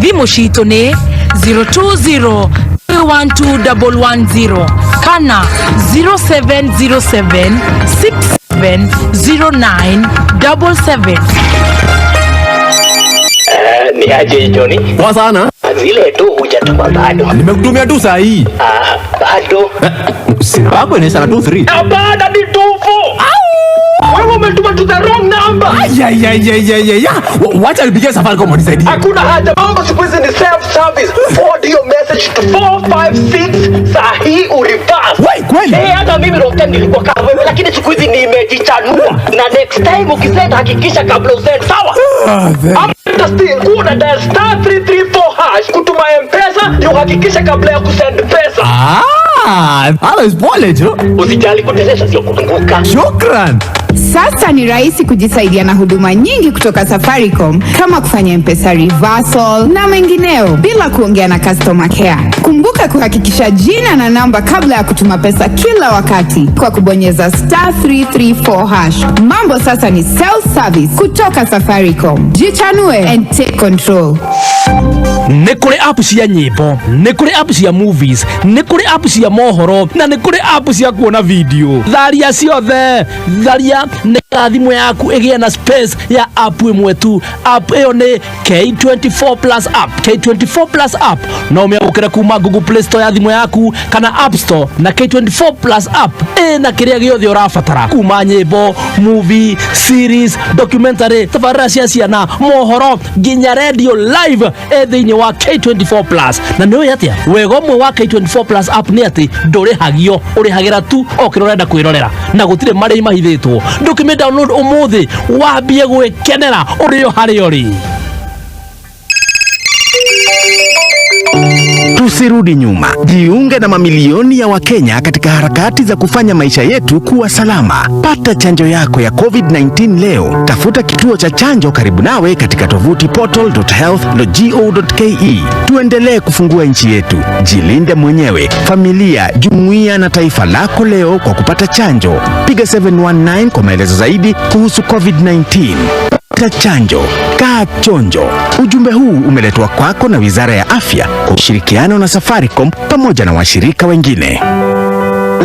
Thimũ citũ nĩ 020 312 kana 0707 6709 77. Ni aje Johnny? Poa sana. Zile tu hujatuma bado. Nimekutumia tu saa hii. Ah, bado. Simu yako inaisha na 23. Hapana, ni 24. Wewe umetuma to the wrong number. Ayayayayaya. Wacha nipigie Safaricom wanisaidie. Hakuna haja, mambo siku hizi ni self service. Forward hiyo message to 456 saa hii ureverse. Wai, kweli? Eh, hata mimi wrong time nilikuwa kama wewe, lakini siku hizi nimejichanua. Na next time ukisend hakikisha kabla usend, sawa? Ah, thank Ama still kuna dial star 334 hash kutuma M-Pesa ndio uhakikishe kabla ya kusend pesa. Ah, halo pole jo. Usijali kuteleza sio kuanguka. Shukran. Sasa ni rahisi kujisaidia na huduma nyingi kutoka Safaricom kama kufanya M-Pesa reversal na mengineo bila kuongea na customer care. Kumbuka kuhakikisha jina na namba kabla ya kutuma pesa kila wakati kwa kubonyeza star 334 hash. Mambo sasa ni self service kutoka Safaricom. Jichanue and take control. Nĩ kũrĩ app cia nyĩmbo, nĩ kũrĩ app cia movies, nĩ kũrĩ app cia mohoro na nĩ kũrĩ app cia kuona video. Tharia ciothe, tharia nĩgetha thimũ yaku ĩgĩe na space ya app ĩmwe tu. App ĩyo nĩ K24 Plus app. K24 Plus app no ũmĩamũkĩre kuma Google Play Store ya thimũ yaku kana App Store, na K24 Plus app ĩna kĩrĩa gĩothe ũrabatara kuma nyĩmbo, movie, series, documentary, tabarĩra cia ciana, mohoro nginya radio live ĩ thĩinĩ wa K24 Plus. Na nĩ ũĩ atĩa wega ũmwe wa K24 Plus app nĩ atĩ ndũrĩhagio, ũrĩhagĩra tu o kĩrĩa ũrenda kwĩrorera na gũtirĩ marĩhi mahithĩtwo. Ndũkĩmĩ download ũmũthĩ wambie gwĩkenera ũrĩ o harĩa ũrĩ. Tusirudi nyuma. Jiunge na mamilioni ya Wakenya katika harakati za kufanya maisha yetu kuwa salama. Pata chanjo yako ya COVID-19 leo. Tafuta kituo cha chanjo karibu nawe katika tovuti portal.health.go.ke. Tuendelee kufungua nchi yetu. Jilinde mwenyewe, familia, jumuiya na taifa lako leo kwa kupata chanjo. Piga 719 kwa maelezo zaidi kuhusu COVID-19. Pata chanjo, kaa chonjo. Ujumbe huu umeletwa kwako na Wizara ya Afya kwa ushirikiano na Safaricom pamoja na washirika wengine.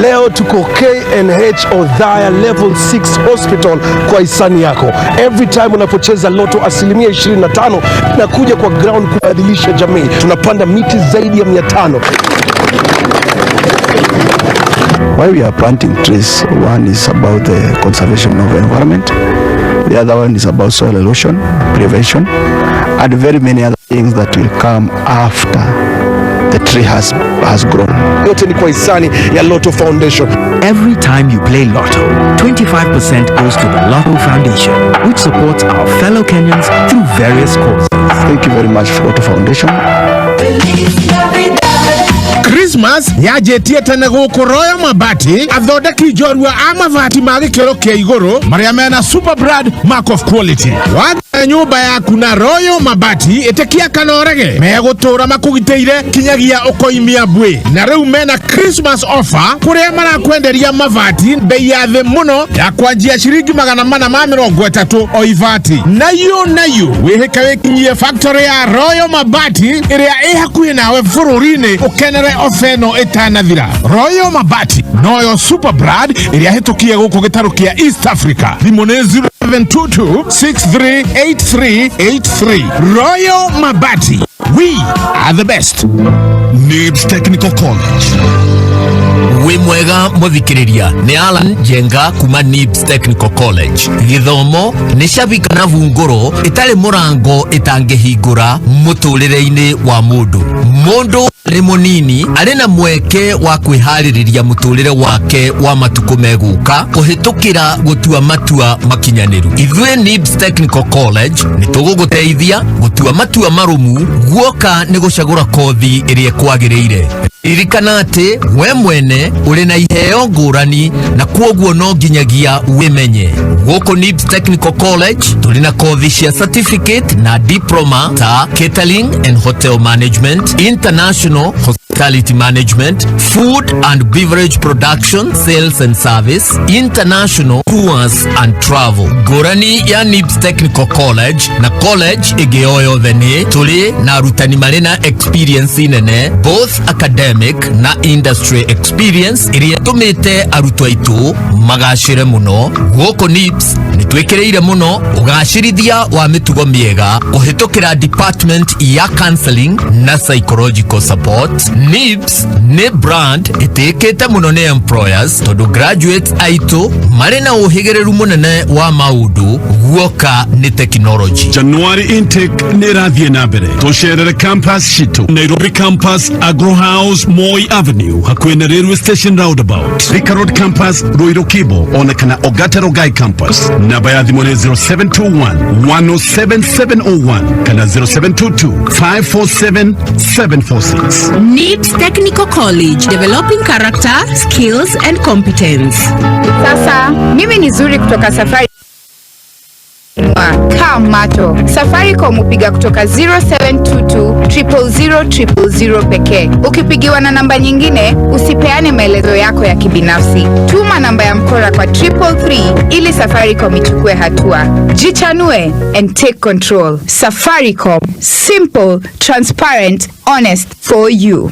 Leo tuko KNH Othaya Level 6 Hospital kwa hisani yako. Every time unapocheza Lotto, asilimia 25 na kuja kwa ground kubadilisha jamii. Tunapanda miti zaidi ya 500. Why we are planting trees, one is about the conservation of environment, the other one is about soil erosion prevention, and very many other things that will come after the tree has grown. Yote ni kwa hisani ya Lotto Foundation. Every time you play Lotto, 25% goes to the Lotto Foundation, which supports our fellow Kenyans through various causes. Thank you very much, Lotto Foundation. Christmas yanjĩtie tene gũkũ Royal Mabati, athondeki njorua a mabati ma gĩkĩro kĩa igũrũ marĩa mena super brand mark of quality. Wathe nyũmba yaku na Royal Mabati, ĩtĩkia kana ũrege, megũtũra makũgitĩire kinyagia ũkoimia mbui. Na rĩu mena Christmas offer kũrĩa marakwenderia mabati bei ya thĩ mũno ya kwanjia ciringi 430 o ibati. Nayo nayo wĩhĩke wĩkinyie factory ya Royal Mabati ĩrĩa ĩ hakuhĩ nawe bũrũri-inĩ ũkenere ofa ĩno ĩtanathira. Royal Mabati noyo super brand ĩrĩa hĩtũkie gũkũ gĩtarũ kĩa East Africa. Thimũ nĩ 0722638383. Royal Mabati, we are the best. Nibs Technical College. Wĩ mwega mũthikĩrĩria, nĩ Alan Njenga kuma Nibs Technical College. Gĩthomo nĩ cabi kana bungũro ĩtarĩ mũrango ĩtangĩhingũra mũtũrĩre-inĩ wa mũndũ. Mũndũ arĩ mũnini arĩ na mweke wa kwĩharĩrĩria mũtũrĩre wake wa matukũ megũka kũhĩtũkĩra gũtua matua makinyanĩru. Ithuĩ Nibs Technical College nĩ tũgũgũteithia gũtua matua marũmu guoka nĩ gũcagũra kothi ĩrĩa ĩkwagĩrĩire. Ririkana atĩ we mwene ũrĩ na iheo ngũrani na kwoguo no nginyagia wĩmenye. Gũkũ Nibs Technical College tũrĩ na kothi cia certificate na diploma ta catering and hotel management, international hospitality management, food and beverage production, sales and service, international tours and travel. Ngũrani ya Nibs Technical College na college ĩngĩ o yothe nĩ tũrĩ na arutani marĩ na experience nene, both academic na industry experience, ĩrĩa ĩtũmĩte arutwo aitũ magacĩre mũno. Gũkũ Nibs nĩ twĩkĩrĩire mũno ũgacĩrithia wa mĩtugo mĩega kũhĩtũkĩra department ya counseling na psychological support. NIBS nĩ brand ĩtĩkĩte mũno nĩ employers tondũ graduates aitũ marĩ na ũhĩgĩrĩru mũnene wa maũndũ guoka nĩ technology. January intake nĩ ĩrathiĩ na mbere. Tũcerere campus citũ Nairobi campus, Agro House, Moi Avenue, hakuhĩ na railway station roundabout, Thika Road campus, Ruiru Kibo, ona kana Ogata Rogai campus. Namba ya thimũ nĩ 0721 107701 kana 0722 547 746. NIBS Technical College, developing character, skills and competence. Sasa mimi ni Zuri kutoka Safari Kamato. Safaricom hupiga kutoka 0722 000 000 pekee. Ukipigiwa na namba nyingine, usipeane maelezo yako ya kibinafsi. Tuma namba ya mkora kwa 333 ili Safaricom ichukue hatua. Jichanue and take control. Safaricom, simple, transparent, honest for you.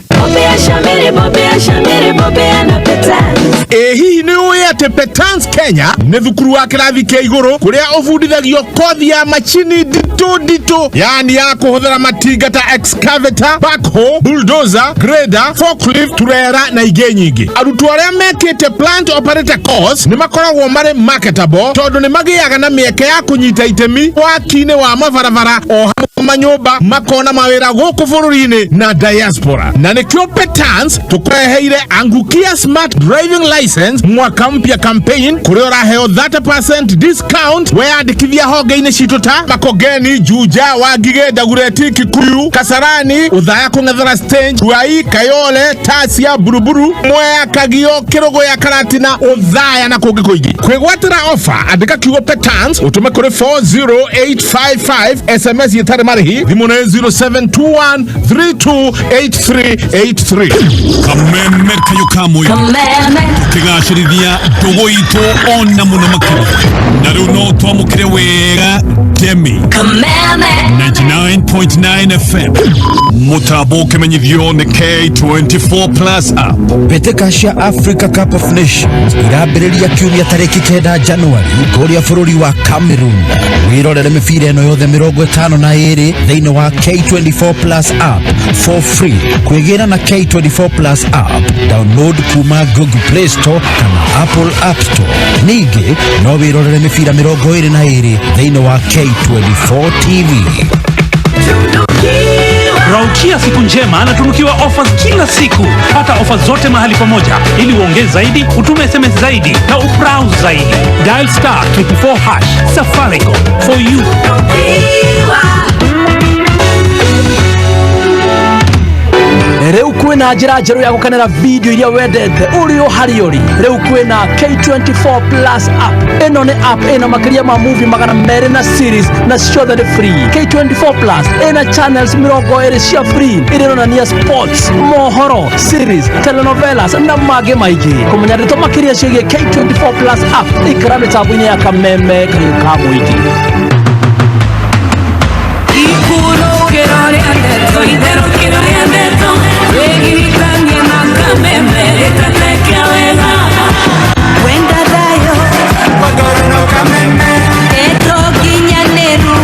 Ĩ hihi nĩ ũĩ atĩ Petans Kenya nĩ thukuru wa kĩrathi kĩa igũrũ kũrĩa ũbundithagio kothi ya machini nditũ nditũ, yaani ya kũhũthĩra matinga ta excavator, backhoe, bulldozer, grader, forklift, turera na ingĩ nyingĩ. Arutwo arĩa mekĩte plant operator course nĩ makoragwo marĩ marketable tondũ nĩ magĩaga na mĩeke ya kũnyita itemi waki-inĩ wa mabarabara o hamwe manyũmba, makona mawĩra gũkũ bũrũri-inĩ na diaspora. Na nĩkĩo Petans tũkũreheire Angukia Smart Driving License mwaka mpya campaign kũrĩa ũraheo 30% discount weyandĩkithia honge-inĩ citũ ta Makongeni, Juja, Wangige, Dagoretti, Kikuyu, Kasarani, Othaya kũng'ethera stage, Ruai, Kayole, Tasia, Buruburu, Mwea, Kagio, Kĩrũgũya, Karatina, Othaya na kũngĩ kũingĩ. Kwĩgwatĩra ofa andĩka kiugo Petans ũtũme kũrĩ 40855 SMS ĩtarĩ marĩhi. Thimũ nĩ 0721328383. Kameme kayo kamwe tukigacĩrithia ndũgũ itũ ona mũno makĩria, na rĩu no twamũkĩre wega Demi 99.9 FM, mũtambo ũkĩmenyithio nĩ K24 Plus app. Mbĩtĩka cia Africa Cup of Nations irambĩrĩria kiumia tarĩki 9 Januari kũrĩa bũrũri wa Cameroon. Wĩrorere mĩbira ĩno yothe 52 thĩinĩ wa K24 Plus app for free. Kwĩgĩra na K24 Plus app, download kuma Google Play Store kana Apple App Store. Ningĩ no wĩrorere mĩbira 22 thĩinĩ wa K24 TV. Raukia siku njema anatunukiwa offers kila siku. Pata offers zote mahali pamoja ili uongee zaidi, utume SMS zaidi na ubrowse zaidi. Dial star 24 hash. Safaricom for you. Rĩu kwĩna njĩra njerũ ya gũkenera video iria wendete ũrĩ o harĩa ũrĩ. Rĩu kwĩna K24 Plus app. Ĩno nĩ app ĩna makĩria ma movie 200 na series na ciothe nĩ free. K24 Plus ĩna channels 20 cia free iria ironania sports, mohoro, series, telenovelas na mangĩ maingĩ. Kũmenya ndeto makĩria ciĩgiĩ K24 Plus app, ikara mĩtambo-inĩ ya Kameme Kayũ ka Mũingĩ. Wenda thayo Eto kinyaneru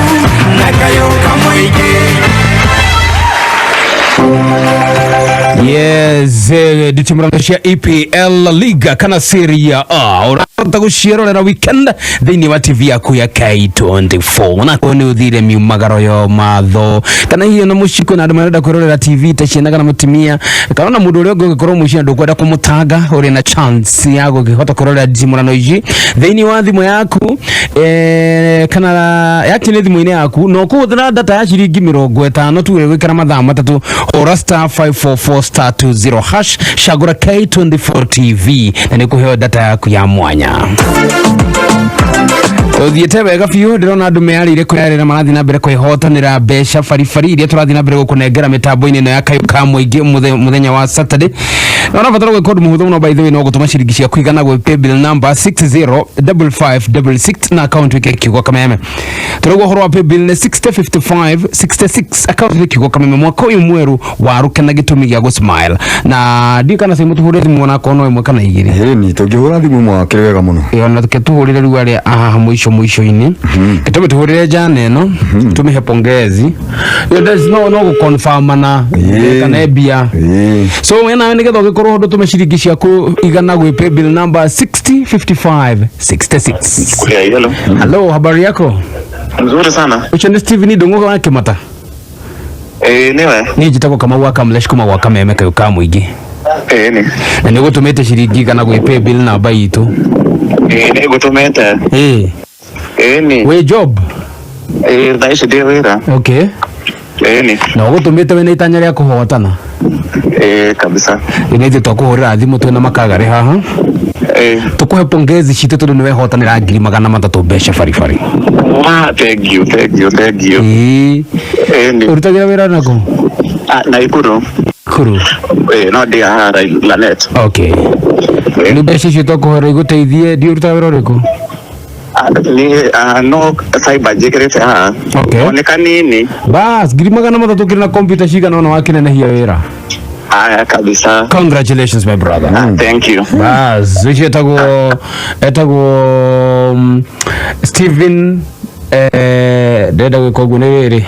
Yes, nditimurano cia EPL Liga kana Serie A ũrahota gũciĩrorera weekend thĩinĩ wa TV yaku ya K24, na ko nĩ ũthire miumagaro yo matho kana hihi ona mũciĩ kwĩna andũ marenda kwĩrorera TV ta ciana kana mũtumia kana ona mũndũ ũrĩa ũngĩ ũngĩkorwo mũciĩ na ndũkwenda kũmũtanga, ũrĩ na chance ya gũkĩhota kwĩrorera nditimũrano ici thĩinĩ wa thimũ yaku, kana yaki nĩ thimũ-inĩ yaku no kũhũthĩra data ya ciringi 50 tu gwĩkĩra mathaa 3. Hũra star 544 star 20 hash, cagũra K24 TV na nĩ kũheo data yaku ya mwanya. Tũthiĩte wega biũ, ndĩrona andũ meyarĩire kwĩyarĩra, marathiĩ na mbere kwĩhotanĩra mbeca baribari iria tũrathiĩ na mbere gũkũnengera mĩtambo-inĩ ĩno ya Kayũ ka Mũingĩ mũthenya wa Saturday. Na ũrabatara gwĩka ũndũ mũhũthũ mũno, by the way, no gũtũma ciringi ciaku igana gwĩ paybill number 605566 na account wĩke kiugo Kameme. Tũrauga ũhoro wa paybill nĩ 605566, account nĩ kiugo Kameme. Mwaka ũyũ mwerũ warũke na gĩtũmi gĩa gũ smile, na ndiũ kana cimũ tũhũre thimũ onakorwo no ĩmwe kana igĩrĩ. Ĩni tũngĩhũra thimũ ĩmwe wakĩrĩ wega mũno. Ĩĩ, ona tũhũrĩre rĩu arĩa a haha mũico. mũico mũico-inĩ. Gĩtũmi tũhũrĩre njana ĩno tũmĩhe pongezi. Yo, there's no gũconfirm na kana mbia. So we nawe nĩgetha ũgĩkorwo ũndũ tũme ciringi ciaku 100 gwĩ paybill number 605566. Yeah, hello. Hello, habari yako? Nzuri sana. Ucio nĩ Steven Ndung'u wa Kĩmata. Eh, niwe. Niĩ njĩtagwo Kamau wa Kamlesh kuma gwa Kameme kayũ ka mũingĩ. Eh, ni. Na nĩ ũgũtũmĩte ciringi 100 gwĩ paybill namba itũ. Eh, ni ngũtũmĩte. Eh. Eh, ni. Wĩ job? Eh, thaa ici ndĩ wĩra. Okay. Eh, ni. Na ũgũtũmĩte wĩna itanya rĩa kũhotana. Eh, kabisa. Nĩ ithuĩ twakũhũrĩra thimũ twĩna makagarĩ haha. Eh. Tũkũhe pongezi citũ tondũ nĩ wehotanĩra 300,000 mbeca baribari. Wa, thank you, thank you, thank you. Eh. Eh, ni. Ũrutagĩra wĩra nakũ? Ah, Naikuru. Kuru. Eh, no ndĩ haha Lanet. Okay. Nĩ mbeca icio twakũhũrĩra igũteithie, ndiũ ũrutaga wĩra ũrĩkũ? Ah, ni ah, no cyber njĩkĩrĩte haha. Okay. Nĩ kanini. Bas, 300,000 ũkĩrĩ na kompyuta cigana ũna wakĩnenehia wĩra. Aya, kabisa. Congratulations, my brother. Ah, thank you. Bas, ũcio etagwo Steven, ndĩrenda gwĩka ũguo nĩ rĩrĩ,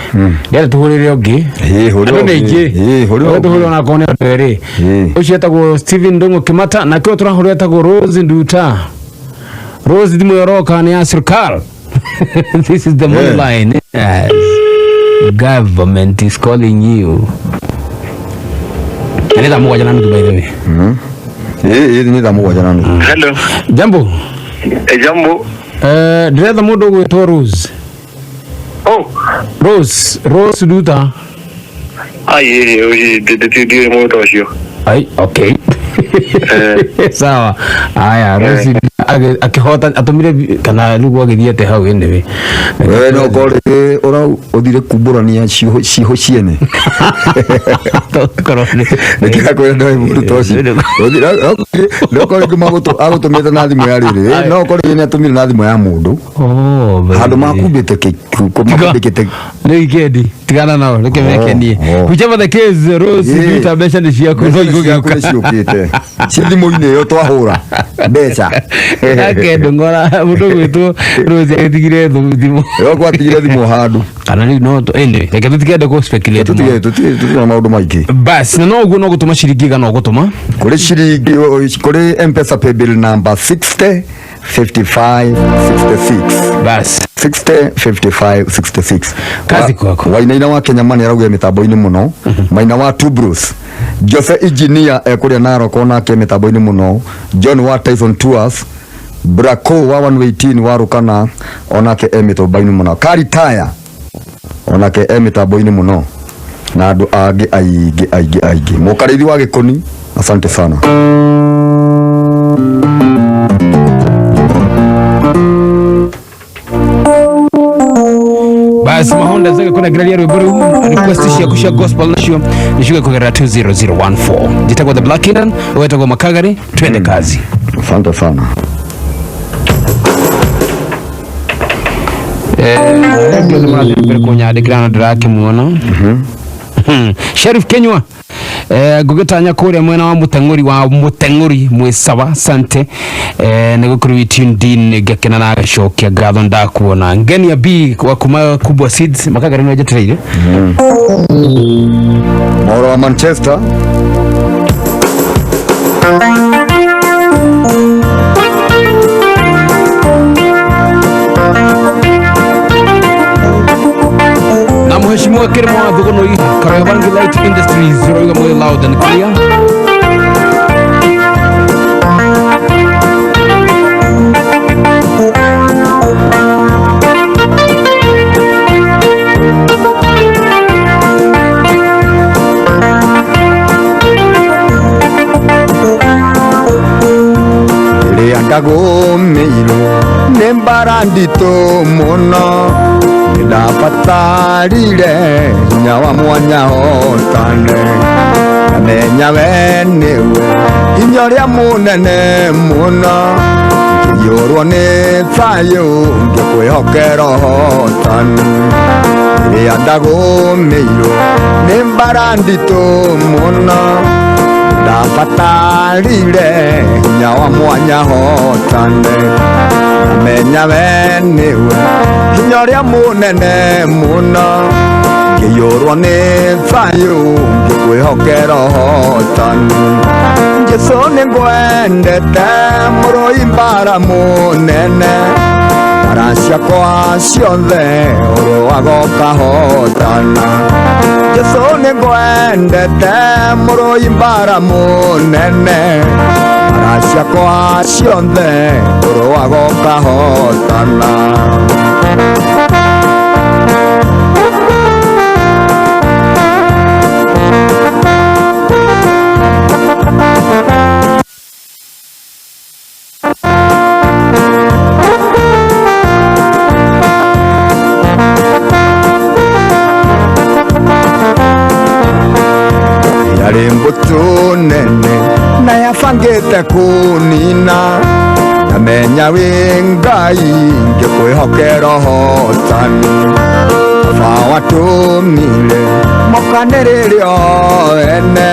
ndĩrenda tũhũrĩre ũngĩ. Hũrĩra Andũ nĩ ũngĩ. aingĩ. Hũrĩra Ndĩrenda ũngĩ. tũhũrĩre onakorwo nĩ andũ erĩ. Ũcio etagwo Steven Ndung'u Kĩmata, nake ũyũ tũrahũrĩra etagwo Rose Nduta. Rose, thimũ ĩyo ũroka nĩ ya serikali. This is the money line. Yes. Government is calling you. Na nĩ thaa 7:30, by the way. Ĩ nĩ thaa 7:30. Hello. Jambo. Eh, jambo. Ndĩretha mũndũ ũgwĩtwo Rose. Oh. Rose Nduta. Ai, ndiũĩ mũndũ ũcio. Ai, okay. Sawa. Aya, Rose akĩhota atũmire kana rĩu gwagĩthiĩ hau anyway. We no korwo ũra ũthire kumbũrania ciihũ ciene. Korwo nĩ Nĩkĩrakwĩra ndoĩ mũndũ ta ũcio. No korwo rĩngĩ agũtũmĩte na thimũ ya rĩrĩ, no korwo rĩngĩ nĩatũmire na thimũ ya mũndũ. Handũ makumbĩte makumbĩkĩte. Nĩ wikendi, tigana nao, reke mekenie. Whichever the case, Rose Nduta, mbeca nĩ ciaku, no Mbeca nĩ ciaku igũgĩũka. nĩ ciũkĩte. Ciĩ thimũ-inĩ ĩyo twahũra mbeca. Ake ndũng'ora mũndũ gwĩtwo Rose agĩtigire thimũ. Ĩyo gwatigire thimũ handũ. Kana rĩu no anyway, reke tũtikende kũ speculate mũno. Tũtirĩ na maũndũ maingĩ. Bas, na no ũguo no gũtũma ciringi 100 ũgũtũma. Kũrĩ ciringi kũrĩ M-Pesa paybill number 60 55 66. Bas. 60 55 66. Kazi kwako. Wainaina wa Kenya mani araugire mĩtambo-inĩ mũno. Maina wa Two Bros. Jose Engineer ekũrĩa Narok onake mĩtambo-inĩ mũno. John wa Tyson Tours. Braco wa 118 wa Rukana onake e mĩtambo-inĩ mũno. Kari Taya onake e mĩtambo-inĩ mũno. Na andũ angĩ aingĩ aingĩ aingĩ. Mũkarĩithi wa Gĩkũni, asante sana. Bas, mahonda zake kuna gralia rwĩmbo rũu, request ciaku cia gospel nacio nĩciuge kũgerera 20014. Njĩtagwo The Black Eden, wetagwo Makagari, twende kazi. Asante sana. Ndio nĩ mũrathiĩ mbere kũnyandĩkĩra na ndĩrakĩmuona. Sheriff Kenywa, ngũgĩtanya kũrĩa mwena wa mũteng'ũri wa mũteng'ũri mwĩsawa, sante, nĩ gũkorwo wĩ tuned in, ngakena na agacokia ngatho ndakuona. Ngenia B wa kuma Kubwa Seeds, Makagari nĩ njetereire. Mohoro wa Manchester. Na mheshimiwa Kirimo wa Thugunui, Kariobangi Light Industries, ũrauga mwĩ loud and clear. Rĩrĩa ndagũmĩirwo nĩ mbara nditũ mũno, nĩndabatarire hinya wa mwanya hotane, ngamenya we nĩwe hinya ũrĩa mũnene mũno, ngĩiyũrwo nĩ thayũ ngĩkwĩhokera ũhotani. Rĩrĩa ndagũmĩirwo nĩ mbara nditũ mũno, ndabatarire hinya wa mwanya hotane, Menya we nĩwe hinya ũrĩa mũnene mũno ngĩiyũrwo nĩ thayũ ngĩkwĩhokera ũhotani Jesũ nĩngwendete mũrũi mbara mũnene mbara ciakwa ciothe ũrũaga ũkahotana Jesũ nĩngwendete mũrũi mbara mũnene mbara ciakwa ciothe ũrũaga ũkahotana. Yarĩ mbũtũ nene na yabangĩte kũnina ndamenya wĩ Ngai ngĩkwĩhokera ũhotani baba watũmire mokanĩrĩre o ene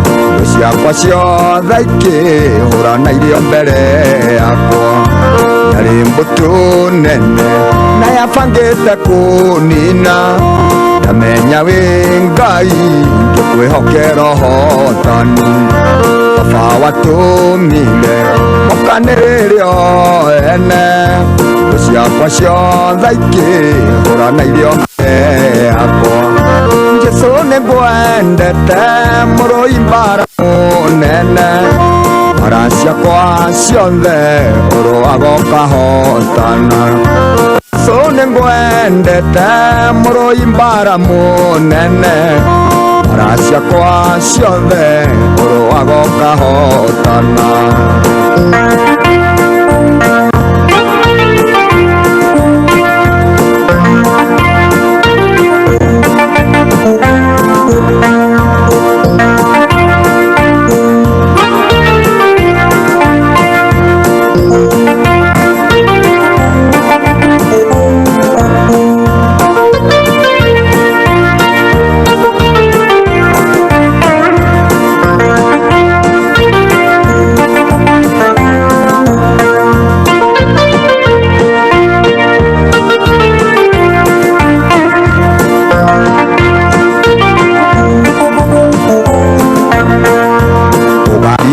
thũ ciakwa ciothe ikĩhũrana irio mbere yakwa yarĩ mbũtũ nene na yabangĩte kũnina ndamenya wĩ Ngai ngĩkwĩhokera ũhotani baba watũmire mokanĩrĩre o ene thũ ciakwa ciothe ikĩhũrana irio mbere yakwa Jesũ nĩngwendete mũrũi mbara mũnene mbara ciakwa ciothe ũrũaga ũkahotana Jesũ nĩngwendete mũrũi mbara mũnene mbara ciakwa ciothe ũrũaga ũkahotana.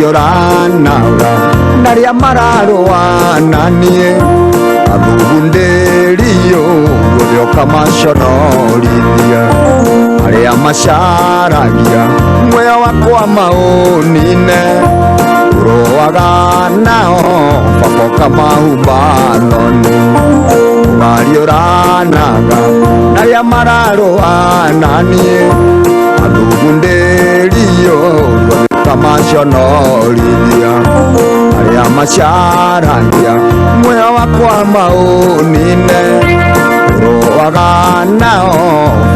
Ũgariũranaga na arĩa mararũa na niĩ athugundĩrio guothe ũkamaconorithia arĩa macaragia muoyo wakwa maũnine ũrũaga nao baba ũkamahumba thoni ũgariũranaga na arĩa mararũa na niĩ athugundĩrio guothe ũkamaconorithia arĩa macaragia muoyo wakwa maũnine ũrũaga nao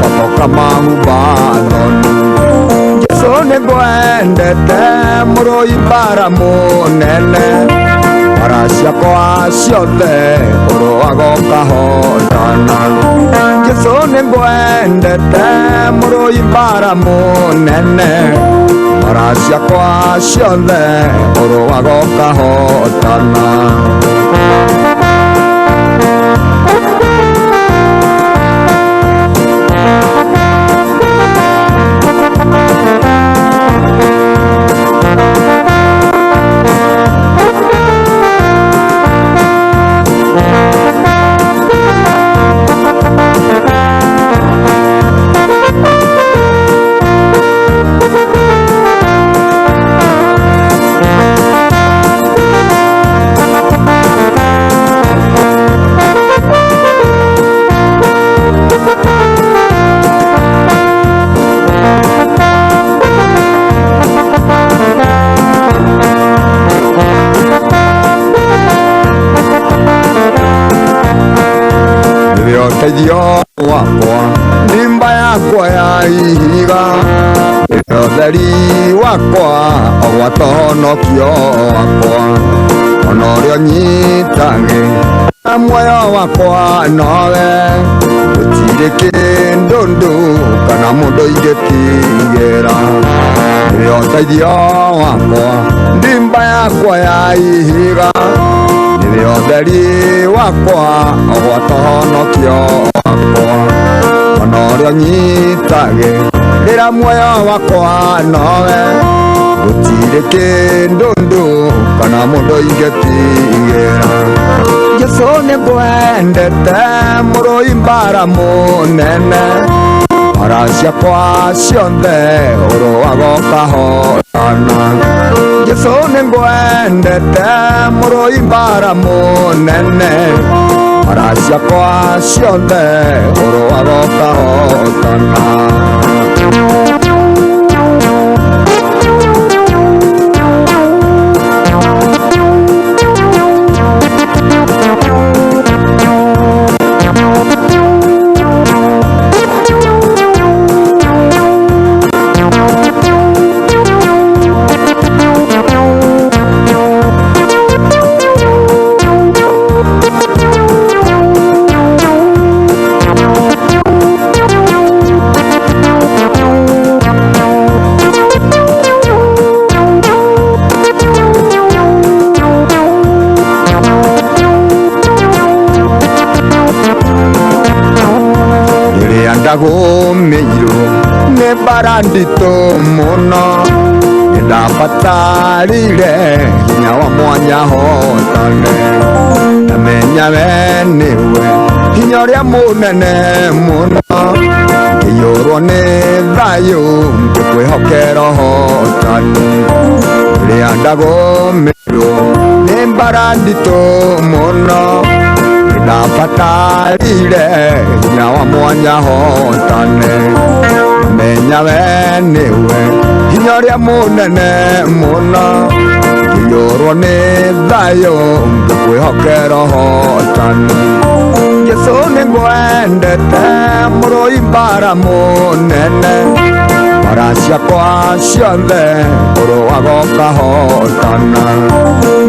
baba ũkamahumba thoni Jesũ nĩngwendete mũrũi mbara mũnene mbara ciakwa ciothe ũrũaga ũkahotana Jesũ nĩngwendete mũrũi mbara mũnene mbara ciakwa ciothe ũrũaga ũkahotana. Ũteithio wakwa ndimba yakwa ya ihiga nĩwe ũtheri wakwa ogwata ũhonokio wakwa ona ũrĩa ũnyitage na muoyo wakwa nowe gũtirĩ kĩndũ ndũ kana mũndũ ingĩtigĩra nĩwe ũteithio wakwa ndimba yakwa ya ihiga Nĩwe ũtheri wakwa ogwata ũhonokio wakwa ona ũrĩa ũnyitage rĩra muoyo wakwa nowe gũtirĩ kĩndũ ndũ kana mũndũ ingĩtigĩra Jesũ nĩngwendete mũrũi mbara mũnene mbara ciakwa ciothe ũrũaga ũkahotana Jesũ nĩngwendete mũrũi mbara mũnene mbara ciakwa ciothe ũrũaga ũkahotana. Rĩrĩa ndagũmĩirwo nĩ mbara nditũ mũno nĩndabatarire hinya wa mwanya hotane ndamenya we nĩwe hinya ũrĩa mũnene mũno ngĩiyũrwo nĩ thayũ ngĩkwĩhokera ũhotani rĩrĩa ndagũmĩirwo nĩ mbara nditũ mũno ndabatarire hinya wa mwanya hotane menya we nĩwe hinya ũrĩa mũnene mũno ngĩiyũrwo nĩ thayũ ngĩkwĩhokera ũhotani Jesũ nĩngwendete mũrũi mbara mũnene mbara ciakwa ciothe ũrũaga ũkahotana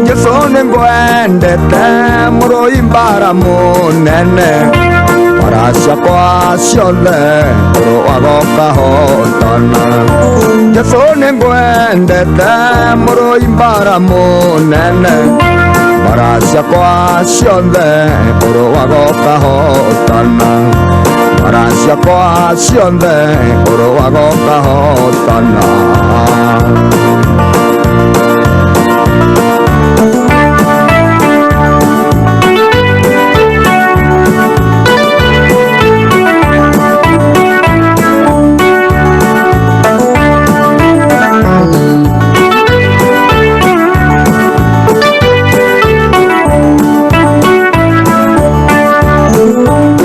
Jesũ nĩngwendete mũrũi mbara mũnene mbara ciakwa ciothe ũrũaga ũkahotana Jesũ nĩngwendete mũrũi mbara mũnene mbara ciakwa ciothe ũrũaga ũkahotana mbara ciakwa ciothe ũrũaga ũkahotana.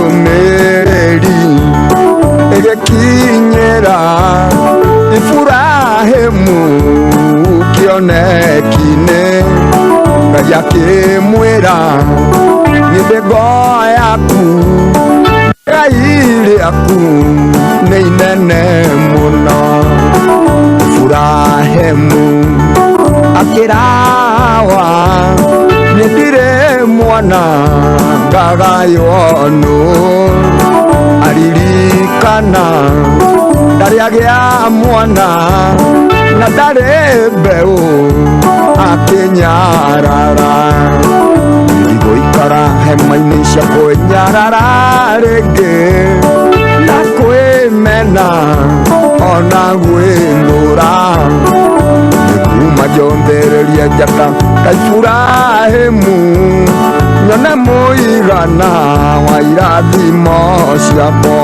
Ndũmĩrĩri ĩgĩkinyĩra Iburahĩmu kĩoneki-inĩ Ngai akĩmwĩra mĩthĩgo yaku Ngai rĩaku nĩ inene mũno Iburahĩmu akĩrawa nĩ ndirĩ mwana ngagaywo nũ aririkana ndarĩ agĩa mwana na ndarĩ mbeũ akĩnyarara ndigũikara hema-inĩ cia kwĩnyarara rĩngĩ na kwĩmena ona gwĩthũra nĩkuma njonthereria njata ta Iburahĩmu nyone mũigana wa irathimo ciakwa.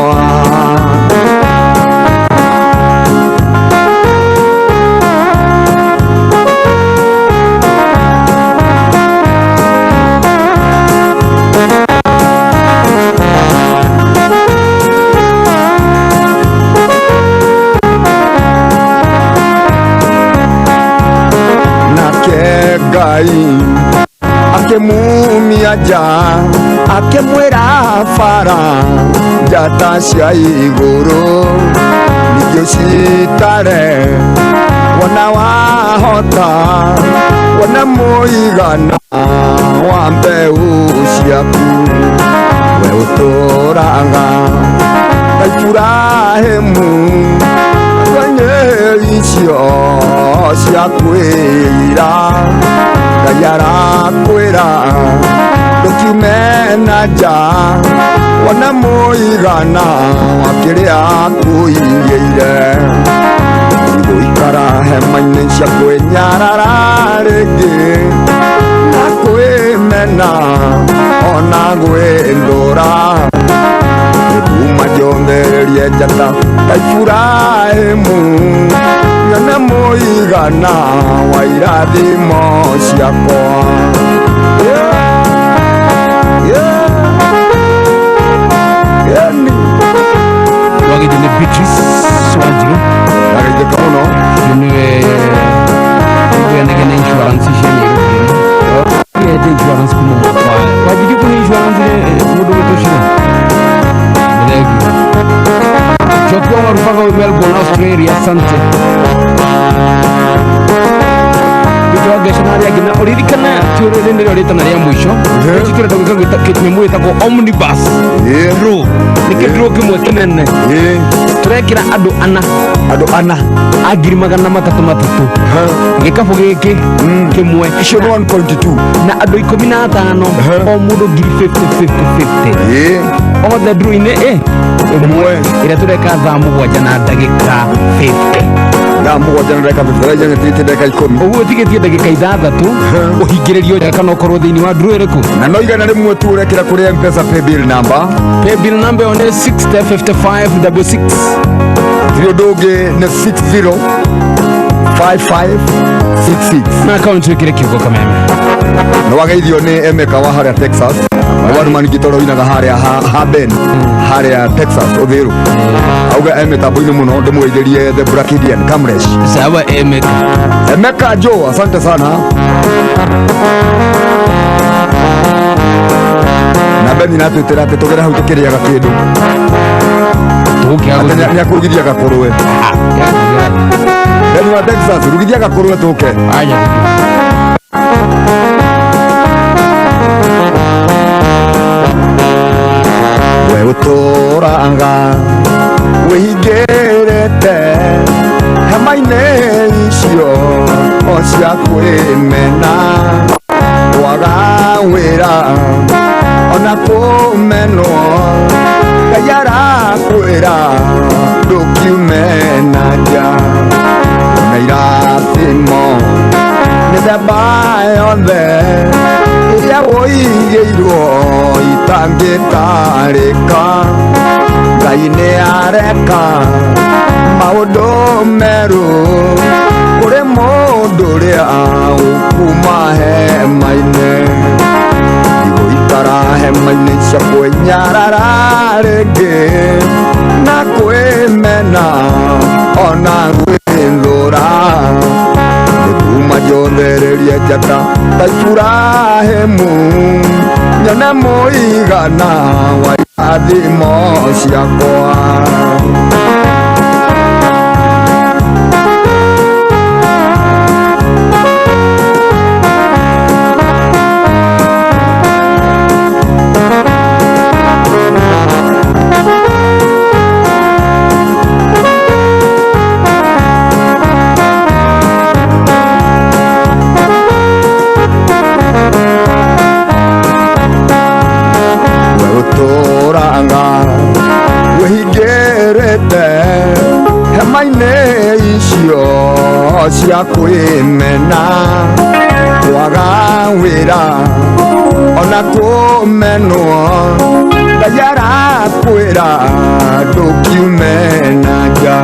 Nake Ngai akĩmumia nja akĩmwĩra bara njata cia igũrũ ningĩ ũcitare wona wahota wona mũigana wa mbeũ ciaku we ũtũraga ta Iburahĩmu kwenye icio cia kwĩira Ngai arakwĩra Ndũkiume na nja wona mũigana wa kĩrĩa kũigĩire. Ndigũikara hema-inĩ cia kwĩnyarara rĩngĩ na kwĩmena ona gwĩthũra. Nĩnguma njothererie njata ta Iburahĩmu nyone mũigana wa irathimo ciakwa. Yeah. Yeah. Wagithio nĩ Beatrice Wanjiru. Ndageithĩka mũno. Nĩwe ũheanaga insurance cia Nairobi. Yete insurance kuma mwaka wa wanjirie kũhe insurance mũndũ gwĩtwo Shiro. Nĩ thengiũ. Njoki wa Marubaga wĩ Melbourne, Australia, asante. Peter Wangeca na arĩa angĩ na ũririkane ti rĩrĩ nĩrĩo rĩtana rĩa mũico. Ici tũrenda gwĩka kĩnyamũ gĩtagwo omnibus draw. Nĩ kĩdraw kĩmwe kĩnene. Tũrekĩra andũ ana. Andũ ana. A 300,000 300. Gĩkabũ gĩkĩ kĩmwe. Icio nĩ 1.2. Na andũ 15 o mũndũ ngiri 50 50 50. Othe draw-inĩ ĩmwe ĩrĩa tũreka thaa 7 na ndagĩka 50. Thaa 7 na ndagĩka 50, thaa inya ndagĩka 10. Ũguo ũtigĩtie ndagĩka 6 ũhingĩrĩrio nja kana ũkorwo thĩinĩ wa draw ĩrĩkũ. Na no 100 tu ũrekĩra kũrĩ M-Pesa paybill number. Paybill number ĩyo nĩ 605566. Tirĩ ũndũ ũngĩ nĩ 605566. Na akaunti wĩkĩre kiugo Kameme. Nĩ wageithio nĩ Emeka wa harĩa Texas. Nĩ one man gitoro inaga harĩa ha Ben harĩa Texas Uthiru. Auga e mĩtambo-inĩ mũno ndĩmũgeithĩrie the Brakidian Kamresh. Sawa Emeka. Emeka Joe, asante sana. Na Ben natwĩtĩra atĩ tũgere hau tũkĩrĩaga kĩndũ. Tũgũkĩaga Atĩ nĩakũrugithia gakũrwe. Ben wa Texas, rugithia gakũrwe tũke. Aya. We ũtũraga wĩhingĩrĩte hema-inĩ icio o cia kwĩmena kwaga wĩra ona kũmenwo. Ngai arakwĩra ndũkiume na nja na irathimo mĩthemba yothe ĩrĩa wũigĩirwo itangĩtarĩka. Ngai nĩ areka maũndũ merũ kũrĩ mũndũ ũrĩa ũkuma hema-inĩ. Ndigũikara hema-inĩ cia kwĩnyarara rĩngĩ na kwĩmena ona gwĩthũra. Nĩnguma njothererie njata ta Iburahĩmu nyone mũigana wa irathimo ciakwa. We ũtũraga wĩhingĩrĩte hema-inĩ icio cia kwĩmena kwaga wĩra ona kũmenwo. Ngai arakwĩra ndũkiume na nja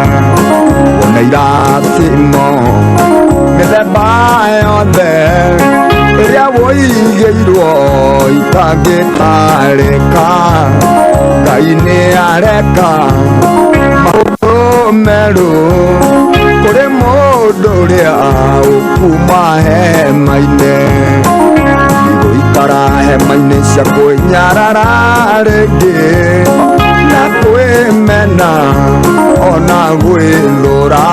wone irathimo mĩthemba yothe ĩrĩa wũigĩirwo itangĩtarĩka. Ngai nĩ areka maũndũ merũ kũrĩ mũndũ ũrĩa ũkuma hema-inĩ. Ndigũikara hema-inĩ cia kwĩnyarara rĩngĩ na kwĩmena ona gwĩthũra.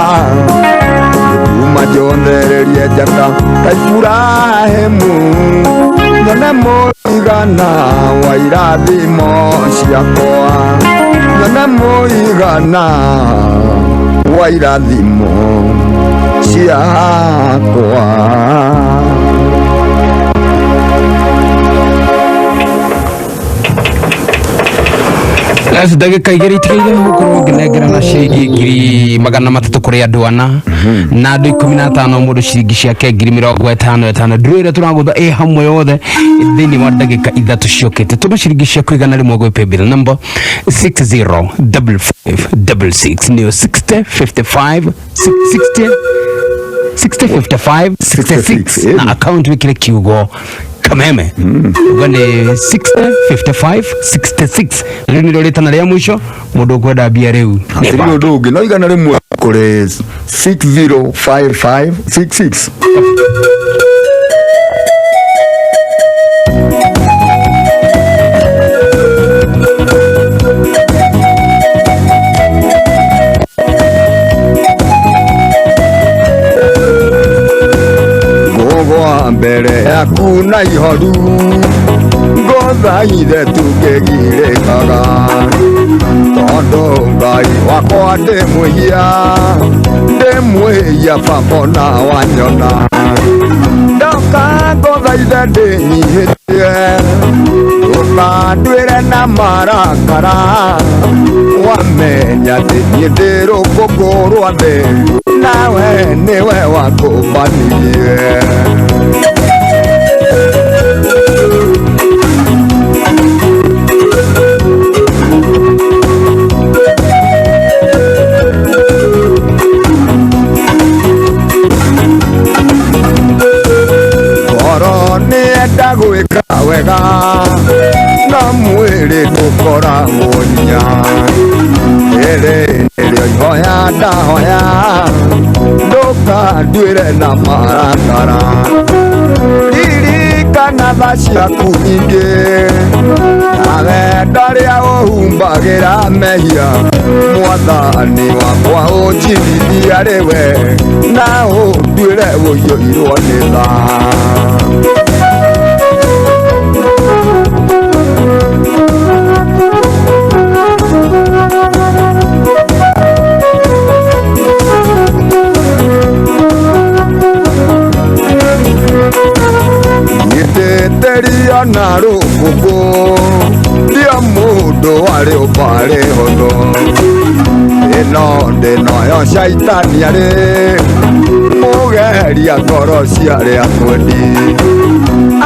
Nĩnguma njothererie njata ta Iburahĩmu nyone mũigana wa irathimo ciakwa. Nyone mũigana wa irathimo ciakwa. Yes, ndagĩka igĩrĩ itigaire gũkorwo ngĩnengerana ciringi 300,000 kũrĩ andũ ana na andũ 15 mũndũ ciringi ciake 50,000 ndũrĩ ĩrĩa tũragũtha ĩ hamwe yothe thĩinĩ wa ndagĩka 3 ciũkĩte. Tũma ciringi ciaku 100 gwĩ paybill number 605566 nĩyo 6055 60 6055 66 na account wĩkĩre kiugo Kameme. Uga nĩ 60 55 66. Rĩu nĩrĩo rĩtana rĩa mũico mũndũ ũkwenda mbia rĩu. Hatirĩ ũndũ ũngĩ no 100 kũrĩ 605566. Ngũgwa mbere yaku na ihoru ngũthaithe tũkĩgirĩkaga tondũ Ngai wakwa ndĩ mwĩhia ndĩ mwĩhia baba na wanyona ndoka ngũthaithe ndĩnyihĩtie ndũkanduĩre na marakara wamenya atĩ niĩ ndĩ rũkũngũ rwa thĩ nawe nĩwe wakũmbanirie. Ngoro nĩenda gwĩka wega na mwĩrĩ ndũkoragwo hinya rĩrĩ nĩrĩo ihoya ndahoya ndũkanduĩre na marakara ririkana tha ciaku nyingĩ na wendo ũrĩa ũhumbagĩra mehia mwathani wakwa ũnjirithie arĩ we na ũnduĩre ũiyũirwo nĩ tha. Nyitĩtĩrio na rũkũngũ ndio mũndũ arĩ ũbarĩ hũthũ ĩno ndĩnoyo caitani arĩ mũgeria ngoro cia arĩa twendi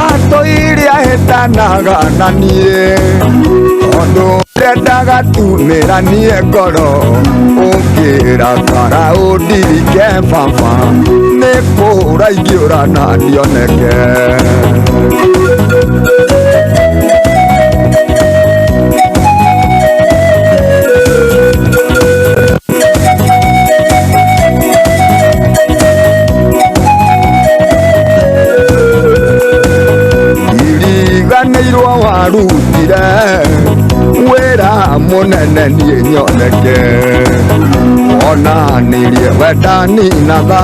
atũire ahĩtanaga na niĩ tondũ ndendaga tumĩranie ngoro ũngĩrakara ũndirike baba nĩ kũũra ingĩũra na ndioneke. Iriganĩirwo warutire wĩra mũnene niĩ nyoneke wonanirie wendani na tha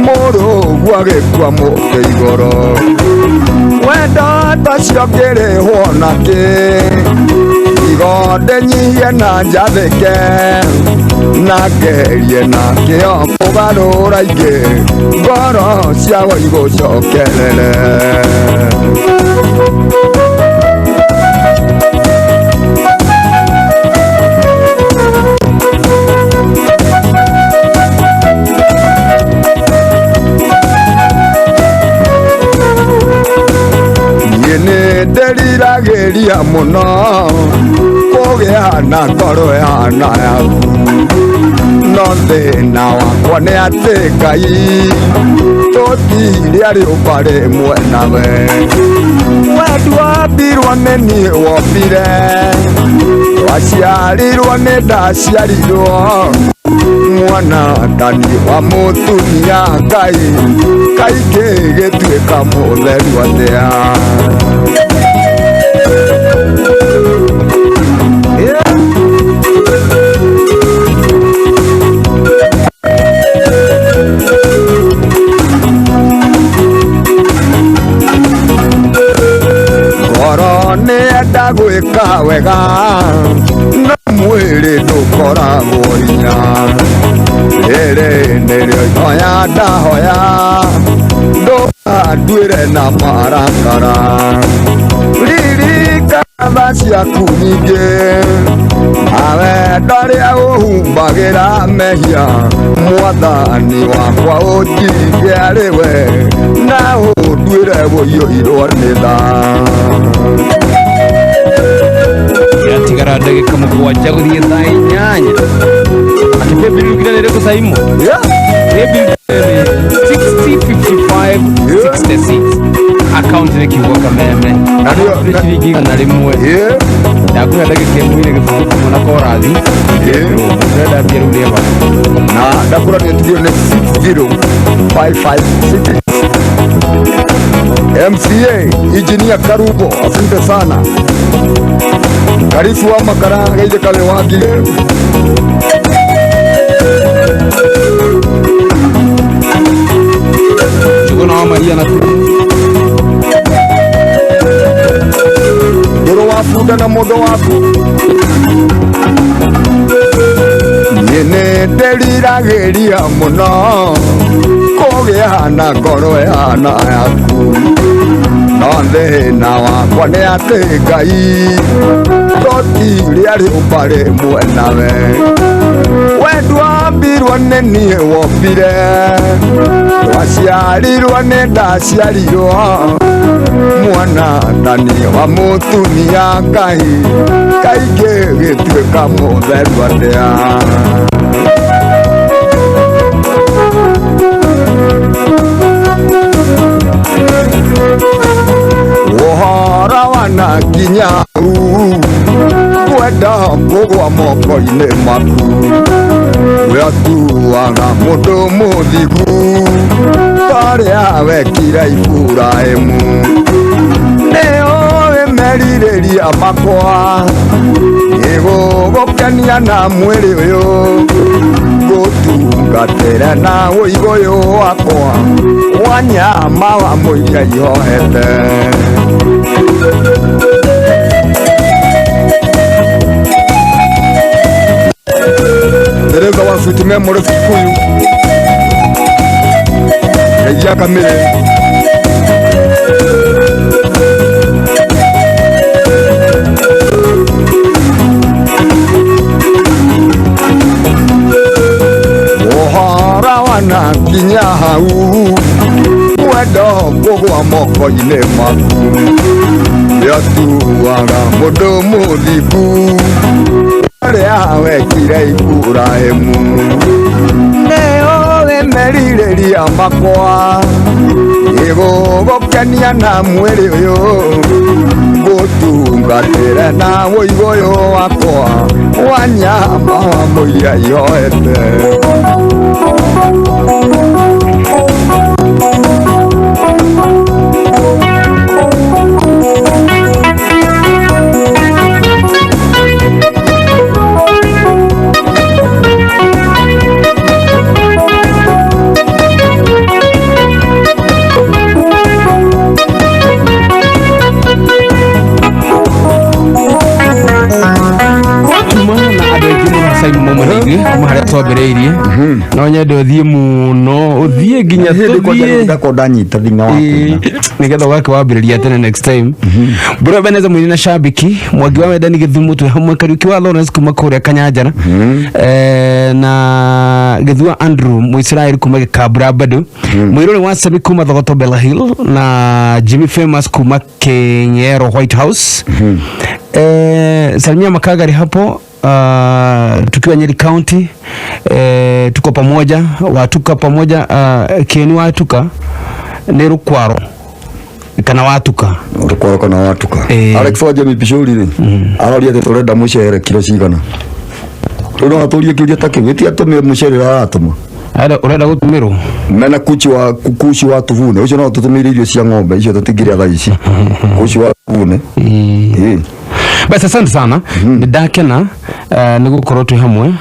mũrũguo agĩkua mũtĩ igũrũ wendo tacio ngĩrĩhwo nakĩ igo ndĩnyihie na njathĩke na ngerie na kĩo kũgarũra ingĩ ngoro ciao igũcokerere. Niĩ nĩndĩriragĩria mũno kũgĩa na ngoro ĩhana yaku no thĩna wakwa nĩ atĩ Ngai tũtirĩ arĩ ũbarĩ ĩmwe nawe wendu wambirwo nĩ niĩ wombire waciarirwo nĩ ndaciarirwo mwana ndani wa mũtumia Ngai kaingĩ gĩtuĩka mũtheru atĩa. Ngoro nĩenda gwĩka wega no mwĩrĩ ndũkoragwo hinya rĩrĩ nĩrĩo ihoya ndahoya ndũkanduĩre na marakara. Ririkana tha ciaku nyingĩ nawe ndarĩa ũhumbagĩra mehia mwathani wakwa ũnjige arĩ we na ũnduĩre ũiyũirwo nĩ tha. Yatigara ndagĩka 7 gũthiĩ thaa 8. Atĩ paybill nginya nĩ ĩrĩkũ Saimo? Paybill nĩ 60 55 66, account nĩ kiugo Kameme na nĩ ciringi 100. Ndakũhe ndagĩka ĩmwe ĩrĩ gĩbũgũ kĩmwe na korathi. Ndĩrenda mbia rĩu rĩeba. Na ndakũra nĩ tugio nĩ 60556. MCA Engineer Karubo, asante sana. Karifu wa makara geithe kale wa ngige. Njuguna wa Maria na Ndũrũ wa bunda na mũndũ waku. Niĩ nĩ ndĩriragĩria mũno kũgĩa na ngoro ĩhana yaku, no thĩna wakwa nĩ atĩ Ngai tũtirĩ arĩ ũmbarĩ mwenawe. Wendwambirwo nĩ niĩ wombire, twaciarirwo nĩ ndaciarirwo mwana tani wa mũtumia Ngai kaingĩ gĩtuĩka mũtheru atĩa. Ũhoro wa na nginya u kwenda kũgwa moko-inĩ maku, we atuaga mũndũ mũthingu tarĩa wekire Iburahĩmu. Nĩ ũĩ merirĩria makwa, nĩgũgũkenia na mwĩrĩ ũyũ, ngũtungatĩre na ũigũ ũyũ wakwa wa nyama wa mũiria ihoete. Dereva wa Sweet Memory Kikuyu Geithia Kamĩrĩ. Ũhoro wa na nginya hau wendo kũgwa moko-inĩ maku, nĩatuaga mũndũ mũthingu ũrĩa wekire Iburahĩmu. Nĩ ũĩ merirĩria makwa, nĩgũgũkenia na mwĩrĩ ũyũ, ngũtungatĩre na ũigũ ũyũ wakwa wa nyama wa mũiria ihoete. Tuma na andũ aingĩ mũno Simon mauma na ithuĩ kuma harĩa twambĩrĩirie, no nyende ũthiĩ mũno, ũthiĩ nginya Hĩndĩ kwanja tũthiĩ ndakorwo ndanyita thing'a wa kũina. Nĩgetha ũgake wambĩrĩria tene next time. Mbura Beneza mũini na shabiki Mwangi wa Wendani Gĩthumo twĩ hamwe, Kariũki wa Lawrence kuma kũrĩa Kanyanjara, na Gĩthua Andrew Mũisiraeli kuma Gĩkambura bado, Mũirũrĩ wa Semi kuma Thogoto Bella Hill, na Jimmy Famous kuma Keng'ero White House. Salimia Makagari hapo, tukiwa Nyeri County, tuko pamoja watuka pamoja, Kieni watuka nĩ Rũkwaro kana watuka. Rũkwaro kana watuka. Alex wa Jemi Pishori rĩ aroria atĩ tũrenda mũcere kiro cigana. Rĩu no atũrie kĩũria ta kĩu, gĩti atũmĩre mũcere ũrĩa aratũma. Ũrenda gũtũmĩrwo mena kuchi wa kuchi wa tuvune ũcio no tũtũmĩre irio cia ng'ombe icio tũtingĩrĩa thaa ici, kuchi wa tuvune. Ĩĩ. Basi asante sana, nĩ ndakena nĩ gũkorwo twĩ hamwe.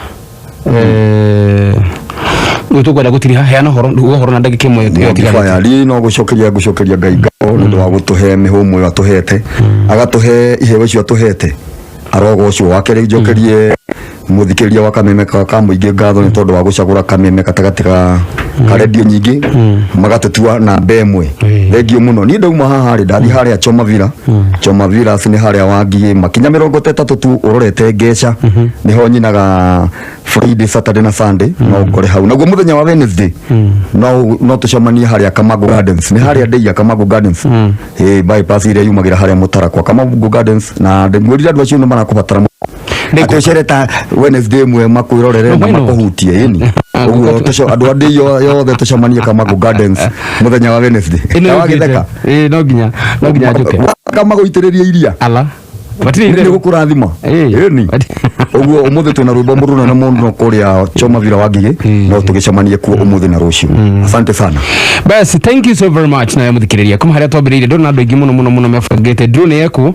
Rĩu tũkwenda gũtiriha, heana ũhoro ũhoro na ndagĩka ĩmwe ĩyo ĩtigarĩte. Fire niĩ no gũcokeria ngũcokeria Ngai ngatho nĩ ũndũ wa gũtũhe mĩhũmũ ĩyo atũhete, agatũhe iheo icio atũhete, arogocwo wake. Rĩu njokerie Muthikĩrĩria wa Kameme ka mũingĩ ngatho nĩ tondũ wa gũcagũra Kameme gatagatĩ ka redio nyingĩ, magatũtua namba ĩmwe. Thengiũ mũno. Niĩ ndauma haha rĩ, ndathiĩ harĩa Choma Villa. Choma Villa nĩ harĩa Wangigĩ, makinya 30 tu ũrorete Ngeca, nĩho nyinaga Friday, Saturday na Sunday. No ngore hau. Naguo mũthenya wa Wednesday no tũcemanie harĩa Kamago Gardens, nĩ harĩa ndĩia Kamago Gardens, bypass ĩrĩa yumagĩra harĩa Mũtarakwa, Kamago Gardens. Na ndĩmwĩrire andũ acio nĩ marakũbatara atĩ ũcere ta Wednesday ĩmwe makwĩrorere na Why not? makũhutie. Ĩni ũguo andũ a ndĩio yothe tũcemanie Kamago Gardens mũthenya wa Wednesday. Ĩno Na yũkĩte. wagĩtheka. Ĩĩ, no nginya njũke. Kamagũitĩrĩria iria. Ala, matirĩ nĩ itherũ. Gũkũrathima. Ĩni ũguo ũmũthĩ twĩna rwĩmbo mũrũnene mũno kũrĩa Choma Villa wa Ngigĩ. No tũgĩcemanie kuo ũmũthĩ na rũciũ. Asante sana. Basi, thank you so very much. Nawe muthikiriria kuma haria twambiriire, ndona andũ aingĩ mũno mũno mũno mebangĩte. Drone yeku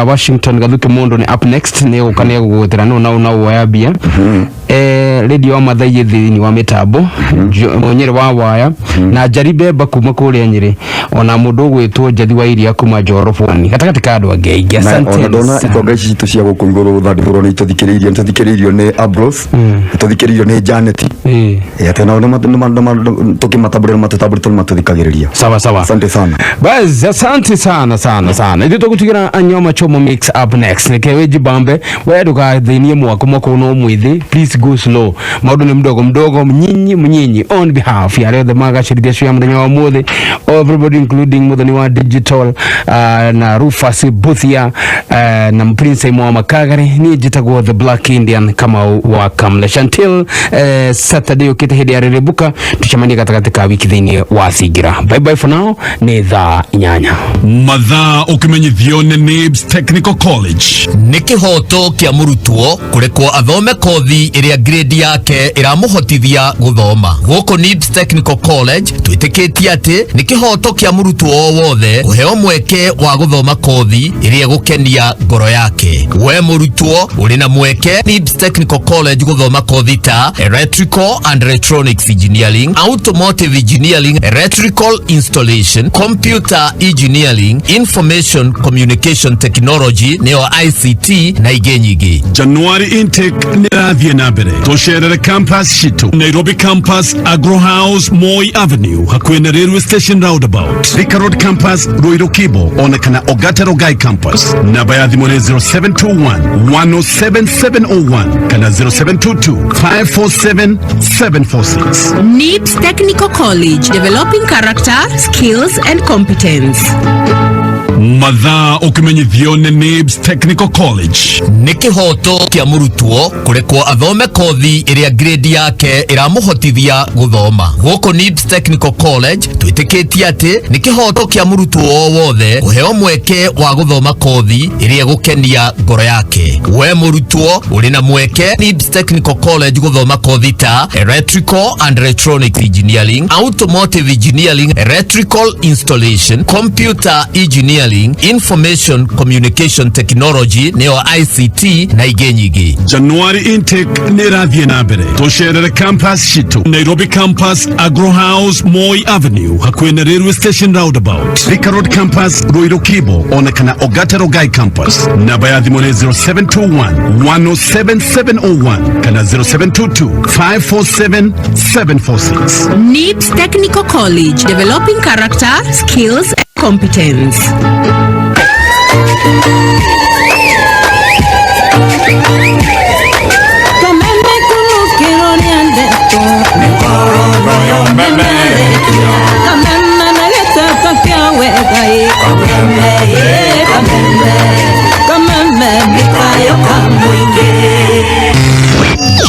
Washington Gathuke mũndũ nĩ up next, nĩ gũka nĩ egũgũtĩra no na na woya mbia radio wa Mathai thĩinĩ wa mĩtambo. Nyĩrĩ wa waya na Njari Mbemba kuma kũrĩa Nyĩrĩ, ona mũndũ ũgwĩtwo Njathi wa Iria kuma Njoro Pwani, gatagatĩ ka andũ angĩ aingĩ. Na Asante ona ndona sana. itonga ici citũ cia gũkũ igũrũ thandũrwo nĩ itũthikĩrĩirie, nĩ tũthikĩrĩirio nĩ Ambrose, nĩ tũthikĩrĩirio nĩ Janet. Atĩ nao tũkĩmatambũrĩra matũtambũrĩte, nĩ matũthikagĩrĩria. Sawa sawa. Asante sana. Bas, asante sana sana sana. Ithuĩ tũgũtigĩra Nyama Choma mix up next. Nĩke wĩjibambe we ndũgathinie mwako mwako no mwĩthĩ. Please go slow, maũndũ nĩ mdogo mdogo, mnyinyi mnyinyi. On behalf ya arĩa othe magacĩrithia cio ya mũthenya wa ũmũthĩ, everybody including mũthoni wa digital na Rufus Buthia na Prince Mwa Makagari, niĩ njĩtagwo The Black Indian Kamau wa Kamlesh. Until Saturday ũkĩte hĩndĩ ya rĩrĩmbuka, tucemanie gatagatĩ ka wiki thĩinĩ wa Thingira. Bye bye for now. Nĩ thaa 8. Mathaa ũkĩmenyithio nĩ Nibs Technical College. Nĩ kĩhoto kĩa mũrutwo kũrekwo athome kothi ĩrĩa grade yake ĩramũhotithia gũthoma. Gũkũ NIBS Technical College twĩtĩkĩtie atĩ nĩ kĩhoto kĩa mũrutwo o wothe kũheo mweke wa gũthoma kothi ĩrĩa ĩgũkenia ngoro yake. We mũrutwo ũrĩ na mweke NIBS Technical College gũthoma kothi ta Electrical and Electronics Engineering, Automotive Engineering, Electrical Installation, Computer Engineering, Information Communication Technology nĩyo ICT, na ingĩ nyingĩ. January intake nĩ ĩrathiĩ na mbere. Tũcerere campus citũ: Nairobi campus, Agro House, Moi Avenue, hakuhĩ na railway station roundabout; Thika Road campus, Ruiru Kibo, ona kana Ogata Rongai campus. Namba ya thimũ nĩ 0721 107701 kana 0722 547 746. NIBS Technical College, developing character, skills, and competence. Mathaa ũkĩmenyithio nĩ NIBS Technical College. Nĩ kĩhoto kĩa mũrutwo kũrekwo athome kothi ĩrĩa grade yake ĩramũhotithia gũthoma. Gũkũ NIBS Technical College twĩtĩkĩtie atĩ nĩ kĩhoto kĩa mũrutwo o wothe kũheo mweke wa gũthoma kothi ĩrĩa ĩgũkenia ngoro yake. We mũrutwo ũrĩ na mweke NIBS Technical College gũthoma kothi ta Electrical and Electronics Engineering, Automotive Engineering, Electrical Installation, Computer Engineering, Information Communication Technology nĩyo ICT, na ingĩ nyingĩ. January intake nĩ ĩrathiĩ na mbere. Tũcerere campus citũ: Nairobi campus, Agro House, Moi Avenue, hakuhĩ na railway station roundabout; Thika Road campus, Ruiru Kibo, ona kana Ogata Rongai campus. Namba ya thimũ nĩ 0721 107701 kana 0722 547 746. NIBS Technical College, developing character, skills, and competence. Kameme kulukiro nĩ ndeto kameme na gĩteto kĩa wega ĩ kameme ĩ kameme kameme nĩkayo kamũingĩ.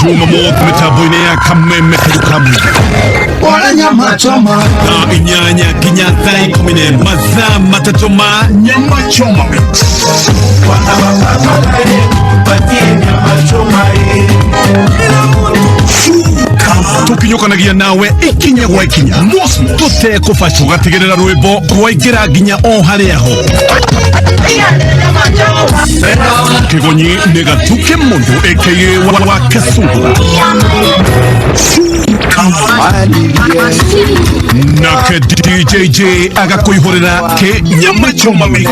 Jumamothi mĩtambo-inĩ ya Kameme kayũ ka mũingĩ. Wala nyama choma. Thaa 8 nginya thaa 11, mathaa 3 ma nyama choma mix. Nyama choma. Tũkinyũkanagia nawe ikinya gwa ikinya tũtekũbaca, tũgatigĩrĩra rwĩmbo rwaingĩra nginya o harĩa ho kĩgonyi nĩ gatuke mũndũ aka wa Kasungura. Nake DJJ agakuihurira ke nyama choma mix.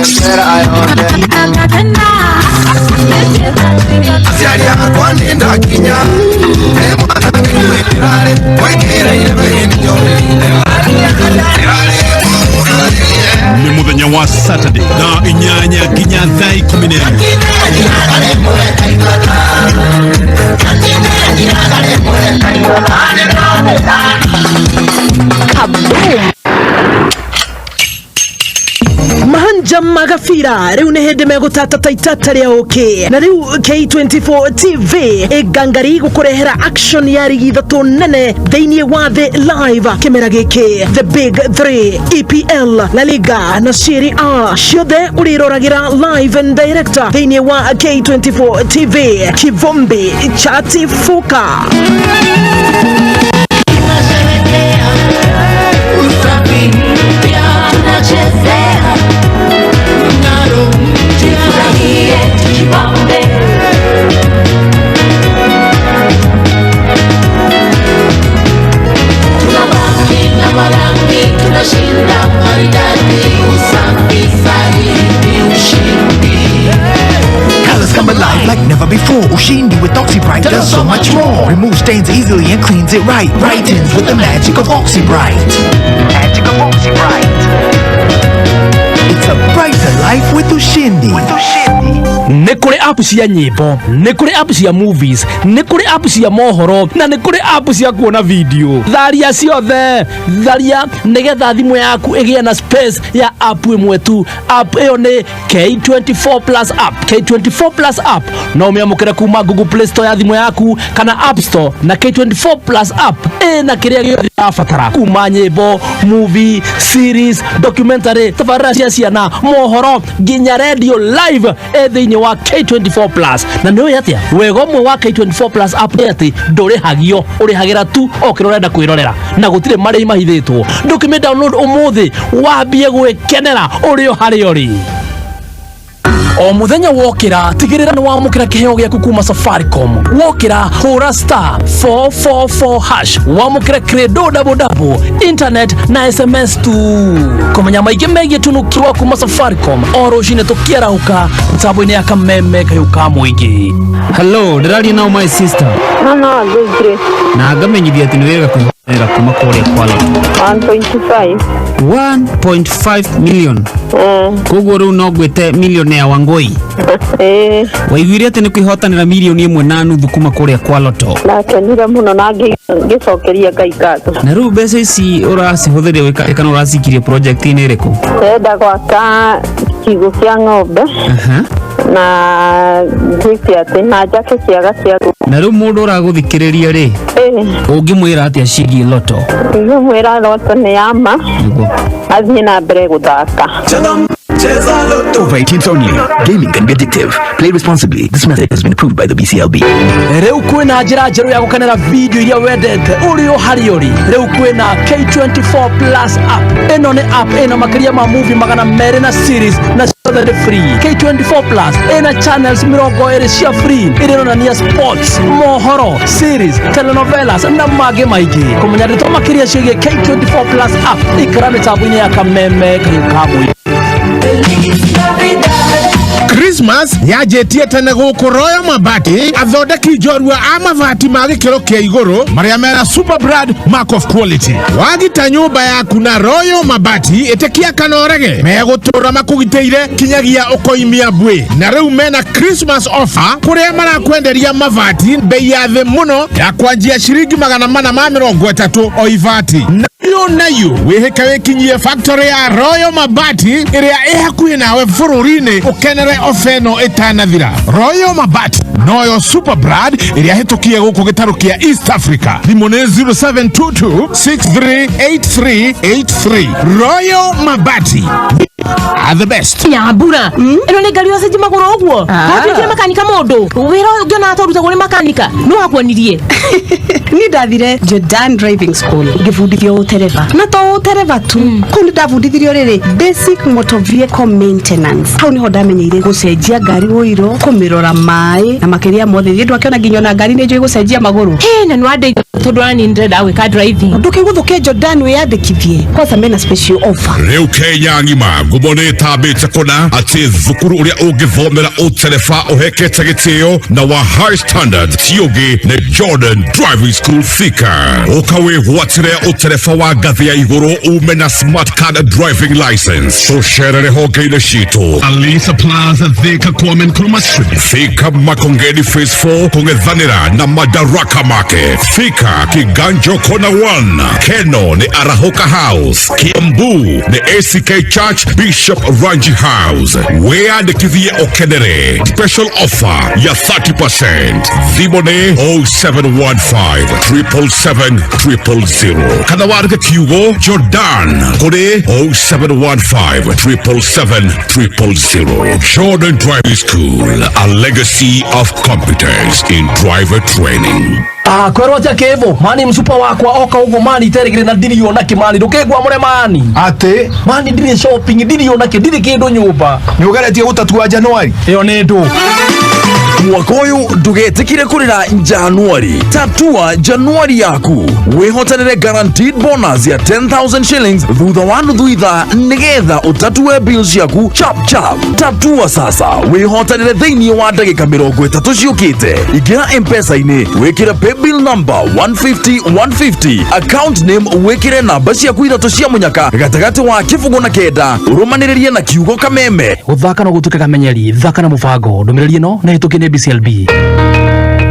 Aciari akwa nĩ ndakinya Nĩ mũthenya wa Saturday thaa 8 nginya thaa 11. Mahanja magabira riu nĩ hĩndĩ megũtata ta itata rĩa ũkĩ na rĩu K24 TV ĩngangari gũkũrehera action ya rigi ithatũ nene thĩinĩ wa thĩ live kĩmera gĩkĩ, the big 3, EPL, La Liga na Serie A, ciothe ũrĩroragĩra live and direct thĩinĩ wa K24 TV. Kivumbi chatifuka. Colors come alive like never before. Ushindi with OxyBright does so much more. Removes stains easily and cleans it right. Brightens with the magic of OxyBright. Magic of OxyBright. It's a brighter life with Ushindi. With Ushindi. Nĩ kũrĩ app cia nyĩmbo, nĩ kũrĩ app cia movies, nĩ kũrĩ app cia mohoro na nĩ kũrĩ app cia kuona video. Tharia ciothe, tharia nĩgetha thimũ yaku ĩgĩe na space ya app ĩmwe tu. App ĩyo nĩ K24 Plus app. K24 Plus app no ũmĩamũkĩre kuma Google Play Store ya thimũ yaku kana App Store, na K24 Plus app ĩna kĩrĩa gĩothe ũrabatara kuma nyĩmbo, movie, series, documentary, tabarĩra cia ciana, mohoro nginya radio live ĩ thĩinĩ wa K24 Plus. Na nĩ ũĩ atĩa wega ũmwe wa K24 Plus app nĩ atĩ ndũrĩhagio, ũrĩhagĩra tu o kĩrĩa ũrenda kwĩrorera na gũtirĩ marĩhi mahithĩtwo. Ndũkĩmĩ download ũmũthĩ wambie gwĩkenera ũrĩ o harĩa ũrĩ. O muthenya wokĩra, tigĩrĩra nĩ wamũkĩra kĩheo gĩaku kuma Safaricom. Wokĩra, hũra *444# wamũkĩre credo double double, internet na SMS tu. Kũmenya maingĩ megiĩ tunukirwa kuma Safaricom o rũcinĩ tũkĩarahũka mĩtambo-inĩ ya Kameme kayũ ka mũingĩ. Hello, ndĩraria nao my sister? No, good grace. Na ngamenyithia atĩ nĩ wega kwĩhotera kuma kũrĩa kwa Lotto. 1.5. 1.5 million. Koguo rĩu no ngwĩte millionaire Wangũi? Ĩĩ. Waiguire atĩ nĩ kwĩhotanĩra 1.5 million kuma kũrĩa kwa Lotto? Ndakenire mũno na ngĩcokeria Ngai ngatho. Na rĩu mbeca ici ũracihũthĩria gwĩka kana ũracikirie project-inĩ ĩrĩkũ? Ndĩrenda gwaka kiugũ kĩa ng'ombe na gwĩke atĩ na njake kĩaga kĩa ngũkũ. Na rĩu mũndũ ũragũthikĩrĩria rĩ, ũngĩmwĩra atĩa ciĩgiĩ Lotto? Ingĩmwĩra Lotto nĩ ya ma, athiĩ na mbere gũthaka. Over 18s only. Gaming can be addictive. Play responsibly. This message has been approved by the BCLB. Rĩu kwĩna njĩra njerũ ya gũkenera video iria wendete ũrĩ o harĩa ũrĩ. Rĩu kwĩna K24 Plus app. Ĩno nĩ app ĩna makĩria ma movie 200 na series na ciothe nĩ free. K24 Plus ĩna channels 20 cia free iria ironania sports, mohoro, series, telenovelas na mangĩ maingĩ. Kũmenya ndeto makĩria ciĩgiĩ K24 Plus app, ikara mĩtambo-inĩ ya Kameme kayũ ka mũingĩ. Christmas yanjĩtie tene gũkũ Royal Mabati, athondeki njorua a mabati ma gĩkĩro kĩa igũrũ marĩa mena super brand mark of quality. Wagita nyũmba yaku na Royal Mabati, ĩtĩkia kana ũrege, megũtũra makũgitĩire kinyagia ũkoimia mbuĩ. Na rĩu mena Christmas offer kũrĩa marakwenderia mabati bei ya thĩ mũno ya kwanjia ciringi 430 o ibati. Nayo nayo wĩhĩke wĩkinyie factory ya Royal Mabati ĩrĩa ĩ hakuhĩ nawe bũrũri-inĩ ũkenere ofa ĩno ĩtanathira. Royal Mabati noyo super brand ĩrĩa hĩtũkie gũkũ gĩtarũ kĩa East Africa. Thimũ nĩ 0722 638383. Royal Mabati are the best. Nyambura, ĩno nĩ ngari ũracenjia magũrũ ũguo? Watuĩkire makanika? Mũndũ wĩra ũyũ ũngĩona twarutagwo nĩ makanika no wakuonirie. Niĩ ndathire Jordan Driving School ngĩbundithio ũtereba, na to ũtereba tu, kũu nĩ ndabundithirio rĩrĩ basic motor vehicle maintenance. Hau nĩho ndamenyeire gũcenjia ngari ũiro, kũmĩrora maĩ, na makĩria mothe thiĩ ndwakĩona nginya ona ngari nĩ njũĩ gũcenjia magũrũ. Hĩ, na nĩ wandeithia. Tondũ ani ndĩrenda gwĩka driving. Ndũkĩgũthũke Jordan wĩyandĩkithie kwanza mena special offer. Rĩu Kenya ng'ima ngumo nĩ ĩtambĩte kũna atĩ thukuru ũrĩa ũngĩthomera ũtereba ũhekete gĩtĩo na wa high standard ti ũngĩ nĩ Jordan Driving School Thika. Ũka wĩgwatĩre ũtereba wa ngathĩ ya igũrũ ume na smart card driving license. Tũcerere honge-inĩ citũ Alisa Plaza, Thika, Kwame Nkrumah Street, Thika Makongeni Phase 4 kũng'ethanĩra na Madaraka Market, Thika Kiganjo Corner 1, Keno nĩ Arahoka House, Kiambu nĩ ACK Church Bishop Ranji House. Wĩyandĩkithie ũkenere special offer ya 30%. Thimũ nĩ 0715 777 000 kana wandĩke kiugo Jordan kũrĩ 0715 777 000. Jordan Driving School, a legacy of competence in driver training. Ah, kwerwo atia kivu mani msupa wakwa oka uguo mani iterigire na ndiri ona ki mani ndukigwa mure mani ati mani ndiri shopping ndiri ona ki ndiri kindu nyumba ni ugeretie gutatua Januari iyo ni ndu. Mwaka ũyũ ndũgetĩkire kũrĩra Januari. Tatua Januari yaku wĩhotanĩre guaranteed bonus ya 10,000 shillings thutha wa nuthu ithaa nĩgetha ũtatue bills ciaku chap chap. Tatua sasa wĩhotanĩre thĩinĩ wa ndagĩka 30 ciũkĩte. Ingĩra M-Pesa-inĩ wĩkĩre paybill number 150 150, account name wĩkĩre namba ciaku ithatũ cia mũnyaka gatagatĩ wa 0 na 9, ũrũmanĩrĩrie na kiugo Kameme. Guthaka no gutuike kamenyeri, thaka na mubango. Ndumiriri ino nĩ hĩtũkie nĩ BCLB.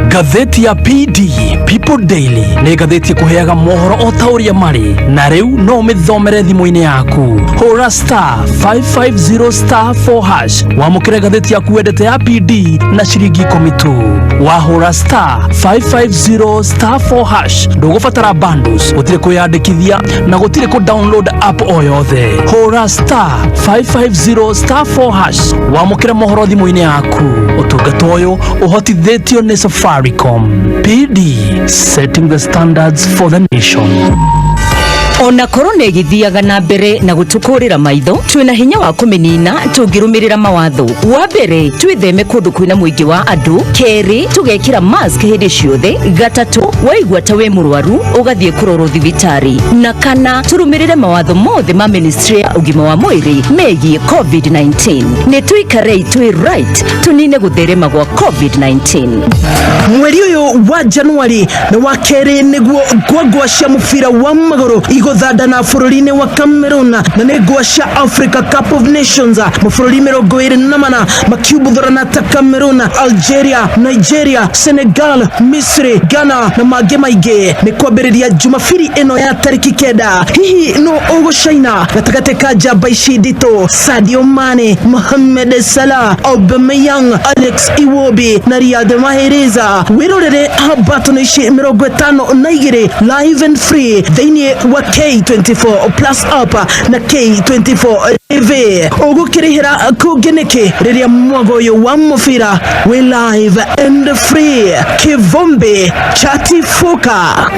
Ngathĩti ya PD People Daily nĩ ngathĩti ĩkũheaga mohoro o ta ũrĩa marĩ, na rĩu no ũmĩthomere thimũ-inĩ yaku. Hũra *550*4# wamũkĩre ngathĩti yaku wendete ya PD na ciringi 10 tu. Wahũra *550*4# ndũgũbatara bundles, gũtirĩ kwĩyandĩkithia na gũtirĩ kũ download app o yothe. Hũra *550*4# wamũkĩre mohoro thimũ-inĩ yaku. Ũtungata ũyũ ũhotithĩtio nĩ Safaricom. PD, setting the standards for the nation. Ona korona ĩgĩthiaga na mbere na gũtũkũrĩra maitho, twĩna hinya wa kũmĩnina tũngĩrũmĩrĩra mawatho. Wa mbere, twĩtheme kũndũ kwĩna mũingĩ wa andũ. Kerĩ, tũgekĩra mask hĩndĩ ciothe. Gatatũ, waigua ta wĩ mũrwaru ũgathiĩ kũrorwo thibitarĩ. Na kana, tũrũmĩrĩre mawatho mothe ma ministry ya ũgima wa mwĩrĩ megiĩ COVID-19. Nĩ tũikarei twĩ right tũnine gũtherema gwa COVID-19. Mweri ũyũ wa Januari na wa kerĩ nĩguo ngwangwa cia mũbira wa magũrũ igũthandana bũrũri-inĩ wa Cameroon, na nĩ ngwa cia Africa Cup of Nations. Mabũrũri 24 makiumbuthũrana ta Cameroon, Algeria, Nigeria, Senegal, Misri, Ghana na mangĩ maingĩ. Nĩ kwambĩrĩria Jumabiri ĩno ya tarĩki 9. Hihi no ũgũcaina gatagatĩ ka njamba ici nditũ, Sadio Mane, Mohamed Salah, Aubameyang, Alex Iwobi na Riyad Mahrez? Wĩrorere hambatano ici 52 live and free thĩinĩ wa K24 Plus app na K24 TV. Ũgũkĩrĩhĩra kũngĩ nĩkĩ rĩrĩa mwago ũyũ wa mũbira wĩ live and free? Kĩvumbi chatifuka.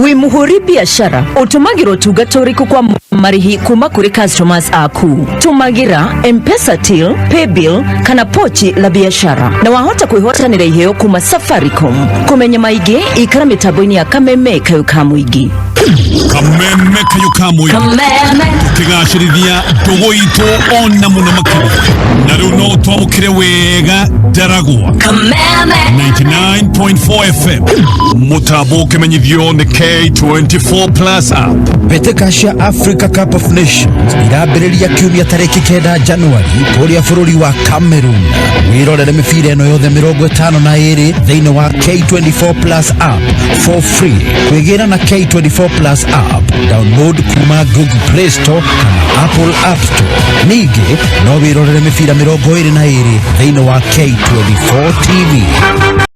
Wĩ mũhũri biacara, ũtũmagĩra ũtungata ũrĩkũ kwa marĩhi kuma kũrĩ customers aku? Tũmagĩra M-Pesa till, paybill kana pochi la biashara, na wahota kwĩhotanĩra iheo kuma Safaricom. Kũmenya maingĩ, ikara mĩtambo-inĩ ya Kameme Kayũ ka Mũingĩ. Kameme Kayũ ka Mũingĩ. Kameme. Tũkĩgacĩrithia ndũgũ itũ ona mũno makĩria, na rĩu no twamũkĩre wega ndaragwa. Kameme. 99.4 FM, mũtambo ũkĩmenyithio nĩ K24 Plus app. Mbĩtĩka cia Africa Cup of Nations irambĩrĩria kiumia tarĩki 9 Januari kũrĩa bũrũri wa Cameroon. Wĩrorere mĩbira ĩno yothe 52 thĩinĩ wa K24 Plus app for free. Kwĩgĩra na K24 Plus app, download kuma Google Play Store kana Apple App Store. Ningĩ no wĩrorere mĩbira 22 thĩinĩ wa K24 TV.